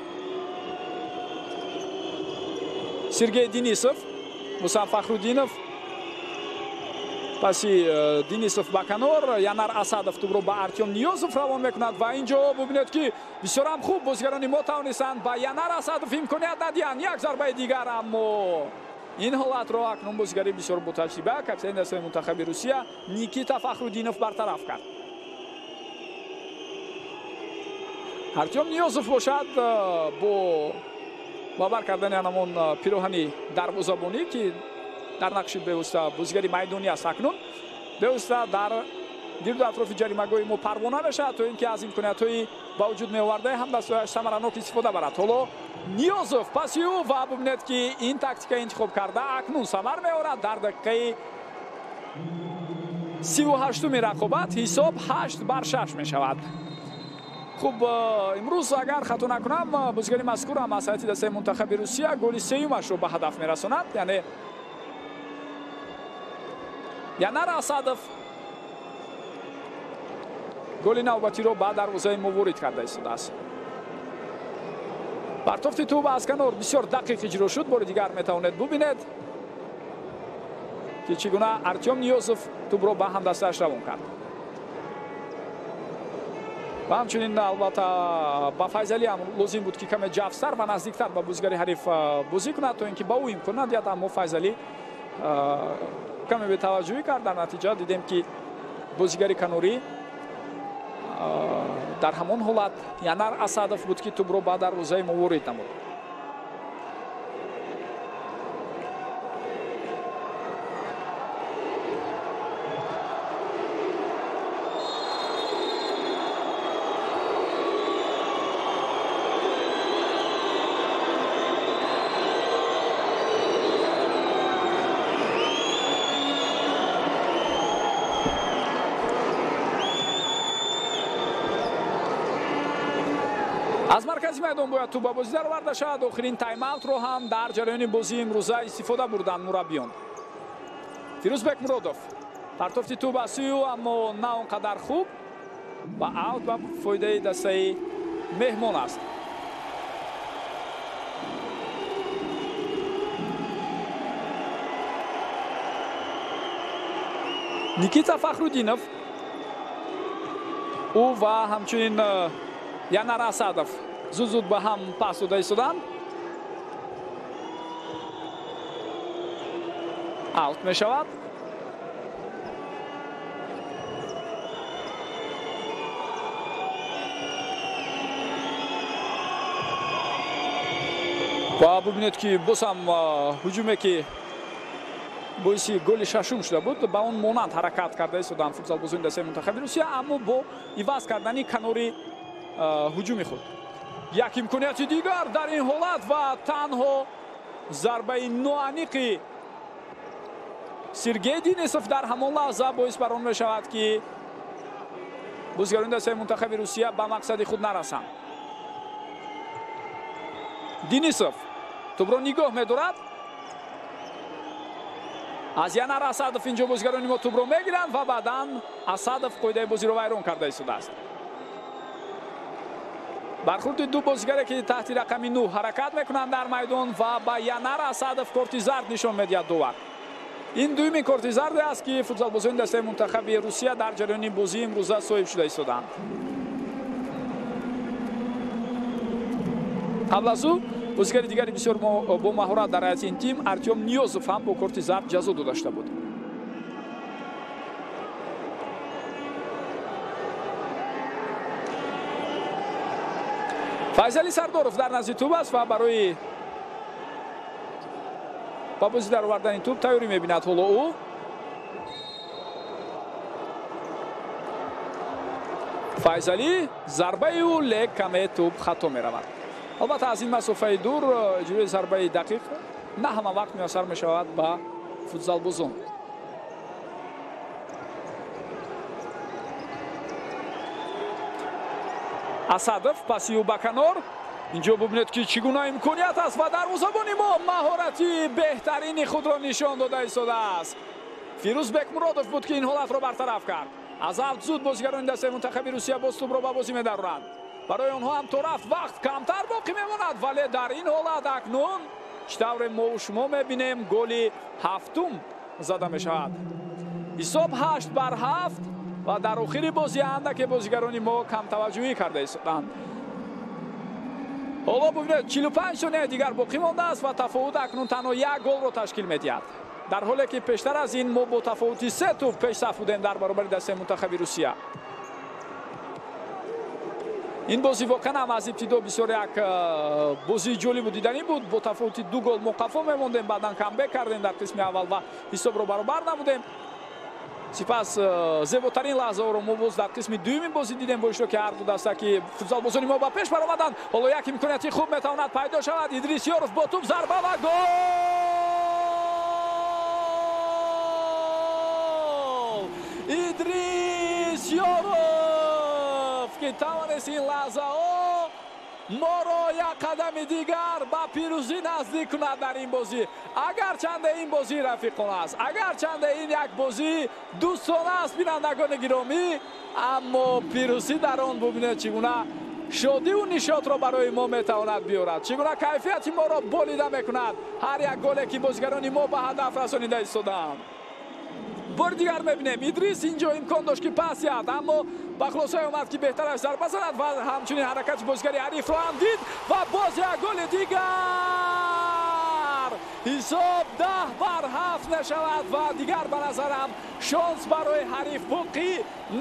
Сергей Денисов, Муса Фахруддинов, паси Денисов ба канор, Янар Асадов тӯбро ба Артём Ниёзов равон мекунад ва инҷо бубинед, ки бисёр ҳам хуб бозигарони мо тавонистанд ба Янар Асадов имконият надиҳанд. Як зарбаи дигар, аммо ин ҳолатро акнун бозигари бисёр ботаҷриба, капитани дастаи мунтахаби Русия Никита Фахруддинов бартараф кард. Артём Ниёзов бошад бо бабар кардани ҳамон пироҳани дарвозабонӣ, ки дар нақши бевосита бозигари майдонӣ аст, акнун бевосита дар гирду атрофи ҷаримагоҳи мо парвона мешавад, то ин ки аз имкониятҳои ба вуҷуд меовардаи ҳамдастҳояш самаранок истифода барад. Ҳоло Ниёзов паси ӯ ва бубинед, ки ин тактика интихоб карда акнун самар меорад. Дар дақиқаи 38-уми рақобат ҳисоб 8-6 мешавад. Хуб, имрӯз агар хато накунам, бозигари мазкур ҳам аз ҳайати дастаи мунтахаби Русия голи сеюмашро ба ҳадаф мерасонад, яъне Янар Асадов голи навбатиро ба дарвозаи мо ворид карда истодааст. Партофти тӯб аз канор бисёр дақиқ иҷро шуд, бори дигар метавонед бубинед. Ки чӣ гуна Артём Ниёзов тӯбро ба ҳамдастааш равон кард. Ва ҳамчунин албатта ба Файзалӣ ҳам лозим буд, ки каме ҷафстар ва наздиктар ба бозигари ҳариф бозӣ кунад, то ин ки ба ӯ имкон надиҳад, аммо Файзалӣ каме бетаваҷҷӯҳӣ кард. Дар натиҷа дидем, ки бозигари канорӣ дар ҳамон ҳолат Янар Асадов буд, ки тӯбро ба дарвозаи мо ворид намуд. Аз маркази майдон бояд тӯб ба бозӣ дароварда шавад. Охирин тайм-аутро ҳам дар ҷараёни бозии имрӯза истифода бурданд мураббиён. Фирӯзбек Муродов партофти тӯб аз сӯи ӯ, аммо на он қадар хуб ва аут ба фоидаи дастаи меҳмон аст. Никита Фахруддинов, ӯ ва ҳамчунин Янар Асадов зуд-зуд ба ҳам пас дода истоданд. Аут мешавад. Ва бубинед, ки боз ҳам ҳуҷуме, ки боиси голи шашум шуда буд, ба он монанд ҳаракат карда истоданд футзалбозони дастаи мунтахаби Русия, аммо бо иваз кардани канори ҳуҷуми худ. Як имконияти дигар дар ин ҳолат ва танҳо зарбаи ноаниқи Сергей Денисов дар ҳамон лаҳза боис бар он мешавад, ки бозигарони дастаи мунтахаби Русия ба мақсади худ нарасанд. Денисов тӯбро нигоҳ медорад. Аз Янар Асадов инҷо бозигарони мо тӯбро мегиранд ва баъдан Асадов қоидаи бозиро вайрон карда истодааст. Бархурди ду бозигаре, ки таҳти рақами 9 ҳаракат мекунанд дар майдон ва ба Янар Асадов корти зард нишон медиҳад довар. Ин дуюмин корти зарде аст, ки футзалбозони дастаи мунтахаби Русия дар ҷараёни бозии имрӯза соҳиб шуда истоданд. Қабл аз ӯ бозигари дигари бисёр бо маҳорат дар ҳайати ин тим Артём Ниёзов ҳам бо корти зард ҷазо дода шуда буд. Файзали Сардоров дар назди тӯб аст ва барои ба бозӣ даровардани тӯб тайёрӣ мебинад ҳоло ӯ. Файзалӣ, зарбаи ӯ, лек каме тӯб хато меравад. Албатта, аз ин масофаи дур иҷрои зарбаи дақиқ на ҳама вақт муяссар мешавад ба футзалбозон. Асадов паси ӯ ба канор. Инҷо бубинед, ки чӣ гуна имконият аст ва дарвозабони мо маҳорати беҳтарини худро нишон дода истодааст. Фирӯзбек Муродов буд, ки ин ҳолатро бартараф кард. Аз авт зуд бозигарони дастаи мунтахаби Русия боз тӯбро ба бозӣ медароранд. Барои онҳо ҳам то рафт вақт камтар боқӣ мемонад, вале дар ин ҳолат акнун чӣ тавре мо шумо мебинем, голи ҳафтум зада мешавад. Ҳисоб 8-7 ва дар охири бозӣ андаке бозигарони мо камтаваҷҷӯҳӣ карда истоданд. Ҳоло бубинед, 45 сонияи дигар боқӣ мондааст ва тафовут акнун танҳо як голро ташкил медиҳад. Дар ҳоле ки пештар аз ин мо бо тафовути 3 тӯб пешсаф будем дар баробари дастаи мунтахаби Русия. Ин бозӣ воқеан ҳам аз ибтидо бисёр як бозии ҷолибу диданӣ буд. Бо тафовути 2 гол мо қафо мемондем, баъдан камбек кардем дар қисми аввал ва ҳисобро баробар намудем. Сипас зеботарин лаҳзаҳоро мо боз дар қисми дуюми бозӣ дидем бо иштироки ҳар ду даста, ки футзалбозони мо ба пеш баромаданд. Ҳоло як имконияти хуб метавонад пайдо шавад. Идрис Ёров бо тӯб, зарба ва гол! Идрис Ёров, ки тавонист ин лаҳзаҳо моро як қадами дигар ба пирӯзӣ наздик кунад дар ин бозӣ. Агарчанде ин бозӣ рафиқона аст, агарчанде ин як бозии дӯстона аст, бинандагони гиромӣ, аммо пирӯзӣ дар он бубинед чӣ гуна шодиву нишотро барои мо метавонад биёрад, чӣ гуна кайфияти моро болида мекунад ҳар як голе, ки бозигарони мо ба ҳадаф расонида истодаанд. Бори дигар мебинем, Идрис инҷо имкон дошт, ки пас диҳад, аммо ба хулосае омад, ки беҳтараш зарба занад ва ҳамчунин ҳаракати бозигари ҳарифро ҳам дид ва боз як голи дигар. Ҳисоб 10-7 мешавад ва дигар ба назарам шонс барои ҳариф боқӣ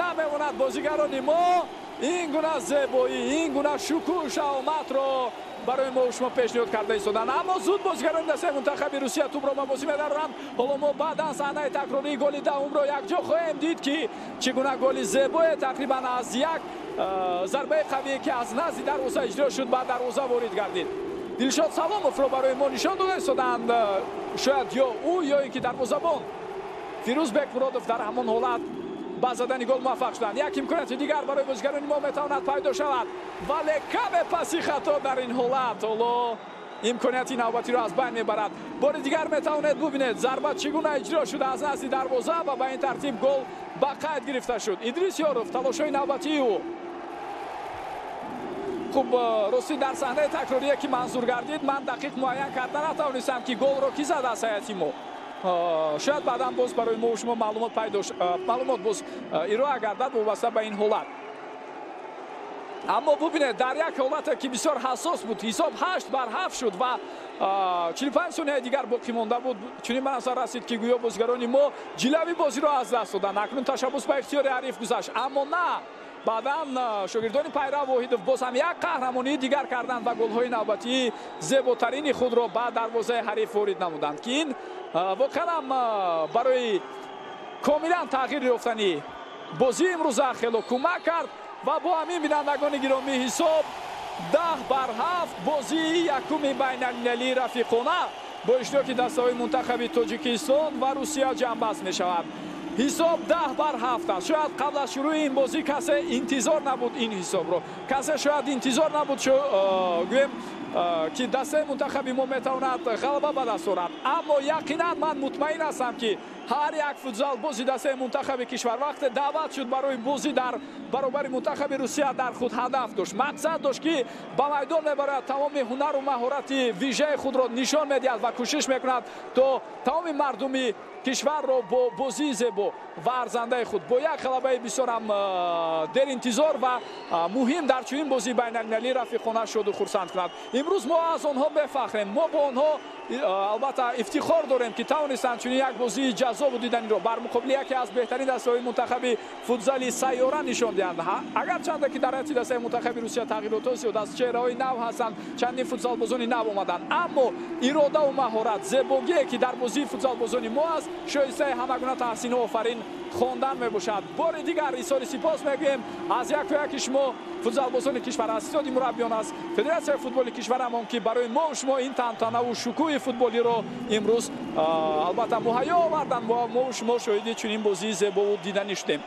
намемонад. Бозигарони мо ин гуна зебоӣ, ин гуна шукӯҳу шаҳоматро барои мо шумо пешниҳод карда истоданд. Аммо зуд бозигарони дастаи мунтахаби Русия тӯбро ба бозӣ медароранд. Ҳоло мо баъдан саҳнаи такрории голи даҳумро якҷо хоҳем дид, ки чӣ гуна голи зебое тақрибан аз як зарбаи қавие, ки аз назди дарвоза иҷро шуд, ба дарвоза ворид гардид. Дилшод Саломовро барои мо нишон дода истоданд. Шояд ё ӯ, ё ин ки дарвозабон Фирӯз Бекмуродов дар ҳамон ҳолат ба задани гол муваффақ шуданд. Як имконияти дигар барои бозигарони мо метавонад пайдо шавад, вале каме паси хато дар ин ҳолат ҳоло имконияти навбатиро аз байн мебарад. Бори дигар метавонед бубинед, зарба чӣ гуна иҷро шуда аз назди дарвоза ва ба ин тартиб гол ба қайд гирифта шуд. Идрис Ёров, талошҳои навбатии ӯ. Хуб, ростӣ, дар саҳнаи такрорие, ки манзур гардид, ман дақиқ муайян карда натавонистам, ки голро кӣ зада аз ҳайати мо. Шояд баъдан боз барои мо шумо маълумот пайдо, маълумот боз ироа гардад вобаста ба ин ҳолат. Аммо бубинед, дар як ҳолате, ки бисёр ҳассос буд, ҳисоб 8-7 шуд ва 45 сонияи дигар боқӣ монда буд, чунин ба назар расид, ки гӯё бозигарони мо ҷилави бозиро аз даст доданд. Акнун ташаббус ба ихтиёри ҳариф гузашт, аммо на, баъдан шогирдони Пайрав Воҳидов боз ҳам як қаҳрамонии дигар карданд ва голҳои навбатии зеботарини худро ба дарвозаи ҳариф ворид намуданд, ки ин воқеан ҳам барои комилан тағйир ёфтани бозии имрӯза хело кӯмак кард. Ва бо ҳамин, бинандагони гиромӣ, ҳисоб 10-7. Бозии якуми байналмилалии рафиқона бо иштироки дастаҳои мунтахаби Тоҷикистон ва Русия ҷамъбаст мешавад. Ҳисоб 10-7 аст. Шояд қабл аз шурӯи ин бозӣ касе интизор набуд ин ҳисобро, касе шояд интизор набуд, гӯем, ки дастаи мунтахаби мо метавонад ғалаба ба даст орад. Аммо яқинан ман мутмаин ҳастам, ки ҳар як футзалбози дастаи мунтахаби кишвар, вақте даъват шуд барои бозӣ дар баробари мунтахаби Русия, дар худ ҳадаф дошт, мақсад дошт, ки ба майдон мебарояд, тамоми ҳунару маҳорати вижаи худро нишон медиҳад ва кӯшиш мекунад, то тамоми мардуми кишварро бо бозии зебо ва арзандаи худ, бо як ғалабаи бисёрам деринтизор ва муҳим дар чунин бозии байналмилалии рафиқона шоду хурсанд кунад. Имрӯз мо аз онҳо мефахрем, мо бо онҳо албатта ифтихор дорем, ки тавонистанд чунин як бозии ҷаззобу диданиро бар муқобили яке аз беҳтарин дастаҳои мунтахаби футзали сайёра нишон диҳанд. Агарчанде ки дар ҳайати дастаи мунтахаби Русия тағйиротҳо зиёд аст, чеҳраҳои нав ҳастанд, чандин футзалбозони нав омаданд, аммо иродаву маҳорат, зебогие, ки дар бозии футзалбозони мо аст, шоистаи ҳама гуна таҳсину офарин хондан мебошад. Бори дигар изҳори сипос мегӯем аз яку яки шумо, футзалбозони кишвар, аз иттиҳоди мураббиён, аз Федератсияи футболи кишварамон, ки барои мо шумо ин тантанаву шукӯҳи футболиро имрӯз албатта муҳайё оварданд ва мо шумо шоҳиди чунин бозии зебову диданӣ шудем.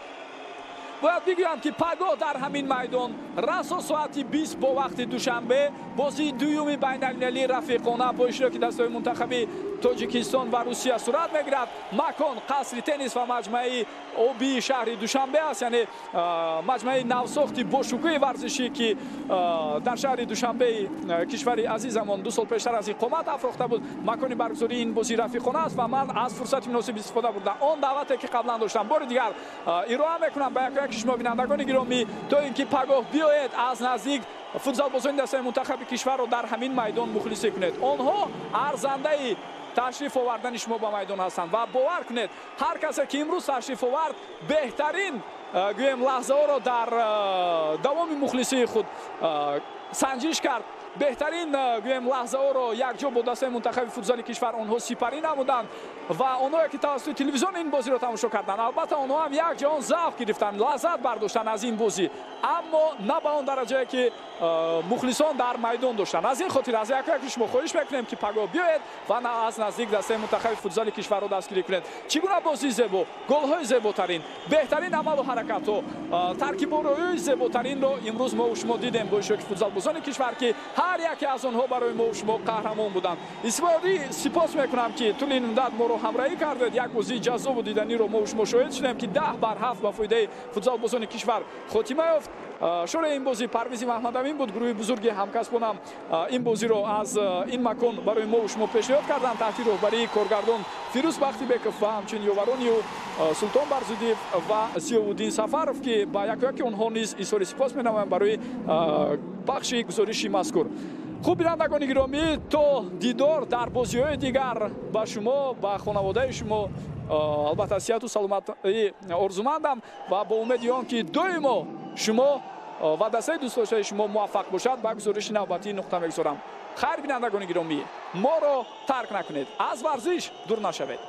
Бояд бигӯям, ки пагоҳ дар ҳамин майдон расо соати 20 бо вақти Душанбе бозии дуюми байналмилалии рафиқона бо иштироки дастаҳои мунтахаби Тоҷикистон ва Русия сурат мегирад. Макон қасри теннис ва маҷмӯаи обии шаҳри Душанбе аст, яъне маҷмӯаи навсохти бошукӯҳи варзишӣ, ки дар шаҳри Душанбеи кишвари азизамон 2 сол пештар аз иқомат афрохта буд. Макони баргузории ин бозии рафиқона аст ва ман аз фурсати муносиб истифода бурдам, он даъвате, ки қаблан доштам, бори дигар ироа мекунам ба яку яки шумо, бинандагони гиромӣ, то ин ки пагоҳ биёед, аз наздик футзалбозони дастаи мунтахаби кишварро дар ҳамин майдон мухлисӣ кунед. Онҳо арзандаи ташриф овардани шумо ба майдон ҳастанд ва бовар кунед, ҳар касе, ки имрӯз ташриф овард, беҳтарин, гӯем, лаҳзаҳоро дар давоми мухлисии худ санҷиш кард, беҳтарин, гӯем, лаҳзаҳоро якҷо бо дастаи мунтахаби футзали кишвар онҳо сипарӣ намуданд. Ва онҳое, ки тавассути телевизион ин бозиро тамошо карданд, албатта, онҳо ҳам як ҷаҳон завқ гирифтанд, лаззат бардоштанд аз ин бозӣ, аммо на ба он дараҷае, ки мухлисон дар майдон доштанд. Аз ин хотир аз яку яки шумо хоҳиш мекунем, ки пагоҳ биёед ва аз наздик дастаи мунтахаби футзали кишварро дастгирӣ кунед. Чӣ гуна бозии зебо, голҳои зеботарин, беҳтарин амалу ҳаракатҳо, таркибороии зеботаринро имрӯз мо шумо дидем бо иштироки футзалбозони кишвар, ки Ҳар яке аз онҳо барои мо шумо қаҳрамон буданд. Исмоилӣ, сипос мекунам, ки тӯли ин муддат моро ҳамроҳӣ кардед. Як бозии ҷаззобу диданиро мо шумо шоҳид шудем, ки 10-7 ба фоидаи футзалбозони кишвар хотима ёфт. Шореҳи ин бозӣ Парвизи Маҳмадамин буд. Гурӯҳи бузурги ҳамкасбонам ин бозиро аз ин макон барои мо шумо пешниҳод карданд таҳти роҳбарии коргардон Фирӯз Бахтибеков ва ҳамчунин ёварони ӯ Султон Барзудиев ва Зиёвуддин Сафаров, ки ба якояки онҳо низ изҳори сипос менамоям барои пахши гузориши мазкур. Хуб, бинандагони гиромӣ, то дидор дар бозиҳои дигар ба шумо, ба хонаводаи шумо албатта сиҳату саломатӣ орзумандам ва бо умеди он ки доимо шумо ва дастаи дӯстдоштаи шумо муваффақ бошад, ба гузориши навбатӣ нуқта мегузорам. Хайр, бинандагони гиромӣ, моро тарк накунед, аз варзиш дур нашавед.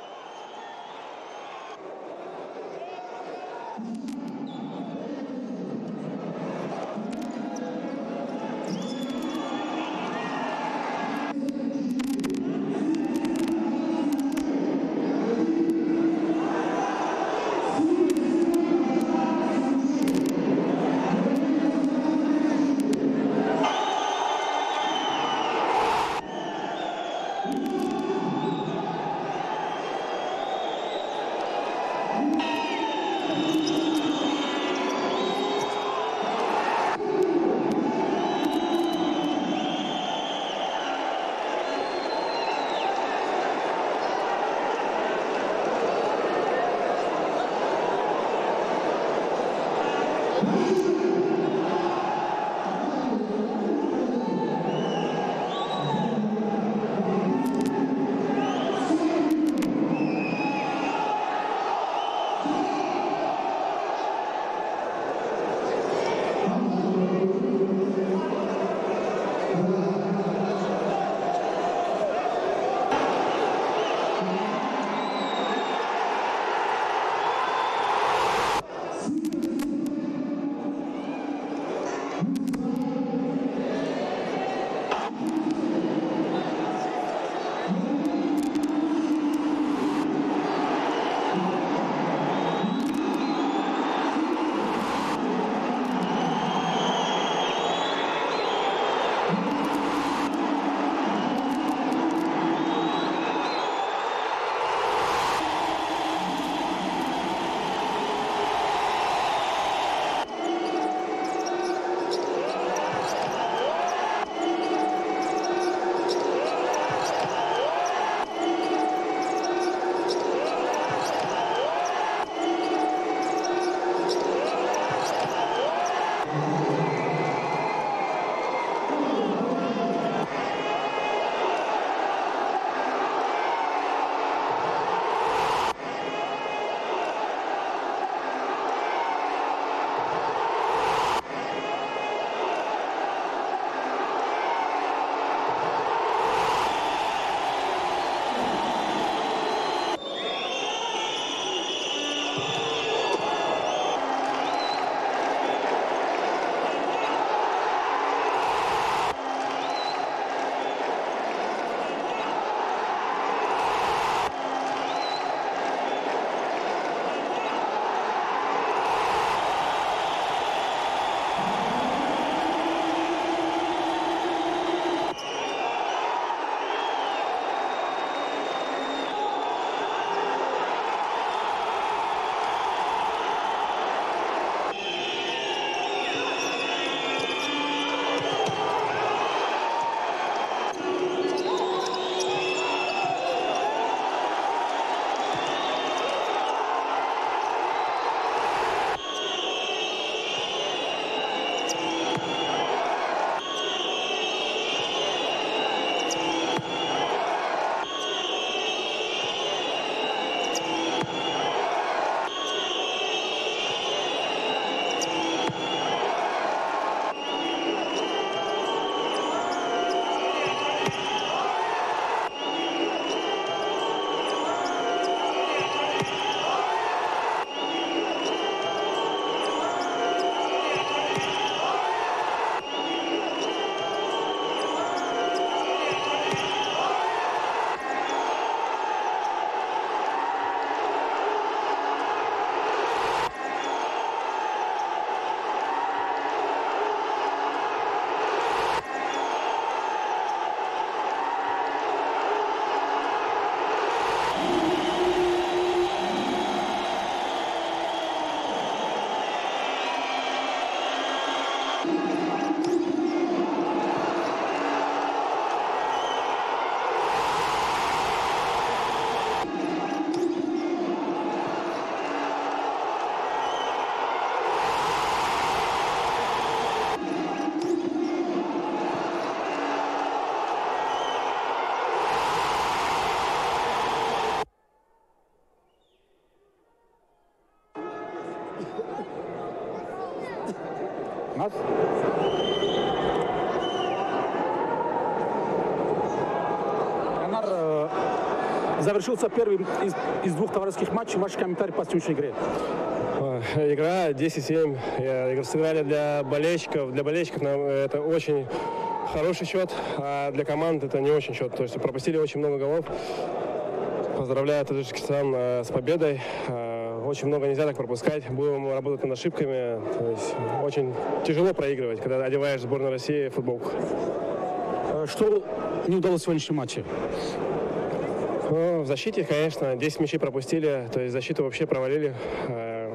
Нас? Янар, завершился первый из двух товарищеских матчей. Ваш комментарий по сегодняшней игре? Игра 10-7. Сыграли для болельщиков. Для болельщиков нам это очень хороший счет, а для команд это не очень счет. То есть пропустили очень много голов. Поздравляю Таджикистан с победой. Очень много нельзя так пропускать. Будем работать над ошибками. То есть очень тяжело проигрывать, когда одеваешь сборную России футболку. Что не удалось в сегодняшнем матче? Ну, в защите, конечно, 10 мячей пропустили, то есть защиту вообще провалили.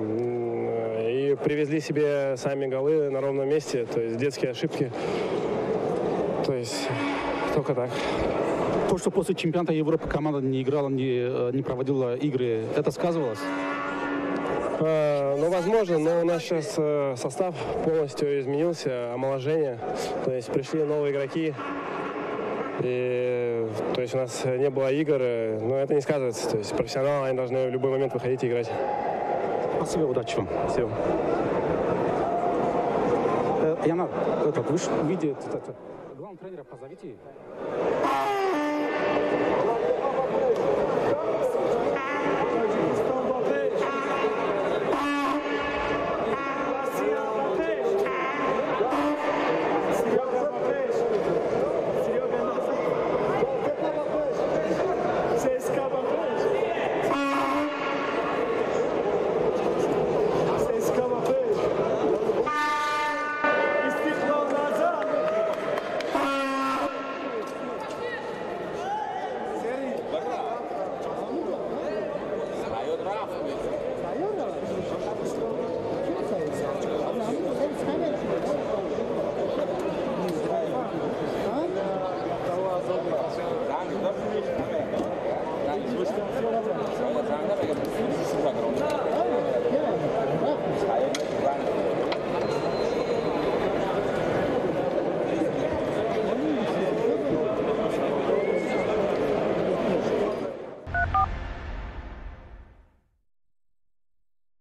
И привезли себе сами голы на ровном месте, то есть детские ошибки. То есть только так. То, что после чемпионата Европы команда не играла, не проводила игры, это сказывалось? Ну, возможно, но у нас сейчас состав полностью изменился, омоложение. То есть пришли новые игроки. И, то есть у нас не было игр, но это не сказывается. То есть профессионалы, они должны в любой момент выходить и играть. Спасибо, удачи вам. Спасибо. Янар, вы же видите, главного тренера позовите.